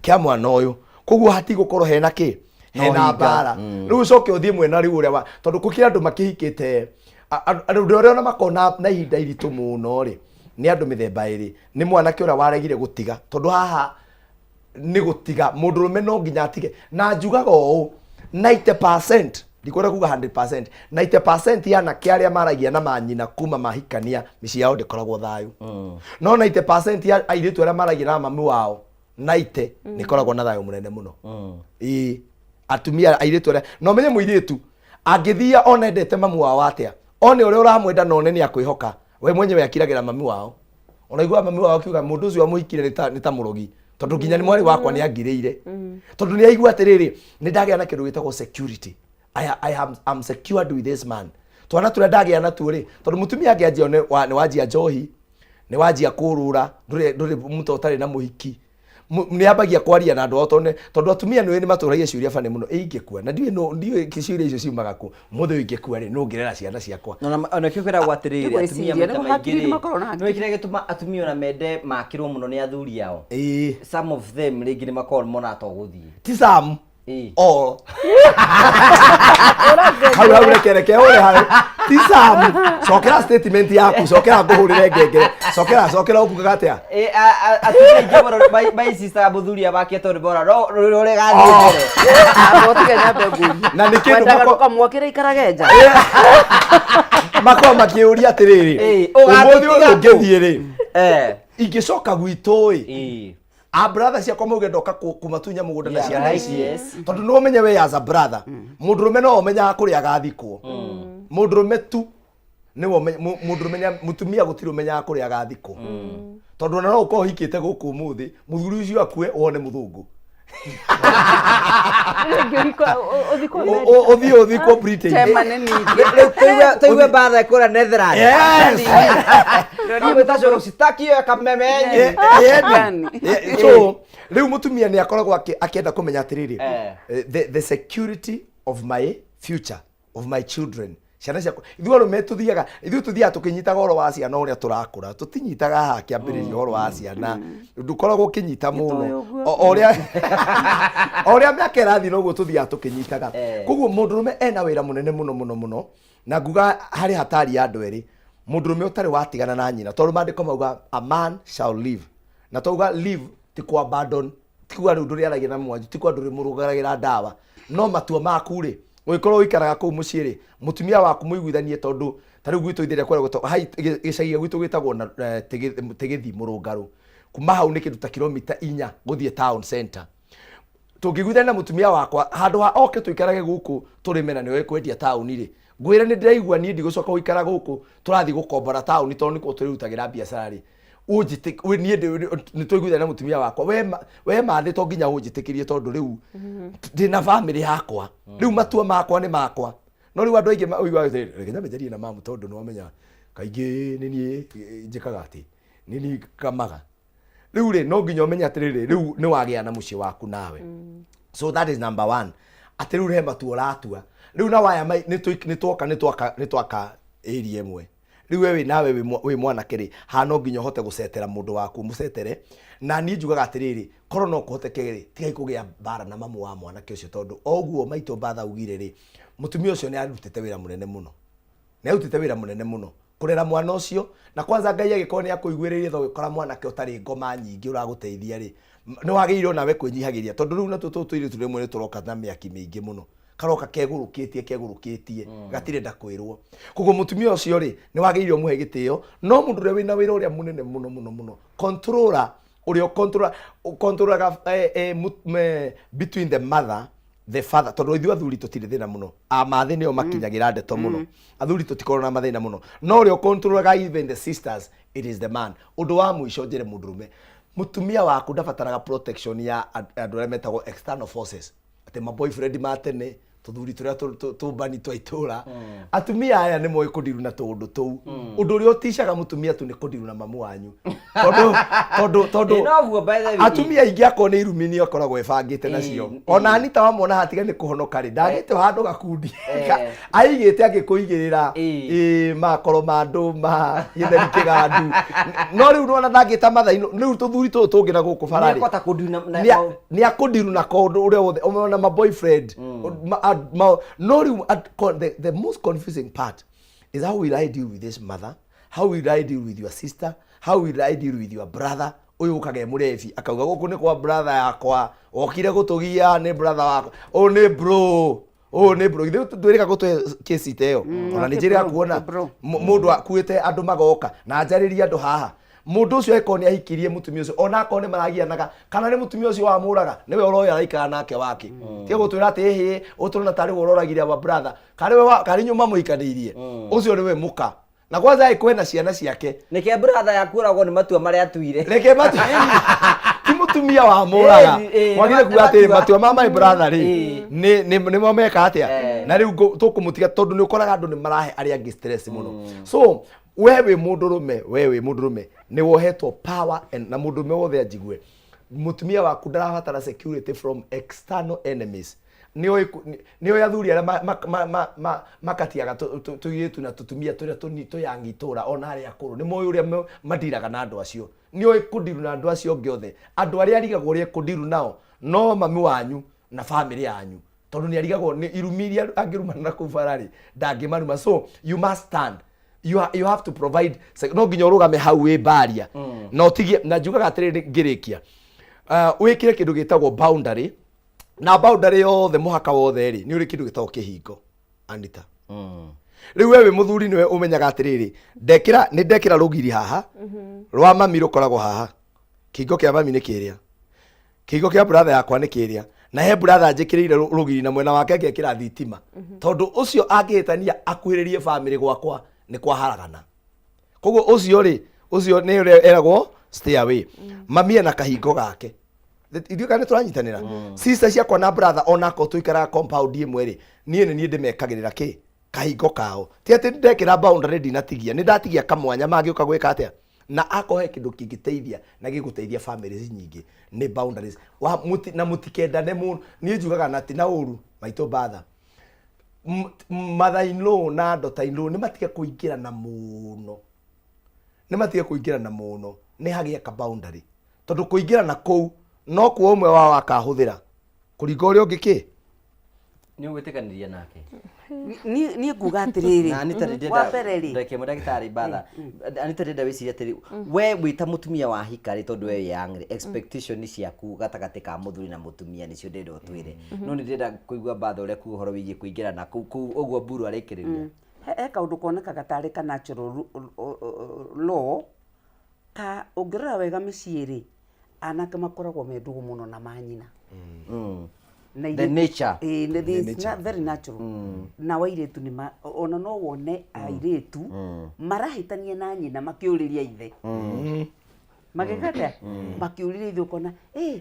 kĩa mwana ũyũ. Koguo hatigũkorwo hena kĩ, hena hinga. mbara. Rĩu ũcoke ũthiĩ mwena rĩu ũrĩa wa, tondũ gũkĩrĩ andũ makĩhikĩte, andũ arĩa ona makoragwo na ihinda iritũ mũno rĩ, nĩ andũ mĩthemba ĩrĩ. Nĩ mwanake ũrĩa waregire gũtiga, tondũ haha nĩ gũtiga, mũndũrũme no nginya atige. Na njugaga ũũ, 90%, ndikwenda kuga 100%, 90% ya anake arĩa maragia na manyina kuma mahikania, mĩciĩ yao ndĩkoragwo thayũ. No 90% ya airĩtu arĩa maragia na mami wao, 90 nĩ ĩkoragwo na thayũ mũnene mũno. Ĩĩ, atumia airĩtu arĩa, na ũmenye mũirĩtu angĩthia ona endete mamu wao atĩa, one ũrĩa ũramwenda na one nĩ akwĩhoka, we mwenyewe akiragĩra mami wao. Ona iguaga mami wao akiuga mũndũ ũcio wamũhikire nĩ ta mũrogi, tondũ nginya nĩ mwarĩ wakwa nĩ angirĩire. Tondũ nĩ aigua atĩrĩrĩ, nĩ ndagĩa na kĩndũ gĩtagwo security. I'm secured with this man. Twana tũrĩa ndagĩa natuo rĩ, tondũ mũtumia angĩanjia nĩ wanjia njohi, nĩ wanjia kũrũra, ndũrĩ mũto ũtarĩ na mũhiki. Nĩ ambagia kwaria na andũ ao tondũ atumia nĩ matũragia ciũria bani mũno. Ĩ ingĩkua, na ndiũĩ no, ndiũĩ ciũria icio ciumaga kũ. Mũthĩ ũyũ ingĩkua rĩ, nũ ũngĩrera ciana ciakwa? Na ona kĩo kwĩragwo atĩrĩrĩ, Nĩ atumia gwĩciria, maita nĩ maingĩ hakiri rĩ, makoragwo na nĩ kĩrĩa gĩtũma atumia ona mende makĩrwo mũno nĩ athuri ao. Some of them rĩngĩ nĩ makoragwo monaga to gũthiĩ. Ti some. Ĩĩ. All. Hau hau reke reke ũre hau. Ti some. Cokera statement yaku, cokera ngũhũrĩre ngengere. Cokera, cokera ũkugaga atĩa? Ĩ, atumia aingĩ mũno maicicaga mũthuri amake tondũ mona no rũrĩ gathiĩ mbere. Amba ũtige nyambe ngũrie. Na nĩ kĩndũ Wendaga ndũkamwakĩre ikarage nja. Makoragwo makĩũria atĩrĩrĩ, Ĩ, ũmũthĩ ũyũ ũgatũtiga kũ? ũngĩthiĩ rĩ, ingĩcoka gwitũ ĩ, a brother ciakwa mauge ndoka kũmatunya mũgũnda na Yeah, ciana right, ici. yes. Tondũ nĩ ũmenye we as a brother, mũndũrũme no ũmenyaga kũrĩa agathikwo. Mũndũrũme tu nĩwe mũndũrũme nĩ mũtumia gũtirĩ ũmenyaga kũrĩa agathikwo. Tondũ ona no ũkorwo ũhikĩte gũkũ ũmũthĩ, mũthuri ũcio akue wone mũthũngũ. Ũthiĩ ũthikwo Britain. Tema nĩ nyingĩ. Rĩu tũigue mbatha kũrĩa Netherlands. Yes. Kamwĩta cũrũ citakio kamemenyi. So rĩu mũtumia nĩ akoragwo akĩenda kũmenya atĩrĩrĩ, the security of my future, of my children, ciana ciakwa. Ithuĩ arũme tũthiaga, ithuĩ tũthiaga tũkĩnyitaga ũhoro wa ciana ũrĩa tũrakũra, tũtinyitaga haha kĩambĩrĩria ũhoro wa ciana, ndũkoragwo ũkĩnyita mũno. O ũrĩa o ũrĩa mĩaka ĩrathiĩ noguo tũthiaga tũkĩnyitaga. Koguo mũndũrũme ena wĩra mũnene mũno mũno mũno, na nguga harĩ hatari ya andũ erĩ, mũndũrũme ũtarĩ watigana na nyina, tondũ maandĩko mauga a man shall live, na twauga live ti kũ abandon, ti kuga rĩu ndũrĩaragia na mwanyu, ti kuga ndũrĩmũrũgaragĩra ndawa, no matua maku rĩ, ũngĩkorwo ũikaraga kũu mũciĩ rĩ, mũtumia waku mũiguithanie, tondũ ta rĩu gwitũ itherĩa kũrĩa gwĩtagwo, hai, gĩcagi gĩa gwitũ gĩtagwo na Tĩgĩthi Mũrũngarũ, kuma hau nĩ kĩndũ ta kilomita 4 gũthiĩ town center. Tũngĩiguithania na mũtumia wakwa, handũ ha oke tũikarage gũkũ tũrĩme na nĩwe kwendia taũni rĩ, ngwĩre nĩ ndĩraigua niĩ ndigũcoka gũikara gũkũ, tũrathiĩ gũkombora taũni tondũ nĩkuo tũrĩrutagĩra biacara rĩ, niĩ nĩ tũiguithania na mũtumia wakwa, we mathĩ to nginya ũnjĩtĩkĩrie tondũ rĩu ndĩna bamĩrĩ yakwa, rĩu matua makwa nĩ makwa. No rĩu andũ aingĩ ũiguaga atĩrĩrĩ, reke nyambe njarie na mamu tondũ nĩ wamenya kaingĩ nĩ niĩ njĩkaga atĩ, nĩ niĩ ngamaga. Rĩu rĩ, no nginya ũmenye atĩrĩrĩ, rĩu nĩ wagĩa na mũciĩ waku nawe. So that is number one. Atĩ rĩu he matua ũratua. Rĩu na waya mai, nĩ tũ, nĩ twoka, nĩ twaka, nĩ twaka area ĩmwe. Rĩu we wĩ nawe wĩ wĩ mwanake rĩ, haha no nginya ũhote gũcetera mũndũ waku, ũmũcetere. Na niĩ njugaga atĩrĩrĩ, korwo no kũhoteke rĩ, tigai kũgĩa mbara na mamu wa mwanake ũcio, tondũ o ũguo maitũ Mbatha augire rĩ, mũtumia ũcio nĩ arutĩte wĩra mũnene mũno. Nĩ arutĩte wĩra mũnene mũno kũrera mwana ũcio, na kwanza Ngai agĩkorwo nĩ akũiguĩrĩire tha ũgĩkora mwanake ũtarĩ ngoma nyingĩ ũragũteithia rĩ, nĩ wagĩrĩire onawe kwĩnyihagĩria, tondũ rĩu natuo tũtũ tũirĩtu rĩmwe nĩ tũroka na mĩaki mĩingĩ mũno, karoka kegũrũkĩtie kegũrũkĩtie, gatirenda kwĩrwo. Koguo mũtumia ũcio rĩ, nĩ wagĩrĩire ũmũhe gĩtĩo, no mũndũ ũrĩa wĩna wĩra ũrĩa mũnene mũno mũno mũno, controller Ũrĩa ũkontrolaga between the mother, the father, tondũ ithuĩ athuri tũtirĩ thĩna mũno, amathĩ nĩo makinyagĩra ndeto mũno, athuri tũtikoragwo na mathĩna mũno, no ũrĩa ũkontrolaga even the sisters, it is the man. Ũndũ wa mũico njĩre mũndũrũme, mũtumia waku ndabataraga protection ya andũ arĩa metagwo external forces, atĩ ma boyfriend ma tene, tũthuri tũrĩa tũmbani twa itũra. Atumia aya nĩ moĩ kũndiru na tũũndũ tũu. Ũndũ ũrĩa ũticaga mũtumia tu nĩ kũndiru na mamu wanyu, tondũ tondũ tondũ Ĩ, noguo, by the way. Atumia aingĩ akorwo nĩ irumi nĩ akoragwo ebangĩte nacio. Ona Anita wamwona hatiga nĩ kũhonoka rĩ, ndagĩte handũ gakundi aigĩte angĩkũigĩrĩra ĩ makoro ma andũ ma gĩtheri kĩgandu, no rĩu nĩwona ndangĩta mathainũ. Rĩu tũthuri tũtũ tũngĩ na gũkũ bara rĩ, Nĩekũhota kũndiru na nĩ akũndiru na kaũndũ ũrĩa wothe ona ma boyfriend. No rĩu the most confusing part is, how will I deal with this mother? How will I deal with your sister? How will I deal with your brother? Ũyũ ũkaga e mũrebi akauga gũkũ nĩ kwa brother yakwa, okire gũtũgia nĩ brother wakwa, ũyũ nĩ bro, ũyũ nĩ bro. Ithuĩ twĩrĩga gũtũhe kesi ta ĩyo. Ona nĩ njĩrĩga kuona mũndũ akuĩte andũ magoka na njarĩrie andũ haha. Mũndũ ũcio angĩkorwo nĩ ahikirie mũtumia ũcio, ona akorwo nĩ maragianaga kana nĩ mũtumia ũcio wamũraga, nĩwe ũroya araikara nake wake. Tiga gũtwĩra atĩ ĩhĩ ũtũrona tarĩ we ũroragire our brother, karĩ we karĩ nyũma mũikanĩirie. Ũcio nĩwe mũka na kwanza angĩkorwo ena ciana ciake. Nĩkĩo brother yaku ũragwo nĩ matua marĩa atuire. Reke matua ti mũtumia wa mũraga. Mwagire kuga atĩ matua. Matua ma my brother rĩ, nĩmo meka atĩa. Na rĩu tũkũmũtiga tondũ nĩ ũkoraga andũ nĩ marahe arĩa angĩ stress mũno. So we wĩ mũndũrũme, we wĩ mũndũrũme nĩ wohetwo power and, na mũndũrũme wothe anjigue, mũtumia waku ndarabatara security from external enemies. Nĩoĩ athuri arĩa makatiaga tũirĩtu na tũtumia tũrĩa tũyangi itũra, ona arĩa akũrũ nĩ moĩ ũrĩa mandiraga na andũ acio. Nĩoĩ kũndiru na andũ acio angĩ othe. Andũ arĩa arigagwo ũrĩa ekũndiru nao no mami wanyu na famĩlĩ yanyu, tondũ nĩ arigagwo nĩ irumi iria angĩrumana na kũu bara rĩ, ndangĩmaruma. So you must stand, you have to provide no nginya ũrũgame hau wĩ baria na ũtigie. Na njugaga atĩrĩrĩ ngĩrĩkia, wĩkĩre kĩndũ gĩtagwo boundary, na boundary yothe, mũhaka wothe rĩ, nĩ ũrĩ kĩndũ gĩtagwo kĩhingo. Anita, rĩu we wĩ mũthuri nĩwe ũmenyaga atĩrĩrĩ, ndekĩra nĩ ndekĩra rũgiri haha rwa mami, rũkoragwo haha. Kĩhingo kĩa mami nĩ kĩrĩa, kĩhingo kĩa brother yakwa nĩ kĩrĩa, na he brother njĩkĩrĩire rũgiri na mwena wake ngekĩra thitima, tondũ ũcio angĩhĩtania akuhĩrĩrie famĩlĩ gwakwa nĩ kwaharagana. Koguo ũcio rĩ, ũcio nĩ ũrĩa eragwo stay away. Mami ena kahingo gake. Ithuĩ kana nĩ tũranyitanĩra, sister ciakwa na brother, onakorwo tũikaraga compound ĩmwe rĩ, niĩ nĩ niĩ ndĩmekagĩrĩra kĩ kahingo kao. Ti atĩ ndekĩra boundary ndinatigia, nĩ ndatigia kamwanya mangĩũka gwĩka atĩa. Na akorwo he kĩndũ kĩngĩteithia na gĩgũteithia families nyingĩ nĩ boundaries wa, muti, na mũtikendane mũno. Niĩ njugaga na ti na ũru maitũ batha mother in law na daughter in law nĩ matige kũingĩrana mũno, nĩ matige kũingĩrana mũno, nĩ hagĩe ka boundary, tondũ kũingĩrana kũu no kuo ũmwe wao akahũthĩra kũringa ũrĩa ũngĩ kĩ. Nĩ ũgwĩtĩkanĩria nake? Niĩ nguga atĩrĩrĩ, Na Anita, ndĩrenda wa mbere rĩ, ndeke ndagĩtarĩ batha. Anita, ndĩrenda wĩcirie atĩrĩ, we wĩ ta mũtumia wa hika rĩ, tondũ we wĩ young rĩ, expectation ciaku gatagatĩ ka mũthuri na mũtumia nĩcio ndĩrenda ũtwĩre. No nĩ ndĩrenda kũigua batha ũrĩa kuga ũhoro wĩgiĩ kũingĩrana kũu kũu ũguo mburu arĩkĩrĩria. He kaũndũ konekaga tarĩ ka natural law ka ũngĩrora wega mĩciĩ rĩ, anake makoragwo me ndũgũ mũno na manyina. Na The nature. Ĩĩ, The it's nature. very natural. Na airĩtu nĩ ona no wone airĩtu marahĩtania na nyina makĩũrĩria ithe, magĩka atĩa, makĩũrĩria ithe, ũkona "Ĩ,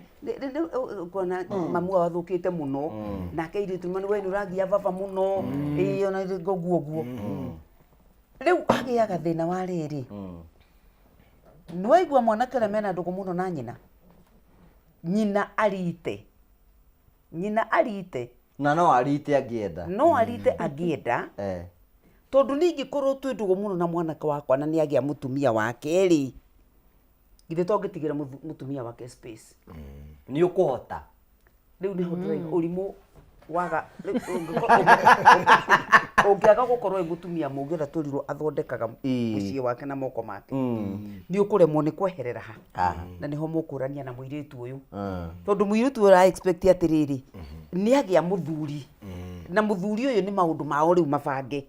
ũkona mamu wao athũkĩte mũno, nake airĩtu mani we nĩ ũragia baba mũno, ĩ ona ũguo ũguo." Rĩu hagĩaga thĩna wa rĩrĩ, nĩwaigua mwanake ũrĩa mena ndũgũ mũno na nyina, nyina arite, nyina arite. Na no arite angĩenda. No arite angĩenda. Tondũ niĩ ingĩkorwo twĩ ndũgũ mũno na mwanake wakwa na nĩ agĩa mũtumia wake rĩ, githĩ to ngĩtigĩre mũtumia wake space? Nĩ ũkũhota. Rĩu nĩho ndĩrauga ũrimũ waga rĩu ũngĩaga gũkorwo wĩ mũtumia mũũgĩ ũrĩa twĩrirwo athondekaga mũciĩ wake na moko make, nĩ ũkũremwo nĩ kweherera ha. Na nĩho mũkũrania na mũirĩtu ũyũ, tondũ mũirĩtu ũyũ ara expect atĩrĩrĩ, nĩ agĩa mũthuri na mũthuri ũyũ nĩ maũndũ mao rĩu mabange.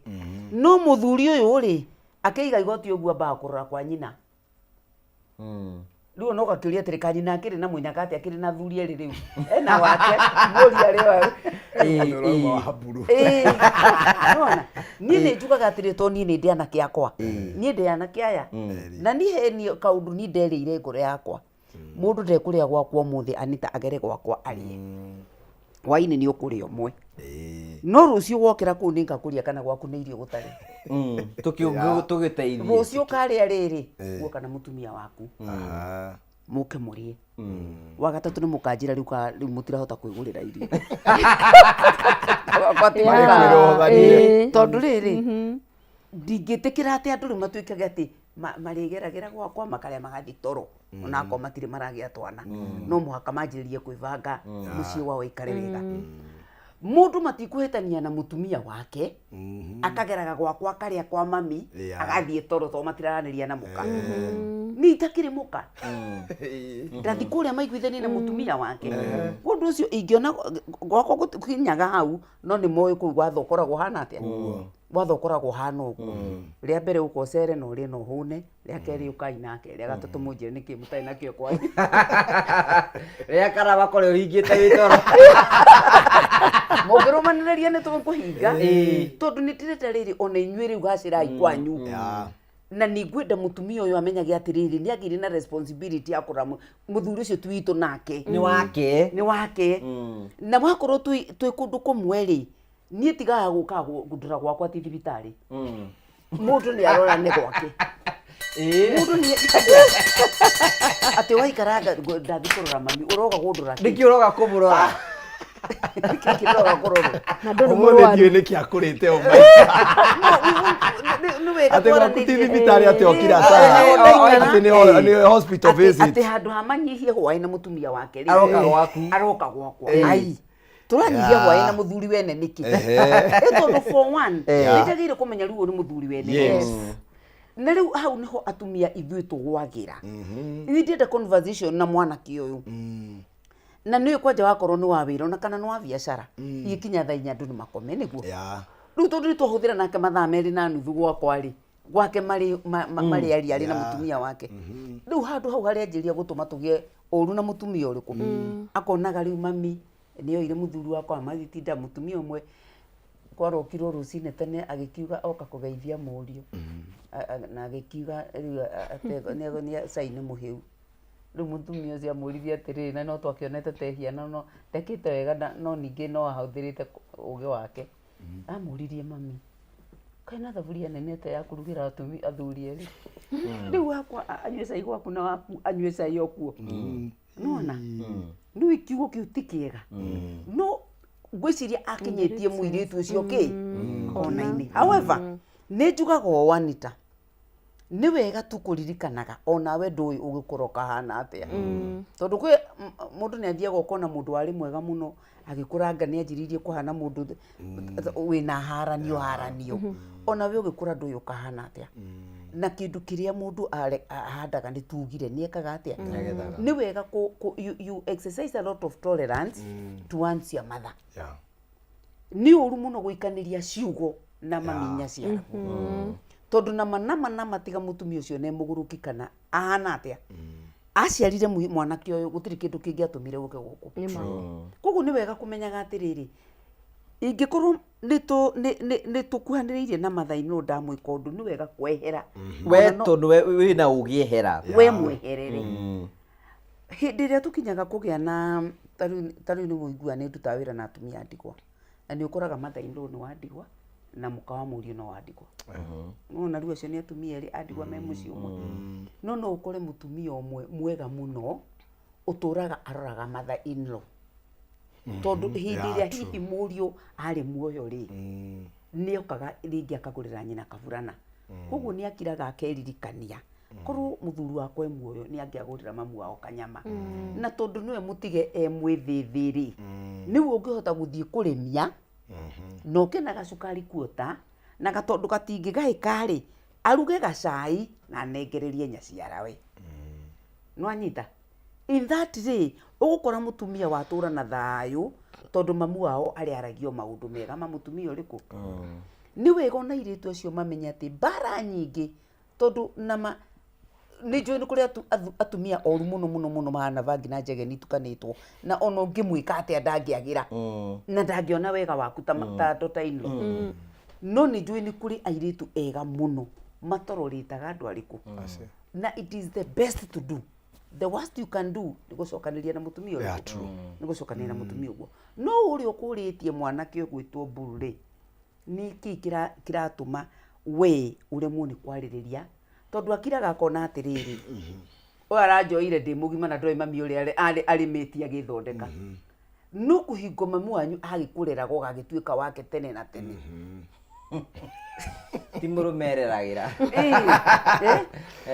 No mũthuri ũyũ rĩ, akĩiga igoti ũguo ambaga kũrora kwa nyina. Rĩu ona ũgakĩũria atĩrĩ kanyina akĩrĩ na mũnyaka atĩa akĩrĩ na thuri erĩ rĩu ena wake mũri arĩ wa Ũrauma wa mburu. Ĩĩ, nĩwona? Niĩ nĩ njugaga atĩrĩ to niĩ nĩ ndĩ anake akwa niĩ ndĩ anake aya na niĩ he niĩ kaũndũ niĩ nderĩire ngoro yakwa mũndũ ndekũrĩa gwakwa ũmũthĩ Anita agere gwakwa arĩe hwainĩ nĩ ũkũrĩa ũmwe no rũciũ wokĩra kũu nĩ ngakũria kana gwaku nĩ irio gũtarĩ Tũgĩteithie. Rũciũ ũkarĩa rĩrĩ guoka na mũtumia waku mũke mũrĩe wagatatũ nĩ mũkanjĩra rĩu ka rĩu mũtirahota kwĩgũrĩra irio Gwakwa ti Yeah. mũka. Kwĩrohania. Ĩĩ, tondũ rĩrĩ ndingĩtĩkĩra atĩ andũ rĩu matuĩkage atĩ marĩgeragĩra gwakwa makarĩa magathiĩ toro onakorwo matirĩ maragĩa twana no mũhaka manjĩrĩrie kwĩbanga mũciĩ wao ikare wega mũndũ matikũhĩtania na mũtumia wake akageraga gwakwa akarĩa kwa mami agathiĩ toro tondũ matiraranĩria na mũka niĩ itakĩrĩ mũka ndathi kũrĩa maiguithanie na mũtumia wake ũndũ ũcio ingĩona gwakwa gũtikinyaga hau no nĩ moĩ kũu watho ũkoragwo ũhana atĩa watho ũkoragwo ũhana ũguo rĩa mbere ũka ũcere na ũrĩe na ũhũne rĩa kerĩ ũkai nake rĩa gatatũ mũnjĩre nĩkĩ mũtarĩ nakĩo kwanyu Rĩa kana wakore ũhingĩte wĩ toro. Mũngĩrũmanĩrĩria nĩ tũkũhinga tondũ nĩ ndĩrenda rĩrĩ ona inyuĩ rĩu gacĩrai kwanyu na nĩ ngwenda mũtumia ũyũ amenyage atĩrĩrĩ nĩ agĩire na responsibility ya kũrora mũthuri ũcio ti witũ nake Nĩ wake. Nĩ wake na wakorwo twĩ kũndũ kũmwe rĩ niĩ tigaga gũka ngũndũra gwakwa ti thibitarĩ mũndũ nĩ arora nĩ gwake mũndũ nĩ atĩ waikaranga ndathi kũrora mami ũroka kũndũra kĩ? Nĩkĩ ũroka kũmũrora? Nĩkĩ kĩroka kũrorwo? Na ndũrĩ Ũmũthĩ mũrwaru. ndiũĩ nĩkĩ akũrĩte ũmwe. Nĩ wega Atĩ gwaku ti twaranĩrie. thibitarĩ atĩ okire acaya. Atĩ nĩ hospital visit. Atĩ handũ ha manyihie hwaĩ na mũtumia wake rĩ Aroka gwaku. Aroka gwakwa. Ai. Tũranyihia hwaĩ na mũthuri wene nĩkĩ? Ĩ tondũ for one nĩ njagĩrĩire kũmenya rĩu ũyũ nĩ mũthuri wene. Yes. Na rĩu hau nĩho atumia ithuĩ tũgwagĩra. Ithuĩ ndĩrenda conversation na mwanake ũyũ. Na nĩ kwanja wakorwo nĩ wa wĩra ona kana nĩ wa biacara. Igĩkinya thaa inya andũ nĩ makome nĩguo. Rĩu tondũ nĩ twahũthĩra nake mathaa merĩ na nuthu gwakwa rĩ, gwake marĩ marĩ aria arĩ na mũtumia wake. Rĩu handũ hau harĩanjĩrĩria gũtũma tũgĩe ũru na mũtumia ũrĩkũ. Akonaga rĩu mami nĩ oire mũthuri wakwa magĩtinda mũtumia ũmwe kwarokirwo rũcinĩ tene agĩkiuga oka kũgeithia mũriũ. Na agĩkiuga rĩu nĩ cai nĩ mũhĩu. Rĩu mũtumia ũcio amũririe atĩrĩrĩ na no twakĩonete ta ĩhiana no ndekĩte wega no ningĩ no ahũthĩrĩte ũgĩ wake. Amũririe mami, kaĩ na thaburia nene atĩa ya kũrugĩra athuri erĩ? Rĩu wakwa anyue cai gwaku na waku anyue cai o kuo. Nĩwona? Rĩu kiugo kĩu ti kĩega. No ngwĩciria akinyĩtie mũirĩtu ũcio kĩ? Kona-inĩ. However, nĩ njugaga ũũ Anita, nĩ wega tu kũririkanaga onawe ndũĩ ũgĩkũra ũkahana atĩa. Tondũ kwĩ mũndũ nĩ athiaga ũkona mũndũ warĩ mwega mũno agĩkũranga nĩ anjĩrĩirie kũhana mũndũ wĩna haranio haranio. Onawe ũgĩkũra ndũĩ ũkahana atĩa. Na kĩndũ kĩrĩa mũndũ ahandaga nĩ tugire nĩ ekaga atĩa? Nĩ wega you exercise a lot of tolerance towards your mother. Nĩ ũru mũno gũikanĩria ciugo na mami nyaciaraguo. Tondũ nama nama nama tiga mũtumia ũcio nĩ mũgũrũki kana ahana atĩa. Aciarire mwanake ũyũ gũtirĩ kĩndũ kĩngĩatũmire ũke gũkũ. Koguo nĩ wega kũmenyaga atĩrĩrĩ, ingĩkorwo nĩ tũkuhanĩrĩirie na Mathai no ndamwĩka ũndũ nĩ wega kwehera. We Ona no tondũ we wĩna ũgĩ ehera. We mweherere. Hĩndĩ ĩrĩa tũkinyaga kũgĩa na ta rĩu nĩ ũiguaga nĩ ndutaga wĩra na atumia a ndigwa. Na nĩ ũkoraga Mathai no nĩ wa ndigwa na mũka wa mũriũ no wa ndigwa. Nĩwona rĩu acio nĩ atumia erĩ a ndigwa me mũciĩ ũmwe. No no ũkore mũtumia ũmwe mwega mũno ũtũraga aroraga mother in law. Tondũ hĩndĩ ĩrĩa hihi mũriũ arĩ muoyo rĩ, nĩ okaga rĩngĩ akagũrĩra nyina kaburana. Koguo nĩ akiraga akeririkania korwo mũthuri wakwa e muoyo nĩ angĩagũrĩra mamu wao kanyama. Na tondũ nĩwe mũtige e mwĩthĩthĩ rĩ, nĩwe ũngĩhota gũthiĩ kũrĩmia na ũke na gacukari kuota na tondũ gatingĩgaĩka rĩ, aruge gacai na anengererie nyaciarawe. Nĩwanyita? In that way, ũgũkora mũtumia watũra na thayũ tondũ mamu wao arĩaragio maũndũ mega ma mũtumia ũrĩkũ. Nĩ wega ona airĩtu acio mamenye atĩ mbara nyingĩ tondũ nama Nĩ njũĩ nĩ kũrĩ atumia oru mũno mũno mũno mahana bangi na njegeni itukanĩtwo, na ona ũngĩmwĩka atĩa ndangĩagĩra na ndangĩona wega waku ta ta daughter in law. No nĩ njũĩ nĩ kũrĩ airĩtu ega mũno matororĩtaga andũ arĩkũ, na it is the best to do. The worst you can do nĩ gũcokanĩria na mũtumia ũrĩkũ? Yeah, true. Nĩ gũcokanĩria na mũtumia ũguo. No ũrĩa ũkũrĩtie mwanake ũgwĩtwo Mburu rĩ, nĩ kĩĩ kĩratũma we ũremwo nĩ kwarĩrĩria? Tondũ akiraga akona atĩrĩrĩ, ũyũ aranjoire ndĩ mũgima na ndoĩ mami ũrĩa arĩmĩtie agĩthondeka. No kũhingo mami wanyu agĩkũreraga ũgagĩtuĩka wake tene na tene. Ti mũrũme ereragĩra.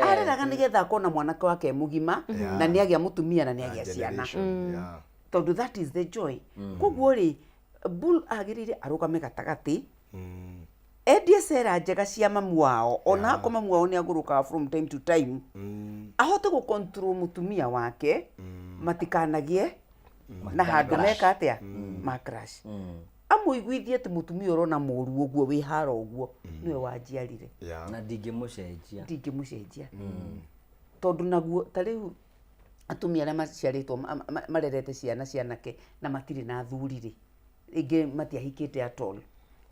Areraga nĩgetha akona mwanake wake e mũgima na nĩ agĩa mũtumia na nĩ agĩa ciana. Generation, yeah. Tondũ that is the joy. Koguo rĩ, Bull agĩrĩire arũgame gatagatĩ, endie cera njega cia mamu wao, ona akorwo mamu wao nĩ agũrũkaga from time to time, ahote gũ control mũtumia wake matikanagĩe na handũ meka atĩa ma crash. Amũiguithie atĩ mũtumia ũrona mũru ũguo wĩ haro ũguo nĩwe wanjiarire. Na ndingĩmũcenjia. Ndingĩmũcenjia. Tondũ naguo ta rĩu atumia arĩa maciarĩtwo marerete ciana cianake na matirĩ na athuri rĩ, rĩngĩ matiahikĩte at all,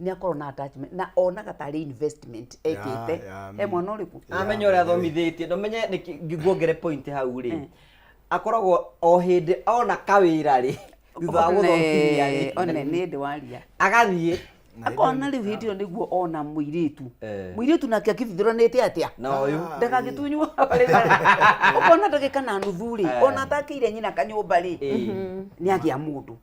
nĩ akorwo na attachment na onaga tarĩ investment ekĩte he mwana ũrĩkũ. Amenya ũrĩa athomithĩtie, ndũmenye nĩkĩ nguongere point hau rĩ, akoragwo o hĩndĩ ona kawĩra rĩ, thutha wa gũthomithia rĩ, One nĩ ndĩ waria. Agathiĩ. Akona rĩu hĩndĩ ĩyo nĩguo ona mũirĩtu. Mũirĩtu nake akĩbithũranĩte atĩa? Na ũyũ. Ndagagĩtunywo. Ũkona ndagĩka na nuthu rĩ, ona atakĩire nyina kanyũmba rĩ, nĩ agĩa mũndũ.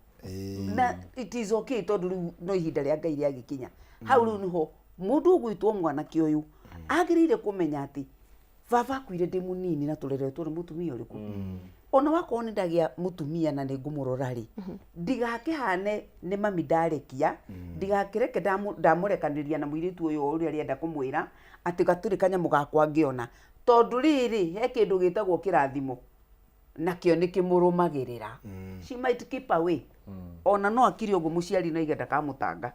Na it is okay tondũ rĩu no ihinda rĩa Ngai rĩagĩkinya. Hau rĩu nĩho mũndũ ũgwĩtwo mwanake ũyũ agĩrĩire kũmenya atĩ baba akuire ndĩ mũnini na tũreretwo nĩ mũtumia ũrĩkũ. Ona wakorwo nĩ ndagĩa mũtumia na nĩ ngũmũrora rĩ, ndigakĩhane nĩ mami ndarekia, ndigakĩreke ndamũrekanĩria na mũirĩtu ũyũ o ũrĩa arenda kũmwĩra atĩ gatirĩ kanyamũ gakwa ngĩona. Tondũ rĩrĩ, he kĩndũ gĩtagwo kĩrathimo nakĩo nĩ kĩmũrũmagĩrĩra. She might keep away. Ona no akire ũguo mũciari no aige ndakamũtanga.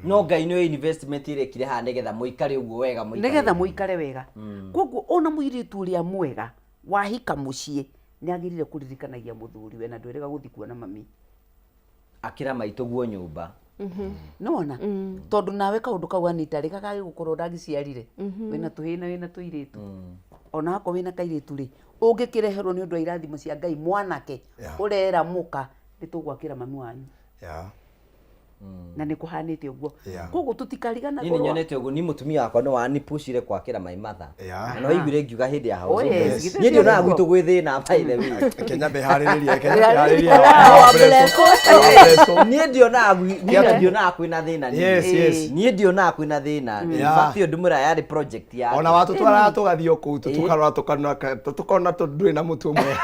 No Ngai nĩ investment ĩrĩa ĩkire haha nĩgetha mũikare ũguo wega, mũikare. Nĩgetha mũikare wega. Koguo ona mũirĩtu ũrĩa mwega wahika mũciĩ nĩ agĩrĩire kũririkanagia mũthuriwe na ndwĩrĩga gũthiĩ kuona mami. Akĩra maitũ guo nyũmba. Nĩwona? Tondũ nawe kaũndũ kau Anita rĩ gagagĩgũkorwo ndangĩciarire. Wĩna tũhĩĩ na wĩna tũirĩtu. Ona akorwo wĩna kairĩtu rĩ, ũngĩkĩreherwo nĩ ũndũ wa irathimo cia Ngai mwanake ũrera mũka nĩ tũgwakĩra mami wanyu. Na nĩ kũhanĩte ũguo. Koguo tũtikariganagwo. Niĩ nĩ nyonete ũguo, niĩ mũtumia wakwa nĩ wanipushire kwakĩra my mother. Na no waiguire ngiuga hĩndĩ ya Oh, house. yes, githĩ Niĩ ndionaga ti ũguo? gwitũ gwĩ thĩna by the way. Kenya meharĩrĩrie, Kenya meharĩrĩrie. Niĩ ndionaga niĩ ndionaga kwĩna thĩna niĩ. Yes, yes. Niĩ ndionaga kwĩna thĩna. In fact ĩyo ndĩmwĩra yarĩ project yake. Ona watũtwaraga tũgathiĩ o kũu tũkarora tũkanona tũkona ndũrĩ na mũtu ũmwe.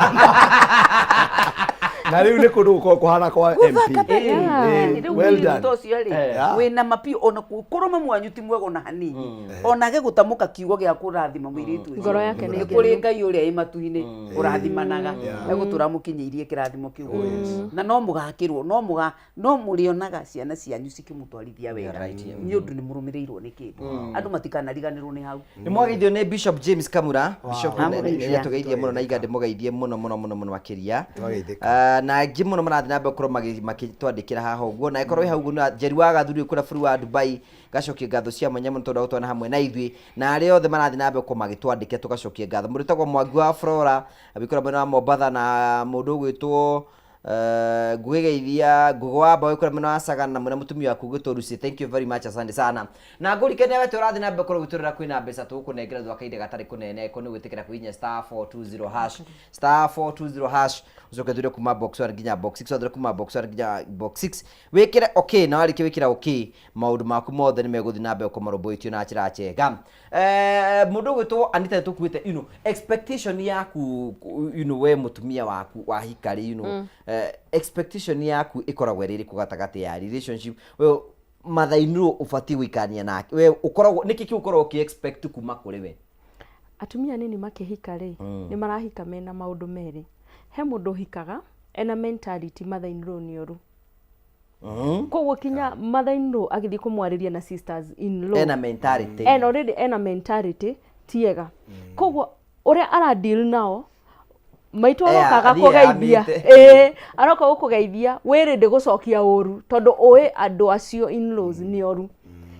Na rĩu nĩ kũndũ gũkoragwo kũhana kwa MP. Gũthaka ta rĩu Well mũirĩtu done. ta ũcio rĩ, wĩna mapiũ ona korwo mamu wanyu ti mwega ona hanini, ona age gũtamũka kiugo gĩa kũrathima mũirĩtu ũcio. Ngoro yake nĩ Nĩ kũrĩ Ngai ũrĩa ĩ matu-inĩ ũrathimanaga, egũtũra amũkinyĩirie kĩrathimo kĩu. Na no mũgakĩrwo, no mũga no mũrĩonaga ciana cianyu cikĩmũtwarithia wega right, yeah. nĩ ũndũ nĩ mũrũmĩrĩirwo nĩ kĩndũ. Andũ matikanariganĩrwo nĩ hau. Nĩ mwageithio nĩ Bishop James Kamura. Bishop Amũgeithia. nĩ atũgeithia mũno na iga ndĩmũgeithie mũno mũno mũno mũno makĩria. Twageithĩka. Na angĩ mũno marathiĩ na mbere gũkorwo magĩtwandĩkĩra haha ũguo, na ĩkorwo ĩ hau ũguo na Njeri wa Gathuri kũrĩa bũrũri wa Dubai, ngacokia ngatho cia mwanya mũno tondũ wa gũtwana hamwe na ithuĩ, na arĩa othe marathiĩ na mbere gũkorwo magĩtwandĩkĩra tũgacokia ngatho. Mũndũ wĩtagwo Mwangi wa Flora wĩ kũrĩa mwena wa Mombatha, na mũndũ ũgwĩtwo ngũgĩgeithia Ngũgĩ wa Mbaũ kũrĩa mwena wa Sagana, na mwena mũtumia waku ũgwĩtwo Lucy, thank you very much, asante sana. Na ngũrikania we ũrathiĩ na mbere gũkorwo ũgĩtũrĩra kwĩna mbeca tũgũkũnengera thutha wa kahinda gatarĩ kũnene, ko nĩ gwĩtĩkĩra kũhihinya star 420 hash, star 420 hash, ũcoke thure kuma box 1 nginya box 6, wathure kuma box 1 nginya box 6, wĩkĩre okay, na warĩkia wĩkĩra okay, maũndũ maku mothe nĩ megũthiĩ na mbere gũkorwo marũmbũĩtio na njĩra njega. Mũndũ ũgwĩtwo Anita nĩ tũkuĩte, expectation yaku, we mũtumia waku wahika rĩ, expectation yaku ĩkoragwo ĩrĩ ĩrĩkũ gatagatĩ ya relationship? We mother-in-law ũbatiĩ gũikarania nake, we ũkoragwo nĩkĩ kĩu ũkoragwo ũkĩ expect kuma kũrĩ we? Atumia anini makĩhika rĩ, nĩ marahika mena maũndũ merĩ. He mũndũ ũhikaga ena mentality mother-in-law nĩ ũru. Koguo kinya mother-in-law agĩthiĩ kũmwarĩria na sisters in law, ena mentality. Ena already ena mentality. Tiega koguo ũrĩa ara deal nao maitũ Eh, aroka athiĩ agakũgeithia amĩte. Ĩĩ, aroka gũkũgeithia wĩrĩ ndĩgũcokia ũru tondũ ũĩ andũ acio in-laws nĩ oru.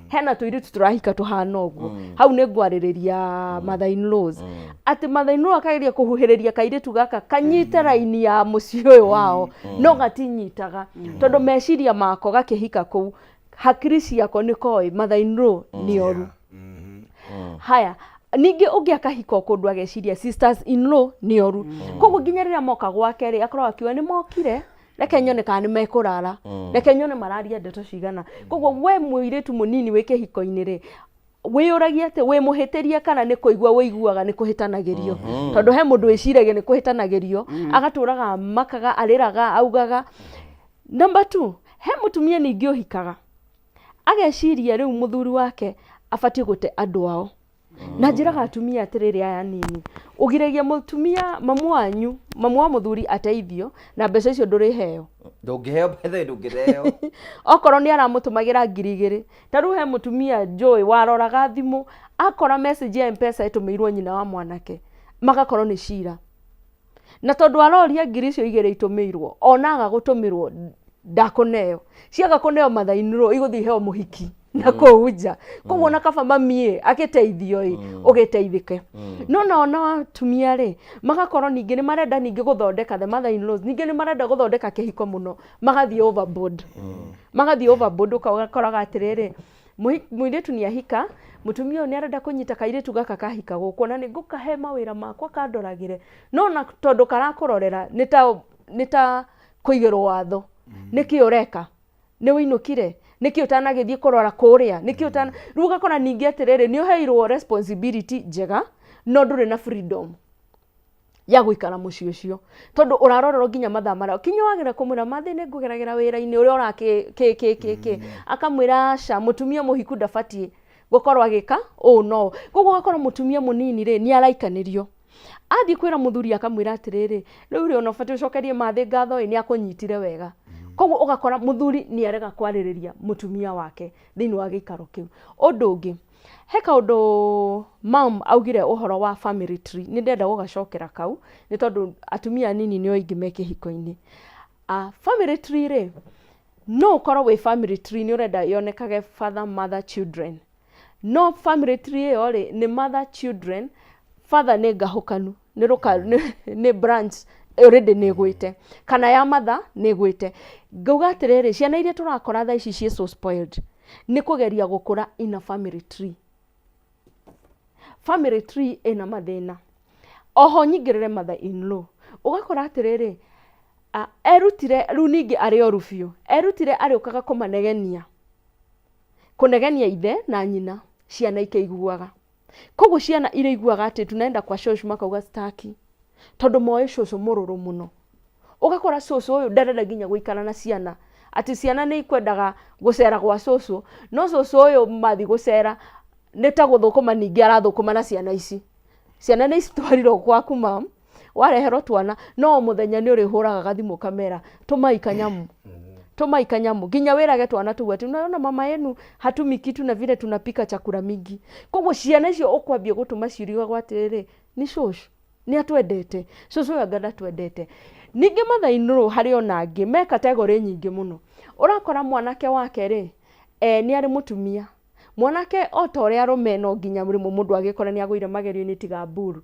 Hena tũirĩtu tũrahika tũhana ũguo. Hau nĩ ngwarĩrĩria mother in-laws, atĩ mother in-law akageria kũhuhĩrĩria kairĩtu gaka kanyite raini ya mũciĩ ũyũ wao, no gatinyitaga tondũ meciria mako gakĩhika kũu hakiri ciako nĩ koĩ mother in-law nĩ oru. Haya, ningĩ ũngĩ akahika o kũndũ ageciria sisters in law nĩ oru, koguo nginya rĩrĩa moka gwake rĩ, akoragwo akiuga nĩ mokire, reke nyone kana nĩ mekũrara, reke nyone mararia ndeto cigana. Koguo we mũirĩtu mũnini wĩ kĩhiko-inĩ rĩ, wĩyũragia atĩ wĩ mũhĩtĩria kana nĩ kũigua wĩiguaga nĩ kũhĩtanagĩrio, tondũ he mũndũ wĩciragia nĩ kũhĩtanagĩrio, agatũraga makaga arĩraga augaga. Number two, he mũtumia ningĩ ũhikaga ageciria rĩu mũthuri wake abatiĩ gũte andũ ao. Na njĩraga atumia atĩrĩrĩ, aya nini ũgiragia mũtumia mamu wanyu, mamu wa mũthuri ateithio na mbeca icio ndũrĩheo. Ndũngĩheo betha, ndũngĩheo. Okorwo nĩ aramũtũmagĩra 2000, ta rĩu he mũtumia njũĩ waroraga thimũ akora message ya Mpesa ĩtũmĩirwo nyina wa mwanake, magakorwo nĩ cira, na tondũ aroria ngiri icio igĩrĩ itũmĩirwo, ona aga gũtũmĩrwo ndakũneo, ciaga kũneo mathainĩrwo igũthiĩ iheo mũhiki na kũu nja. Koguo na kaba mami ĩ agĩteithio ĩ ũgĩteithĩke. No nao na atumia rĩ, magakorwo ningĩ nĩ marenda ningĩ gũthondeka the mother in laws, ningĩ nĩ marenda gũthondeka kĩhiko mũno, magathiĩ overboard, magathiĩ overboard. Ũgakoraga atĩrĩrĩ, mũirĩtu nĩ ahika, mũtumia ũyũ nĩ arenda kũnyita kairĩtu gaka kahika gũkũ, ona nĩ ngũkahe mawĩra makwa kandoragĩre, no na tondũ karakũrorera nĩ ta kũigĩrwo watho, nĩkĩ ũreka, nĩ wĩinũkire, nĩkĩ ũtanagĩthiĩ kũrora kũrĩa, nĩkĩ ũtana. Rĩu ũgakora ningĩ atĩrĩrĩ, nĩ ũheirwo responsibility njega no ndũrĩ na freedom ya gũikara mũciĩ ũcio, tondũ ũrarorerwo nginya mathaa marĩa kinya wagĩra kũmwĩra mathĩ nĩ ngũgeragĩra wĩra-inĩ ũrĩa ũra kĩ kĩ kĩ kĩ kĩ, akamwĩra aca, mũtumia mũhiku ndabatiĩ gũkorwo agĩka ũũ no ũũ. Koguo ũgakora mũtumia mũnini rĩ, nĩ araikanĩrio athiĩ kwĩra mũthuri, akamwĩra atĩrĩrĩ, rĩu rĩ, ona ũbatiĩ ũcokerie mathĩ ngatho ĩ, nĩ akũnyitire wega. Koguo ũgakora mũthuri nĩ arega kwarĩrĩria mũtumia wake thĩinĩ wa gĩikaro kĩu. Ũndũ ũngĩ, he kaũndũ mam augire ũhoro wa family tree, nĩ ndĩrenda gũgacokera kau nĩ tondũ atumia anini nĩo aingĩ me kĩhiko-inĩ. Family tree rĩ, no ũkorwo wĩ family tree nĩ ũrenda yonekage father, mother, children, no family tree ĩyo rĩ, nĩ mother, children, father nĩ ngahũkanu, nĩ rũka nĩ branch already nĩ ĩgwĩte, kana ya mother nĩ ĩgwĩte. Ngauga atĩrĩrĩ, ciana iria tũrakora thaa ici ciĩ so spoiled nĩ kũgeria gũkũra in a family tree. Family tree ĩna mathĩna. Oho nyingĩrĩre mother in law, ũgakora atĩrĩrĩ, erutire rĩu ningĩ arĩ oru biũ, erutire arĩũkaga kũmanegenia, kũnegenia ithe na nyina, ciana ikĩiguaga. Koguo ciana irĩiguaga atĩ tunaenda kwa shosh, makauga staki, tondũ moĩ cũcũ mũrũrũ mũno. Ũgakora cũcũ ũyũ ndarenda nginya gũikara na ciana, atĩ ciana nĩ ikwendaga gũcera gwa cũcũ, no cũcũ ũyũ mathiĩ gũcera nĩ ta gũthũkũma ningĩ arathũkũma na ciana ici. Ciana nĩ citwarirwo gwaku mam, wareherwo twana, no o mũthenya nĩ ũrĩhũraga gathimũ kamera, tũmai kanyamu, tũmai kanyamu, nginya wĩrage twana tũu atĩ unaona mama yenu hatumi kitu na vile tunapika chakula mingi. Koguo ciana icio ũkwambia gũtũma ciurigagwo atĩrĩrĩ, nĩ cũcũ nĩ atwendete, cũcũ ũyũ anga ndatwendete. Ningĩ mother-in-law harĩ ona angĩ me category nyingĩ mũno. Ũrakora mwanake wake rĩ, nĩ arĩ mũtumia mwanake o ta ũrĩa arũme, no nginya rĩmwe mũndũ agĩkora nĩ agũire magerio-inĩ, tiga mburu.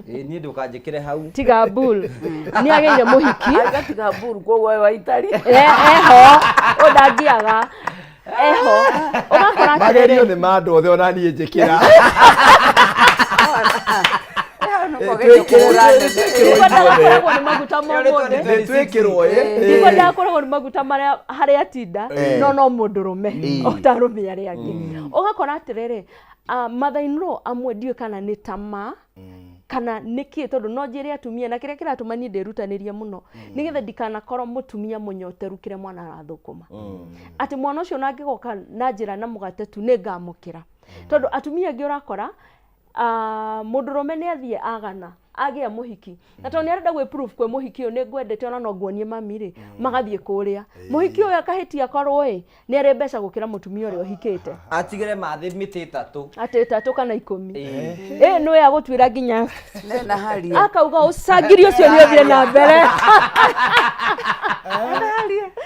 Ĩ, niĩ ndũkanjĩkĩre hau. Tiga mburu, nĩ agĩire mũhiki. Agatiga mburu, koguo we waitari. Eho ũndangiaga eho, ũgakora magerio atĩrĩrĩ nĩ ma andũ othe, ona niĩ njĩkĩra. Ndikwendaga kũragwo nĩ maguta ma ũmũthĩ. Nĩ twĩkĩrwo ĩ. Ndikwendaga kũragwo nĩ maguta marĩa harĩa atinda. No no mũndũrũme o ta arũme arĩa angĩ. Ũgakora atĩrĩrĩ, mother in law amwe ndiũĩ kana nĩ tamaa kana nĩkĩ, tondũ no njĩre atumia na kĩrĩa kĩratũma niĩ ndĩrutanĩrie mũno nĩgetha ndikanakorwo mũtumia mũnyoteru kĩrĩa mwana arathũkũma, atĩ mwana ũcio ona angĩgoka na njĩra na mũgate tu nĩ ngamũkĩra, tondũ atumia angĩ ũrakora mũndũrũme nĩ athiĩ agana. Agĩa mũhiki na tondũ nĩ arenda gwĩ proof kwĩ mũhiki ũyũ, nĩ ngwendete ona no nguonie mami rĩ, magathiĩ kũrĩa mũhiki ũyũ akahĩtia akorwo ĩ nĩ arĩ mbeca gũkĩra mũtumia ũrĩa ũhikĩte. Atigĩre mathĩ mĩtĩ 3. Atĩ 3 kana 10. Ĩ nĩ agũtuĩra nginya Nena haria. Akauga ũcangiri ũcio nĩ ũthiĩ na mbere.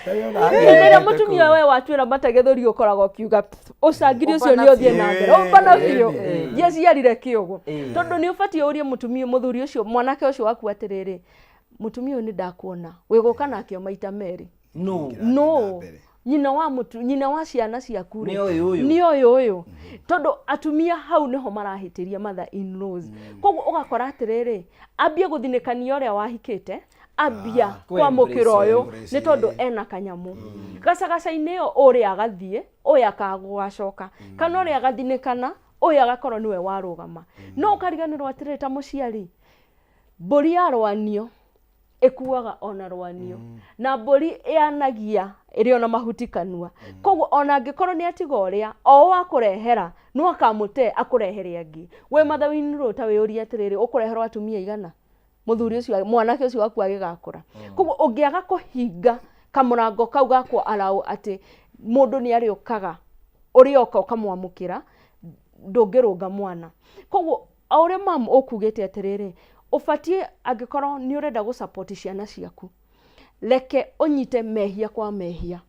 Hĩndĩ ĩrĩa mũtumia we watuĩra mata gĩthũri, ũkoragwo ũkiuga ũcangiri ũcio nĩ ũthiĩ na mbere, ũmbana biũ, ndiaciarire kĩũgũ. Tondũ nĩ ũbatiĩ ũrie mũtumia, mũthuri ũcio, mwanake ũcio waku atĩrĩrĩ, mũtumia ũyũ nĩ ndakuona wĩgũka nake o maita merĩ. No. No nyina wa mũtu, nyina wa ciana ciaku rĩ, Nĩ ũyũ ũyũ. Nĩ ũyũ ũyũ, tondũ atumia hau nĩho marahĩtĩria mother in laws. Koguo ũgakora atĩrĩrĩ, ambie gũthinĩkania ũrĩa wahikĩte, ambia kwamũkĩra ũyũ Embrace, nĩ tondũ ena kanyamũ gacagaca-inĩ ĩyo, ũrĩa agathiĩ, ũyũ akagũgacoka, kana ũrĩa agathinĩkana, ũyũ agakorwo nĩwe warũgama. No ũkariganĩrwo atĩrĩrĩ, ta mũciari, mbũri yarwanio ĩkuaga ona rwanio, na mbũri ĩanagia ĩrĩ ona mahuti kanua. Koguo ona angĩkorwo nĩ atiga ũrĩa o ũũ akũrehera, no akamũte akũrehere angĩ. We mother in law, ta wĩyũrie atĩrĩrĩ, ũkũreherwo atumia igana mũthuri ũcio, mwanake ũcio waku agĩgakũra? Koguo ũngĩaga kũhinga kamũrango kau gakwo araũ atĩ mũndũ nĩ arĩũkaga, ũrĩoka ũkamwamũkĩra, ndũngĩrũnga mwana. Koguo o ũrĩa mam ũkugĩte atĩrĩrĩ, ũbatiĩ angĩkorwo nĩ ũrenda gũ support ciana ciaku, reke ũnyite mehia kwa mehia,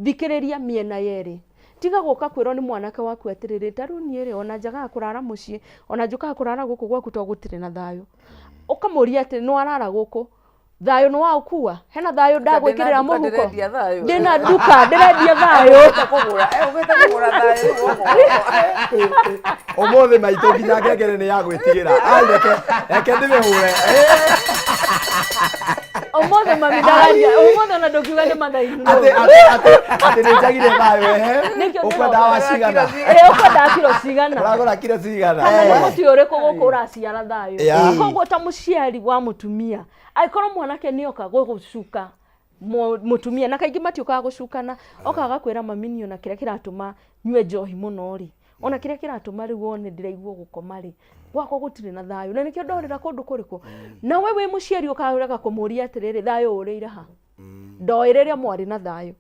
thikĩrĩria mĩena yerĩ, tiga gũka kwĩrwo nĩ mwanake waku atĩrĩrĩ, ta rĩu niĩ rĩ, ona njagaga kũrara mũciĩ, ona njũkaga kũrara gũkũ gwaku tondũ gũtirĩ na thayũ. Ũkamũria atĩ nĩ warara gũkũ, thayũ nĩ waũkua? Hena thayũ ndagwĩkĩrĩra Ndĩna nduka mũhuko? ndĩrendia thayũ. Ndĩna nduka ndĩrendia thayũ. Ũkĩte kũgũra, ũkĩte kũgũra thayũ rĩu ũkũgũra. Ũmũthĩ maitũ nginya ngengere nĩ ya gwĩtigĩra. Ai, reke reke ndĩmĩhũre. Ũmũthĩ mami ndararia, ũmũthĩ ona ndũkiuga nĩ mathainũ. Atĩ nĩ njagire thayũ, ehe. Nĩkĩo. Ũkwenda wa cigana? Ĩ, ũkwenda kiro cigana? Ũragũra kiro cigana? Kana nĩ mũtĩ ũrĩkũ gũkũ ũraciara thayũ? Koguo ta mũciari wa mũtumia, angĩkorwo mwanake nĩ oka gũgũcuka mũtumia, na kaingĩ matiũkaga gũcukana, okaga agakwĩra, mami, niĩ ona kĩrĩa kĩratũma nyue njohi mũno rĩ, ona kĩrĩa kĩratũma rĩu wone ndĩraigua gũkoma rĩ, gwakwa gũtirĩ na thayũ, na nĩkĩo ndorĩra kũndũ kũrĩkũ. Nawe wĩ mũciari ũkarega kũmũria atĩrĩrĩ, thayũ ũrĩire ha? Ndoĩ rĩrĩa mwarĩ na thayũ,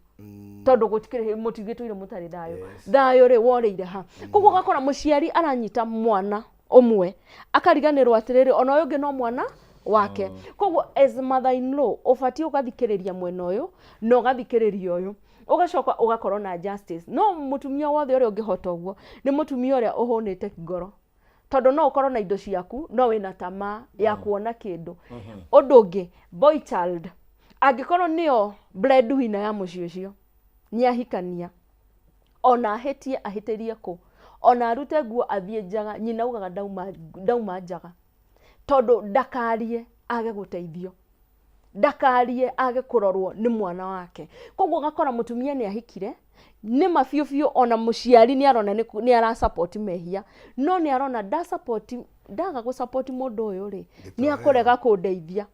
tondũ gũtikĩrĩ mũtigĩtũire mũtarĩ thayũ. Thayũ rĩ, worĩire ha? Koguo ũgakora mũciari aranyita mwana ũmwe, akariganĩrwo atĩrĩrĩ, ona ũyũ ũngĩ no mwana wake. Koguo as mother in law, ũbatiĩ ũgathikĩrĩria mwena ũyũ na ũgathikĩrĩria ũyũ, ũgacoka ũgakorwo na justice. No mũtumia wothe ũrĩa ũngĩhota ũguo nĩ mũtumia ũrĩa ũhũnĩte ngoro, tondũ no ũkorwo na indo ciaku no wĩna tamaa ya kuona kĩndũ. Ũndũ ũngĩ, boy child angĩkorwo nĩo breadwinner ya mũciĩ ũcio, nĩ ahikania, ona ahĩtie ahĩtĩrie kũ, ona arute nguo athiĩ njaga, nyina augaga ndauma, ndauma njaga, tondũ ndakarie age gũteithio, ndakarie age kũrorwo nĩ mwana wake. Koguo ũgakora mũtumia nĩ ahikire nĩ ma biũ biũ, ona mũciari nĩ arona nĩ ara support mehia, no nĩ arona nda support, ndaga gũ support mũndũ ũyũ rĩ, nĩ akũrega kũndeithia,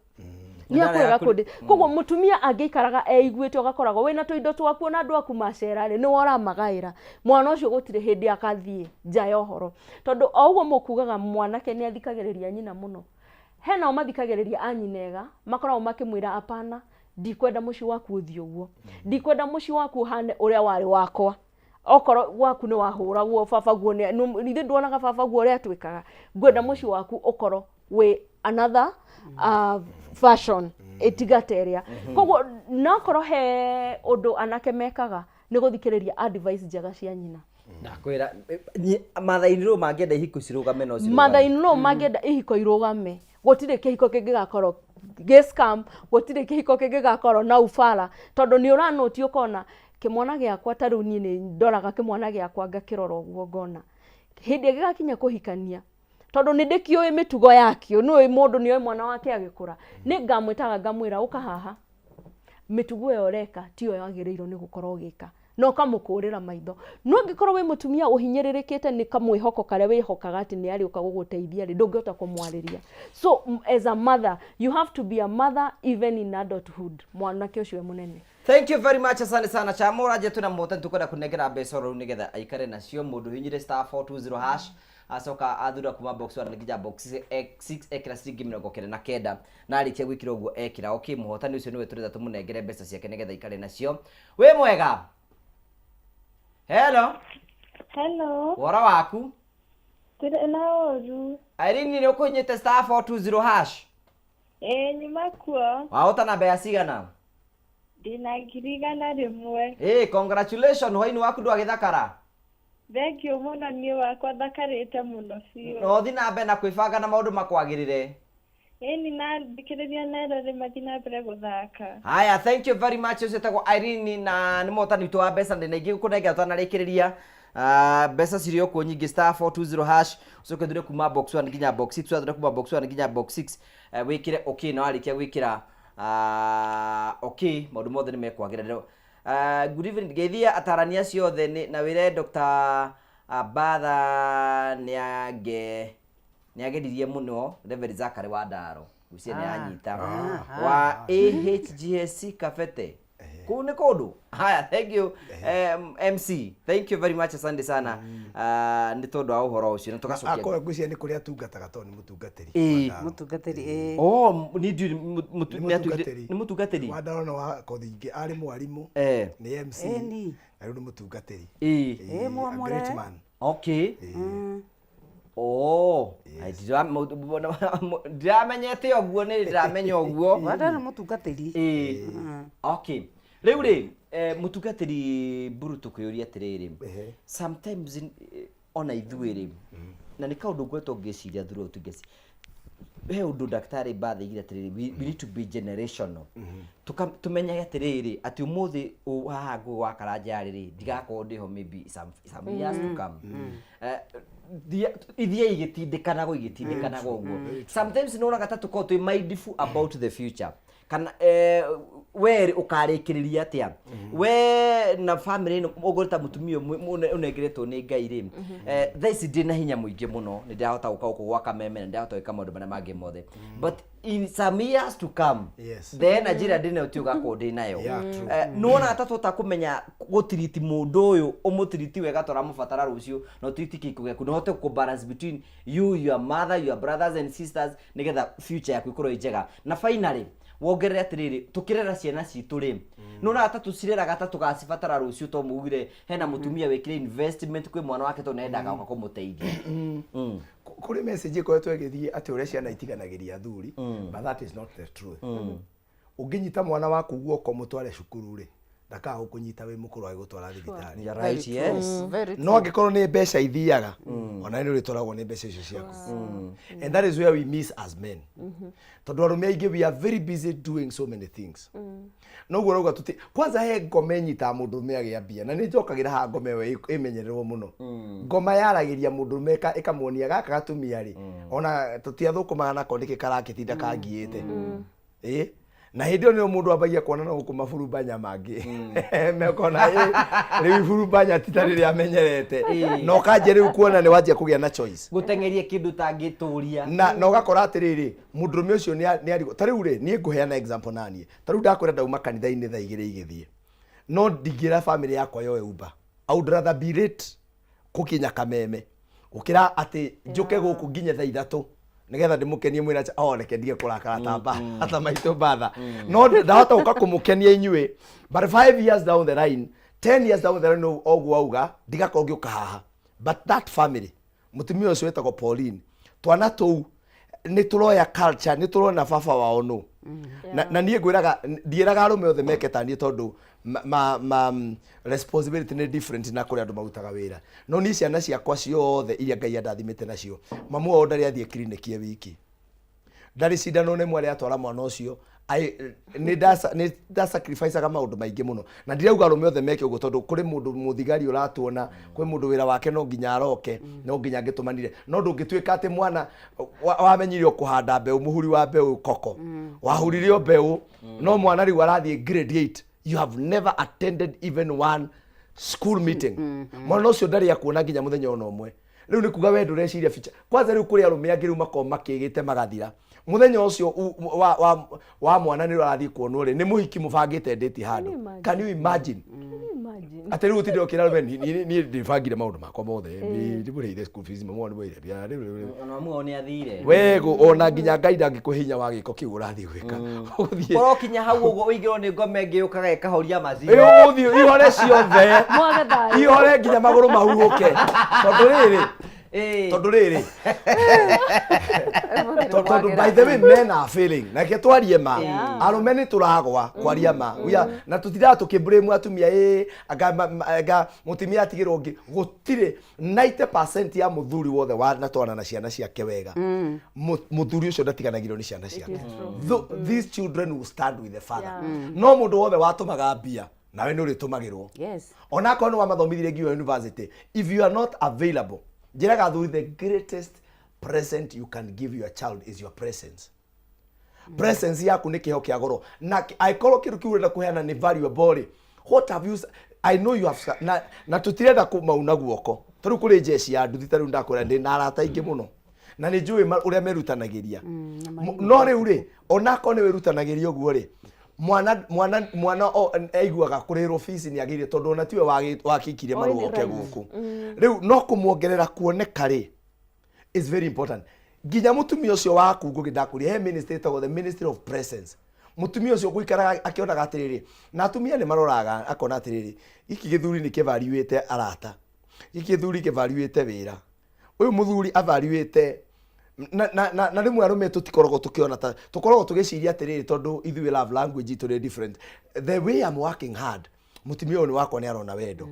nĩ akũrega kũndeithia. Koguo mũtumia angĩikaraga eiguĩte, ũgakoragwo wĩna tũindo twaku, ona andũ aku macera rĩ, nĩwe ũramagaĩra mwana ũcio, gũtirĩ hĩndĩ akathiĩ nja ya ũhoro. Tondũ o ũguo mũkugaga mwanake nĩ athikagĩrĩria nyina mũno, hena o mathikagĩrĩria a nyina ega, makoragwo makĩmwĩra, apana, ndikwenda mũciĩ waku ũthiĩ ũguo, ndikwenda mũciĩ waku ũhane ũrĩa warĩ wakwa. Okorwo gwaku nĩ wahũragwo, baba guo ithuĩ nduonaga baba guo ũrĩa atwĩkaga, ngwenda mũciĩ waku ũkorwo wĩ another fashion ĩtiga ta ĩrĩa. Koguo nokorwo he ũndũ anake mekaga nĩ gũthikĩrĩria advice njega cia nyina. Ndakwĩra mother-in-law mangĩenda ihiko cirũgame no cirũgame. Mother in law mangĩenda ihiko irũgame, gũtirĩ kĩhiko kĩngĩgakorwo gĩ scam, gũtirĩ kĩhiko kĩngĩgakorwo na ubara, tondũ nĩ ũranũti ũkona kĩmwana gĩakwa. Ta rĩu niĩ nĩ ndoraga kĩmwana gĩakwa, ngakĩrora ũguo, ngona hĩndĩ ĩrĩa gĩgakinya kũhikania, tondũ nĩ ndĩkĩũĩ mĩtugo yakĩo. Nĩ mũndũ nĩ oĩ mwana wake agĩkũra, nĩ ngamwĩtaga ngamwĩra, ũka haha, mĩtugo ĩyo ũreka tiyo yagĩrĩirwo nĩ gũkorwo ũgĩka, na ũkamũkũrĩra maitho. No angĩkorwo wĩ mũtumia ũhinyĩrĩrĩkĩte nĩ kamwĩhoko karĩa wĩhokaga atĩ nĩ arĩũka gũgũteithia rĩ, ndũngĩhota kũmwarĩria. So as a mother, you have to be a mother even in adulthood, mwanake ũcio e mũnene. Thank you very much, asante sana. Chamo raje tuna mota tukwenda kunengera mbeca oro nigetha aikare nacio. Mundu hinyire *420#. Acoka athura kuma box 1 nginya box 6, ekĩra ciringi 99, na arĩkia gwĩkĩra ũguo ekĩra okay. Mũhotani ũcio nĩwe tũretha tũmũnengere mbeca ciake nĩgetha ikare nacio. Wĩ mwega? Hello. Hello. Ũhoro waku? Tũrĩ na ũru. Irene, nĩ ũkũnyĩte star 420 hash? Ĩĩ, nyuma kuo. Wahotana mbeca cigana? Ndĩna 100,000. Ĩ, congratulations. Hwainĩ waku ndwagĩthakara. Thengiũ mũno, niĩ wakwa thakarĩte mũno biũ. Na ũthiĩ na mbere na kwĩbanga na maũndũ makwagĩrĩre. Ĩni, na thikĩrĩria na eroreri mathiĩ na mbere gũthaka. Haya, thank you very much. Ũcio etagwo Irene na nĩ mũhotani witũ wa mbeca. Ndĩna ingĩ gũkũnengera twanarĩkĩrĩria. Ah, mbeca cirĩ o kuo nyingĩ, star 420 hash, ũcoke ũthure kuma box 1 nginya box 6. Wathure kuma box 1 nginya box 6, wĩkĩre okay, na warĩkia gwĩkĩra okay, maũndũ mothe nĩ mekwagĩra. Good evening, ngeithia atarani acio othe na wĩre Dr. Mbatha nĩ ageririe mũno. Reverend Zachary wa Ndaro, ngwĩciria nĩ anyita wa AHGSC Kabete, kũu nĩ kũndũ. Haya, thank you, MC, thank you very much, asante sana. Ah, nĩ tondũ wa ũhoro ũcio na tũgacokia. Akorwo ngwĩciria nĩ kũrĩa atungataga tondũ nĩ mũtungatĩri. Ĩĩ. Wa Ndaro. Mũtungatĩri, ĩĩ. Oh, nĩ ndiũĩ Nĩ mũtungatĩri. Nĩ mũtungatĩri. Wa Ndaro nĩ wa kothi ingĩ, arĩ mwarimũ, nĩ MC, Ĩni. na rĩu nĩ mũtungatĩri. Ĩĩ. Ĩĩ, Ĩĩ, mwamũre. a great man. Okay. Oh, ndiramenyete ũguo, nĩ ndĩramenya ũguo. Wanda nĩ mũtungatĩri. Ĩĩ. Okay. Rĩu rĩ, mũtungatĩri Mburu, tũkwĩũria atĩrĩrĩ, sometimes ona ithuĩ rĩ, na nĩ kaũndũ ngoretwo ngĩciria throughout, ngeci he ũndũ ndagĩtarĩ Mbatha aigire atĩrĩrĩ, we need to be generational. Tũmenyage atĩrĩrĩ, atĩ ũmũthĩ haha ngũĩ wa Karanja rĩ, ndigakorwo ndĩho maybe some years to come. Ithiĩ igĩtindĩkanagwo igĩtindĩkanagwo ũguo. Sometimes nĩ wonaga ta tũkoragwo twĩ mindful about the future, kana we rĩ, ũkarĩkĩrĩria atĩa we na family ĩno ũguo ta mũtumia ũmwe ũnengeretwo nĩ Ngai rĩ? Thaa ici ndĩ na hinya mũingĩ mũno, nĩ ndĩrahota gũka gũkũ gwa Kameme na ndĩrahota gwĩka maũndũ marĩa mangĩ mothe, but in some years to come, the energy ĩrĩa ndĩ nayo ti ũgakorwo ndĩ nayo. Yeah, true. Nĩ wonaga ta twota kũmenya gũtiriti mũndũ ũyũ, ũmũtiriti wega tũramũbatara rũciũ, na ũtiriti kĩhiko gĩaku, na ũhote kũ balance between you, your mother, your brothers and sisters, nĩgetha future yaku ĩkorwo ĩ njega. Na finally wongerere atĩrĩrĩ, tũkĩrera ciana citũ rĩ, nĩ wonaga ta tũcireraga ta tũgacibatara rũciũ? To mũugire hena mũtumia wĩkire investment kwĩ mwana wake tondũ nĩendaga oka kũmũteithia. Kũrĩ message ĩkoretwo ĩgĩthiĩ atĩ ũrĩa ciana itiganagĩria athuri, but that is not the truth. Ũngĩnyita mwana waku guoko mũtware cukuru rĩ, ndakaga gũkũnyita wĩ mũkũrũ agĩgũtwara thibitarĩ. You're right, yes. Very No angĩkorwo nĩ mbeca ithiaga, ona nĩ ũrĩtwaragwo nĩ mbeca icio ciaku, and that is where we miss as men, tondũ arũme aingĩ we are very busy doing so many things. Noguo rauga tuti kwanza he ngoma ĩnyitaga mũndũrũme agĩa mbia, na nĩ njokagĩra haha ngoma ĩyo ĩmenyererwo mũno. Ngoma yaragĩria mũndũrũme ĩkamuonia gaka gatumia rĩ, ona tũtiathũkũmaga nako nĩkĩ karakĩtinda kangiĩte. Ĩ, na hĩndĩ ĩyo nĩyo mũndũ ambagia kuona no gũkũ maburumbanya mangĩ mekona ĩ rĩu iburumbanya ti ta rĩrĩa amenyerete, na ũkanjia rĩu kuona nĩ wanjia kũgĩa na choice. Gũteng'eria kĩndũ ũtangĩtũria. Na ũgakora atĩrĩrĩ, mũndũrũme ũcio nĩ arigwo. Ta rĩu rĩ, niĩ ngũheana example naniĩ. Ta rĩu ndakwĩra ndauma kanitha-inĩ thaa 2 igĩthiĩ, no ndingĩra family yakwa yoe Uber. I would rather be late gũkinya Kameme gũkĩra atĩ njũke gũkũ nginye thaa 3 nĩgetha ndĩmũkenie mwĩra oh, reke ndige kũrakara ta maitũ mbatha, no ndahota gũka kũmũkenia inyuĩ. But 5 years down the line, 10 years down the line, ũguo wauga ndigakorwo ngĩũka haha, but that family, mũtumia ũcio wĩtagwo Pauline, twana tũu nĩ tũroya culture, nĩ tũrona baba wao nũ. Na niĩ ngwĩraga, ndiĩraga arũme othe meke ta niĩ, tondũ ma responsibility nĩ different na kũrĩa andũ marutaga wĩra. No niĩ ciana ciakwa ciothe iria Ngai andathimĩte nacio, mamu wao ndarĩ athiĩ clinic e wiki, ndarĩ cindano nĩ mwarĩ atwara mwana ũcio. Nĩ nda sacrificeaga maũndũ maingĩ mũno, na ndirauga arũme othe meke ũguo, tondũ kũrĩ mũndũ mũthigari ũratuona, kwĩ mũndũ wĩra wake no nginya aroke, no nginya angĩtũmanire. No ndũngĩtuĩka atĩ mwana wamenyire o kũhanda mbeũ, mũhuri wa mbeũ koko wahurire o mbeũ, no mwana rĩu arathiĩ grade 8, you have never attended even one school meeting. Mwana ũcio ndarĩ akuona nginya mũthenya ona ũmwe. Rĩu nĩ kuga we ndũreciria future kwanza. Rĩu kũrĩ arũme angĩ rĩu makoragwo makĩgĩte magathira. Mũthenya ũcio wa mwana nĩ ũrathiĩ kuonwo rĩ, nĩ mũhiki mũbangĩte ndĩti handũ. Can you imagine? Atĩ rĩu ũtinde ũkĩra we niĩ ndĩbangire maũndũ makwa mothe, ndĩmũrĩhĩire school fees, mama ndĩmũrĩhĩire mbia. Ona mamu nĩ athire. Wego ona nginya Ngai ndangĩkũhe hinya wa gĩko kĩu ũrathiĩ gwĩka. Ũgũthiĩ Ũrokinya hau ũguo ũingĩrwo nĩ ngoma ĩngĩ yũkaga ĩkahoria Ĩ, maziwa. Ũgũthiĩ ihore ciothe. Mwage thayũ. Ihore nginya magũrũ mahuhũke, tondũ rĩrĩ tondũ rĩrĩ tondũ by the way, men are failing. Na reke twarie ma, arũme nĩ tũragwa kwaria ma. Na tũtindaga tũkĩblame atumia, ĩ anga anga mũtumia atigĩrwo ũngĩ. Gũtirĩ 90% ya mũthuri wothe wanatwarana na ciana ciake wega, mũthuri ũcio ndatiganagĩrwo nĩ ciana ciake. These children will stand with the father. No mũndũ wothe watũmaga mbia, nawe nĩ ũrĩtũmagĩrwo. Onakorwo nĩ wamathomithirie nginya university, if you are not available, njĩraga athuri, the greatest present you can give your child is your presence. Presence yaku nĩ kĩheo kĩa goro, na angĩkorwo kĩndũ kĩu ũrenda kũheana nĩ valuable rĩ, what have you I know you have na tũtirenda kũmauna guoko. Ta rĩu kũrĩ njeci ya nduthi, ta rĩu ndakwĩra ndĩ na arata aingĩ mũno na nĩ njũĩ ũrĩa merutanagĩria. No rĩu rĩ, onakorwo nĩ wĩrutanagĩria ũguo rĩ, mwana aiguaga kũrĩhĩrwo fees nĩ agĩrĩire, tondũ ona tiwe wakĩikirie Oĩ marũa nĩ oke right. gũkũ. Rĩu no kũmuongerera kuoneka rĩ is very important. Nginya mũtumia ũcio waku, ngũgĩ ndakũria, he ministry ĩtagwo the ministry of presence. Mũtumia ũcio gũikaraga akĩonaga atĩrĩrĩ, na atumia nĩ maroraga akona atĩrĩrĩ, gĩkĩ gĩthuri nĩ kĩvariuĩte arata, gĩkĩ gĩthuri kĩvariuĩte wĩra, ũyũ mũthuri avariuĩte na rĩmwe arũme tũtikoragwo tũkĩona, ta tũkoragwo tũgĩciria atĩrĩrĩ, tondũ ithuĩ love language itũ nĩ different. The way I'm working hard, mũtumia ũyũ nĩ wakwa nĩ arona wendo,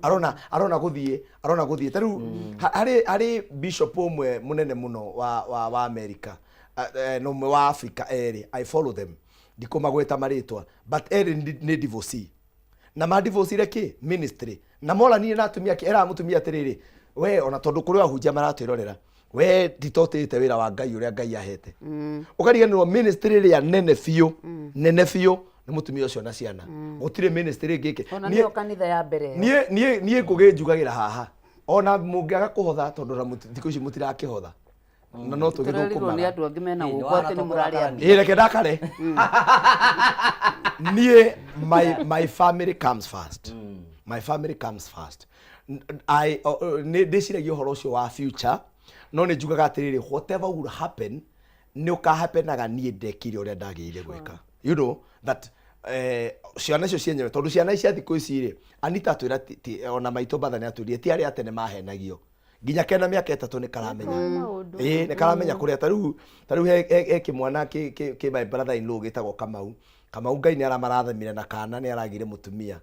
arona gũthiĩ, arona gũthiĩ. Ta rĩu harĩ bishop ũmwe mũnene mũno wa America na ũmwe wa Africa, erĩ I follow them, ndikũmagweta marĩtwa, but erĩ nĩ divorcee, na madivorcire kĩ ministry na moranire na atumia ake. Eraga mũtumia atĩrĩrĩ, we ona tondũ kũrĩ ahunjia maratwĩrorera, we nditotĩte wĩra wa Ngai ũrĩa Ngai ahete. Ũkariganĩrwo ministry ĩrĩa nene biũ, nene biũ, nĩ mũtumia ũcio na ciana. Gũtirĩ ministry ĩngĩ ĩke. Ona nĩyo kanitha ya mbere ĩyo. Niĩ ngũgĩ njugagĩra haha, ona mũngĩaga kũhotha, tondũ na thikũ ici mũtirakĩhotha na no Tũrerirwo nĩ tũgĩthũkũmaga. andũ angĩ mena gũkũ atĩ nĩ mũrarĩa mbia. Ĩ, reke ndakare. Niĩ my family comes first, my family comes first. Nĩ ndĩciragia ũhoro ũcio wa future, no nĩ njugaga atĩrĩrĩ, whatever would happen nĩ ũkahapenaga, niĩ ndekire ũrĩa ndagĩrĩire gwĩka, you know that ciana icio cienyewe, tondũ ciana cia thikũ ici rĩ, Anita atwĩra ona maitũ batha nĩ atwĩrire ti arĩa atene mahenagio, nginya kena mĩaka 3 nĩ karamenya. Nĩ maũndũ. Ĩĩ, nĩ karamenya kũrĩa. Ta rĩu he kĩmwana kĩ my brother in law gĩtagwo Kamau. Kamau, Ngai nĩ aramarathimire na kana nĩ aragĩire mũtumia.